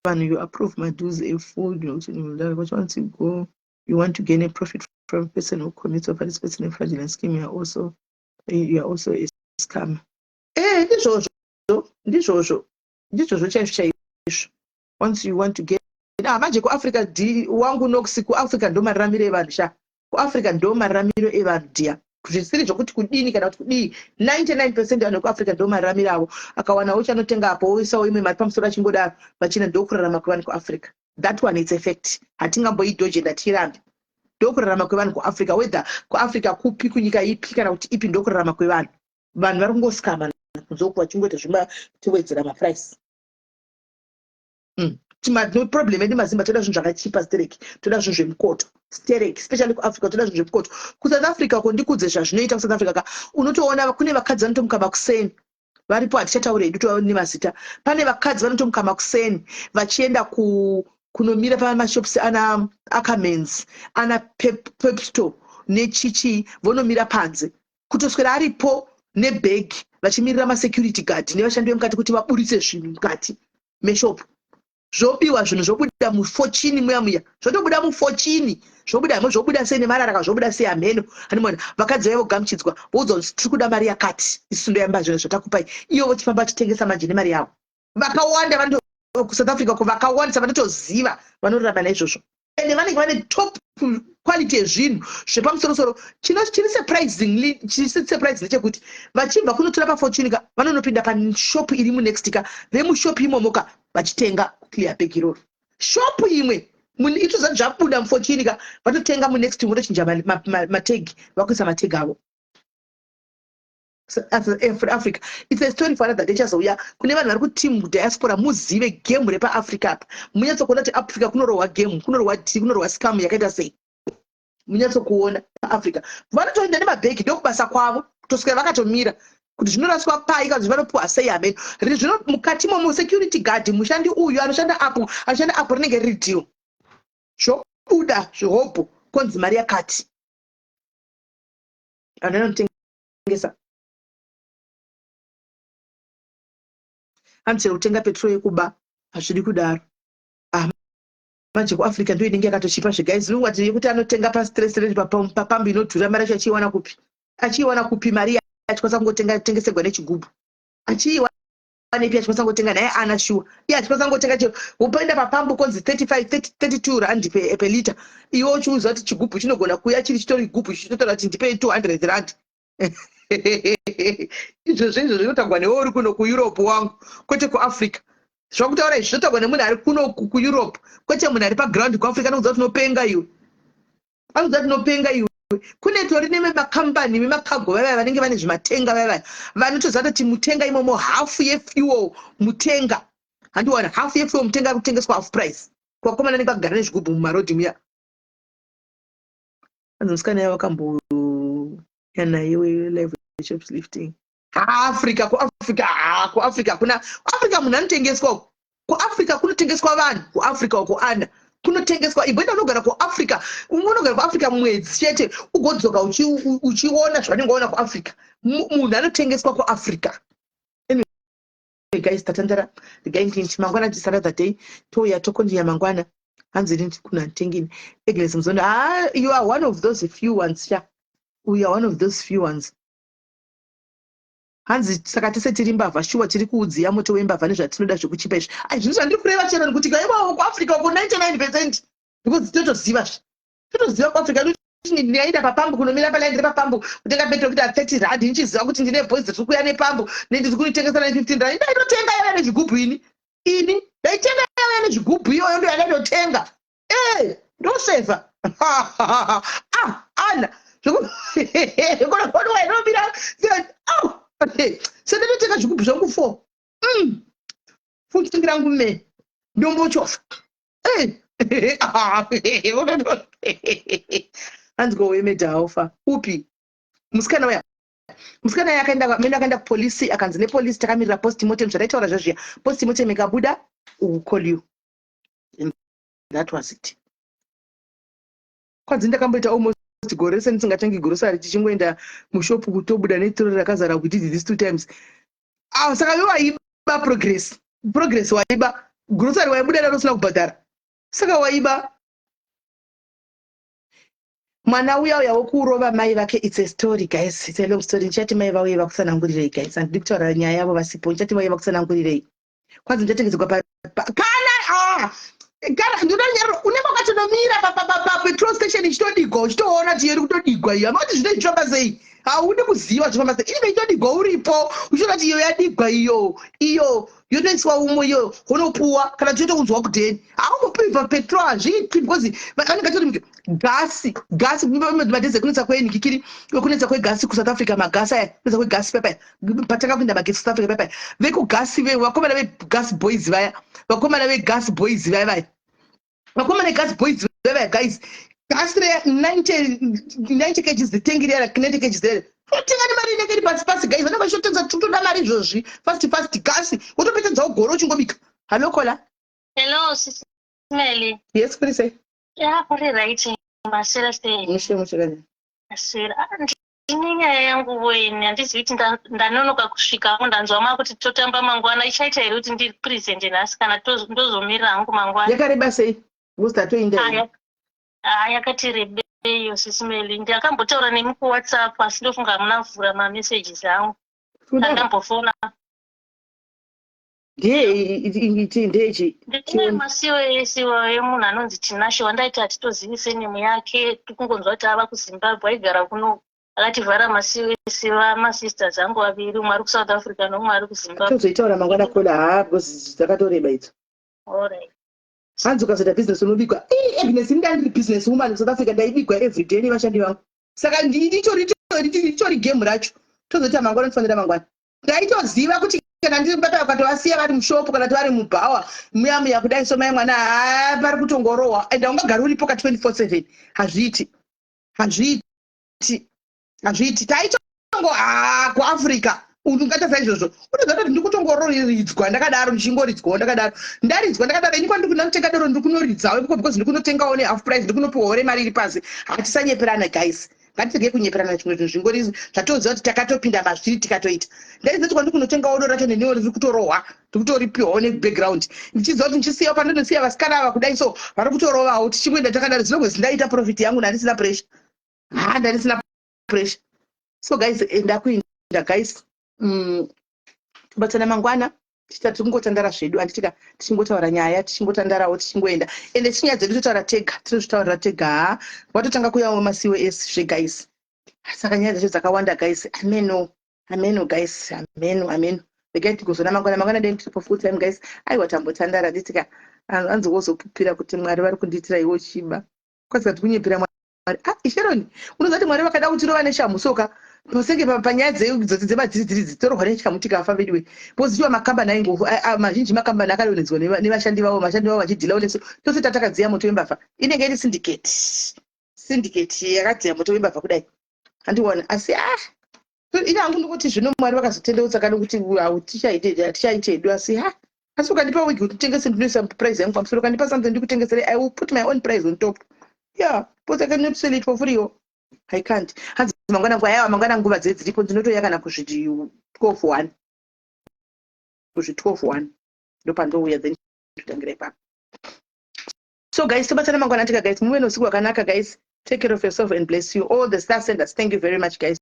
vanhu you approve madues efood nokuti what you want to go you want to gain a profit from a person who commits or participates in a fraudulent scheme, you are also a scammer. Ndizvozvo, ndizvozvo, ndizvozvo chaizvo chaizvo. Once you want to get manje kuAfrica di wangu nox kuAfrica ndo mararamiro evanhu sha. KuAfrica ndo mararamiro evanhu dia. Zvisiri zvokuti kudini kana kuti kudii. 99% vanhu vekuAfrica ndo mararamiro avo. Akawanawo chanotenga apo oisawo imwe mari pamusoro achingodaro vachina ndokurarama kwevanhu kuAfrica. That one is a fact. Hatingamboidhoje ndatirambe. Ndokurarama kwevanhu kuAfrica whether kuAfrica kupi kunyika ipi kana kuti ipi ndokurarama kwevanhu. Vanhu vari kungoskama kunze uku vachingoita zvima tiwedzera maprice. No problem edu mazimba toda zvinhu zvakachipa sterek, toda zvinhu zvemukoto sterek, especially kuAfrica toda zvinhu zvemukoto. KuSouth Africa ko ndikudze zvazvinoita kuSouth Africa ka unotoona kune vakadzi vanotomuka makuseni varipo hatichataura hedu tova nemazita. Pane vakadzi vanotomuka makuseni vachienda kunomira pamashops ana Ackermans ana Pep Store nechichi vonomira panze kutoswera aripo nebhegi vachimirira masecurity guard nevashandi vemukati kuti vaburitse zvinhu mukati meshopu. Zvobiwa zvinhu zvobuda mufochini muya muya zvotobuda mufochini zvobuda hamwe zvobuda sei nemarara zvobuda sei hameno. Hanimona vakadzi vaiva vogamuchidzwa voudzwa kuti tiri kuda mari yakati isu ndoyamba zvinhu zvatakupai iyo vochifamba vachitengesa manje nemari yavo. Vakawanda vano kuSouth Africa ko vakawandisa vanotoziva vanorarama naizvozvo. Ende vanenge vane top quality yezvinhu zvepamusorosoro. Chino chiri surprisingly chiri surprise ndechekuti vachibva kunotora pafortune ka vanonopinda pashop iri munext ka vemushop imomo ka vachitenga clear bag iroro. Shop imwe ito zati zvabuda mufortune ka vatotenga munext votochinja matag vakuisa matag avo. Africa it's a story for another day. Chazouya kune vanhu vari kuteam diaspora muzive game repaAfrica apa munyatsokuona kuti Africa kunorohwa game kunorohwa tea kunorohwa scam yakaita sei munyatsokuona paAfrica vanotoenda nemabhegi ndokubasa kwavo kutoswera vakatomira kuti zvinoraswa pai kana kuti vanopiwa sei hameno zvino mukati momo security guard mushandi uyu anoshanda apo anoshanda apo rinenge riri deal zvobuda zvihobho konzi mari yakati vanhu vanotengesa hanzi kutenga petrol yekuba hazvidi kudaro. Manje kuAfrica ndo inenge yakatochipa zveguys inongwati yekuti anotenga pastress rate papambu inodhura mari yacho achiiwana kupi achiiwana kupi mari achikwanisa kungotenga tengesegwa nechigubhu achiiwanepi achikwanisa kungotenga naye ana shuwa iye achikwanisa kungotenga chero upoenda papambu konzi 35 32 rand per liter iwe uchiuziva kuti chigubhu chinogona kuuya chiri chitori gubhu chichitotaura kuti ndipei 200 rand izvozvo izvo zvinotagwa newe uri kuno kuEurope wangu kwete kuAfrica zvakutaura izvi zvotagwa nemunhu ari kuno kuEurope kwete munhu ari paground kuAfrica anokuudza kuti unopenga iwe anokuudza kuti unopenga iwe kune tori nevemakambani vemakago vaya vanenge vane zvimatenga vaya vaya vanotoziva kuti mutenga imomo hafu yefuel mutenga handiwana hafu yefuel mutenga ari kutengeswa half price kuvakomana vanenge vakagara nezvigubhu mumarodhi muya anzi musikana yavo vakamboya naye welive shoplifting Africa kuAfrica kuAfrica kuna Africa munhu anotengeswa uko kuAfrica kunotengeswa vanhu kuAfrica uko ana Kunotengeswa, imboenda unogara kuAfrica, unogara kuAfrica mwedzi chete, ugodzoka uchiona zvavanenge waona kuAfrica. Munhu anotengeswa kuAfrica. Anyway guys, tatandara. Regai ndinti mangwana is another day, touya tokondinya mangwana. Hanzi ini kuna nditengini Agnes Muzondo. Ah, you are one of those few ones sha, you are one of those few ones. Hanzi saka tese tiri mbavha shuwa, tiri kuudziya moto wembavha nezvatinoda zvekuchipa izvi. Ai, zvinhu zvandiri kureva chero nekuti kaiwawo kuAfrica uko 99%, because totoziva zve, totoziva kuAfrica. Ndinoenda papambu kunomira palaini repapambu kutenga petrol kuita 30 rand, ndichiziva kuti ndine boys riri kuuya nepambu, nendiri kuitengesera ne15 rand. Ndaitotenga yava nezvigubhu ini. Ini ndaitenga yava nezvigubhu, iyoyo ndo yandaitotenga. E ndosevha ah ana zvekunokodwa inomira. So ndinotenga zvigubhu zvangu four, full tank rangu me ndombochofa. Hanzi kowemedhaofa upi musikana uya? Musikana uya akaenda mene, akaenda kupolisi, akanzi nepolisi takamirira postmortem. Zvataitaura zvezviya, postmortem ikabuda, will call you, and that was it. Kwanzi ndakamboita almost gore rese ndisingatengi grocery, tichingoenda mushopu kutobuda netroli rakazara. We did this two times. Ah, saka iwe waiba Progress, Progress waiba grocery, waibuda naro usina kubhadhara, saka waiba. Mwana uya uya wokurova mai vake, it's a story guys, it's a long story. Ndichati mai vauye vakutsanangurirei guys, handidi kutaura nyaya yavo vasipo. Ndichati vauye vakutsanangurirei. Kwanzi ndichatengedzerwa kana ah, kana ndinonyarara, unenge wakatonomira papetrol station ichitodigwa, uchitoona kuti iri kutodigwa iyo. Amati zvino ichifamba sei? Haudi kuziva zvifamba sei. Inenge ichitodigwa uripo, uchiona kuti iyo yadigwa iyo, iyo yotoiswa umo, iyo unopuwa kana tichotounzwa kudheni. Haumbopiwi papetrol, hazviitwi, because vanenge vachitori gasi, gasi madhezi ekunetsa kwenikikiri, kunetsa kwegasi kuSouth Africa, magasi aya, kunetsa kwegasi pepaya. Patanga kuinda magetsi South Africa pepaya, vekugasi, vakomana vegas boys vaya, vakomana vegas boys vaya vaya, vakomana vegas boys vaya vaya guys, gasi re 90 kgs, tengi riya 90 kgs rere otenga nemari inenge iri pasi pasi guys. Vanenge vachitotenza, totoda mari izvozvi, fast fast. Gasi wotopetedzawo gore uchingobika. Hallo caller. Hello, Sis Melly. Yes, kuri sei? Ya, kuri right. Maswera sei? Mushe mushe kani. Maswera. Ah, ndine nyaya yangu ini. Handizivi kuti ndanonoka kusvika ndanzwa makuti totamba mangwana. Ichaita here kuti ndiri present nhasi kana ndozomirira hangu mangwana? Yakareba sei? Because tatoinda. Ah, ah, yakati rebeyo, Sis Melly. Ndakambotaura nemi kuWhatsApp, asi ndofunga hamuna kuvhura mamessages angu. Ndakambofona. Ndiye ndechi. Ndine masiwo esiwo emunhu anonzi Tinashe wandaiti hatitozivi senemu yake, tikungonzwa kuti ava kuZimbabwe, aigara kuno, akativhara masiwo ese vamasisters angu vaviri, umwe ari kuSouth Africa neumwe ari kuZimbabwe. Tozoitaura mangwana caller, ha, because dzakatoreba idzo. Alright. Hanzi ukazoita business unobigwa. Ii, Agnes, ini ndandiri business woman kuSouth Africa, ndaibigwa everyday nevashandi vangu. Saka nditori game racho. Tozoita mangwana, tofanira mangwana. Ndaitoziva kuti kana ndiri baba, ukatovasiya vari mushopu kana kuti vari mubhawa muya muya kudai, so mai mwana, haa, pari kutongorohwa, and haungagari uripo ka 24/7. Hazviiti, hazviiti, hazviiti. Taitongo haa, kuAfrica ungaita saizvozvo, unoziva kuti ndiri kutongororidzwa ndakadaro, ndichingoridzwawo ndakadaro, ndaridzwa ndakadaro. Ini kwandiri kunotenga doro, ndiri kunoridzawo ikoko, because ndiri kunotengawo nehalf price, ndiri kunopiwawo remari iri pasi. Hatisanyeperana guys, ngatirege kunyeperana. Zvimwe zvinhu zvingori zvatoziva kuti takatopinda mazviri, tikatoita. Ndaiziva kuti kwandiri kunotengawo doro racho neniwo riri kutorohwa, ndiri kutoripiwawo nebackground, ndichiziva kuti ndichisiyawo pandinosiya vasikana ava kudai, so vari kutorovawo, tichingoenda takadaro. Zinongwezi ndaita profit yangu, ndandisina pressure, ha, ndandisina pressure. So guys, ndakuinda guys, tobatsana mangwana. Tichita tingotandara zvedu, handitika? Tichingotaura nyaya, tichingotandarawo, tichingoenda, ende chinyaya dzedu totaura tega, tinozvitaurira tega. Ha, watotanga kuyawo masiwo esi zveguys. Saka nyaya dzacho dzakawanda guys. Ameno, ameno guys, ameno, ameno. Regai tigozona mangwana. Mangwana dei tiripo full time guys. Aiwa, tambotandara, handitika? Anzi wozopupira kuti Mwari vari kundiitira, iwo chiba kwanzi kati kunyepera Mwari. Ah, Sharon, unoziva kuti Mwari vakada kutirova neshamhu soka pasenge panyaya dzoti dzemadziridziri, torohwa neshamhu tikafa veduwe, because chiwa makambani aingo mazhinji, makambani akadonhedzwa nevashandi vavo, vashandi vavo vachidhilawo nesu tose tatakadziya moto wembavha. Inenge iri syndicate, syndicate yakadziya moto wembavha kudai, handiona. Asi ah, ini hangu ndikuti zvino Mwari vakazotendeutsa kana kuti hatichaite hedu, asi ha. Asi ukandipa wig kuti utengese, ndinoisa price yangu pamusoro. Ukandipa something ndikutengesere, I will put my own price on top, yeah, because I cannot sell it for free. Oh, I can't. Hanzi mangwana nguva yaiwa, mangwana nguva dze dziripo, ndinotoya kana kuzviti 12 1, kuzvi 12 1 ndopandouya, then totangira ipapo. So guys, tobatsana mangwana tika. Guys, muve nousiku hwakanaka. Guys, take care of yourself and bless you all. The star senders, thank you very much, guys.